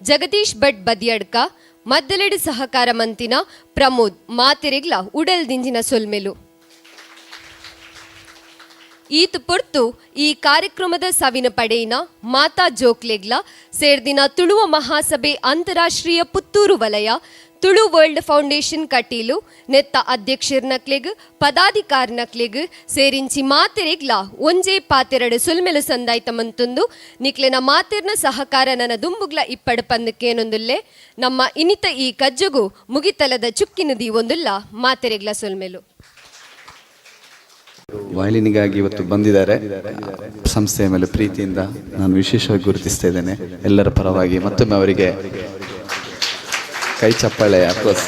ಜಗದೀಶ್ ಭಟ್ ಬದಿಯಡ್ಕ, ಮದ್ದಲೆಡು ಸಹಕಾರ ಮಂತಿನ ಪ್ರಮೋದ್ ಮಾತೆರೆಗ್ಲ ಉಡಲ್ ದಿಂಜಿನ ಸೊಲ್ಮೆಲು. ಈತ ಪೊರ್ತು ಈ ಕಾರ್ಯಕ್ರಮದ ಸವಿನ ಪಡೆಯಿನ ಮಾತಾ ಜೋಕ್ಲೆಗ್ಲ ಸೇರ್ದಿನ ತುಳುವ ಮಹಾಸಭೆ ಅಂತಾರಾಷ್ಟ್ರೀಯ ಪುತ್ತೂರು ವಲಯ, ತುಳು ವರ್ಲ್ಡ್ ಫೌಂಡೇಶನ್ ಕಟೀಲು ನೆತ್ತ ಅಧ್ಯಕ್ಷರ್ನಕ್ಲೆಗ್ ಪದಾಧಿಕಾರಿನಕ್ಲೆಗ್ ಸೇರಿಂಚಿ ಮಾತೆರೆಗ್ಲ ಒಂಜೇ ಪಾತೆರಡು ಸುಲ್ಮೆಲು ಸಂದಾಯ್ತ ಮಂತುಂದು ನಿಕ್ಲೆನ ಮಾತೆರ್ನ ಸಹಕಾರ ನನ್ನ ದುಂಬುಗ್ಲ ಇಪ್ಪಡು ಪಂದಕ್ಕೇನೊಂದುಲ್ಲೆ. ನಮ್ಮ ಇನಿತ ಈ ಕಜ್ಜಗು ಮುಗಿತಲದ ಚುಕ್ಕಿನ ದೀವೊಂದುಲ್ಲ ಮಾತೆರೆಗ್ಲ ಸೊಲ್ಮೆಲು. ವಯಲಿನಿಗಾಗಿ ಇವತ್ತು ಬಂದಿದ್ದಾರೆ. ಸಂಸ್ಥೆಯ ಮೇಲೆ ಪ್ರೀತಿಯಿಂದ ನಾನು ವಿಶೇಷವಾಗಿ ಗುರುತಿಸ್ತಾ ಇದ್ದೇನೆ. ಎಲ್ಲರ ಪರವಾಗಿ ಮತ್ತೊಮ್ಮೆ ಅವರಿಗೆ ಕೈ ಚಪ್ಪಾಳೆ. ಅಫ್ಕೋರ್ಸ್.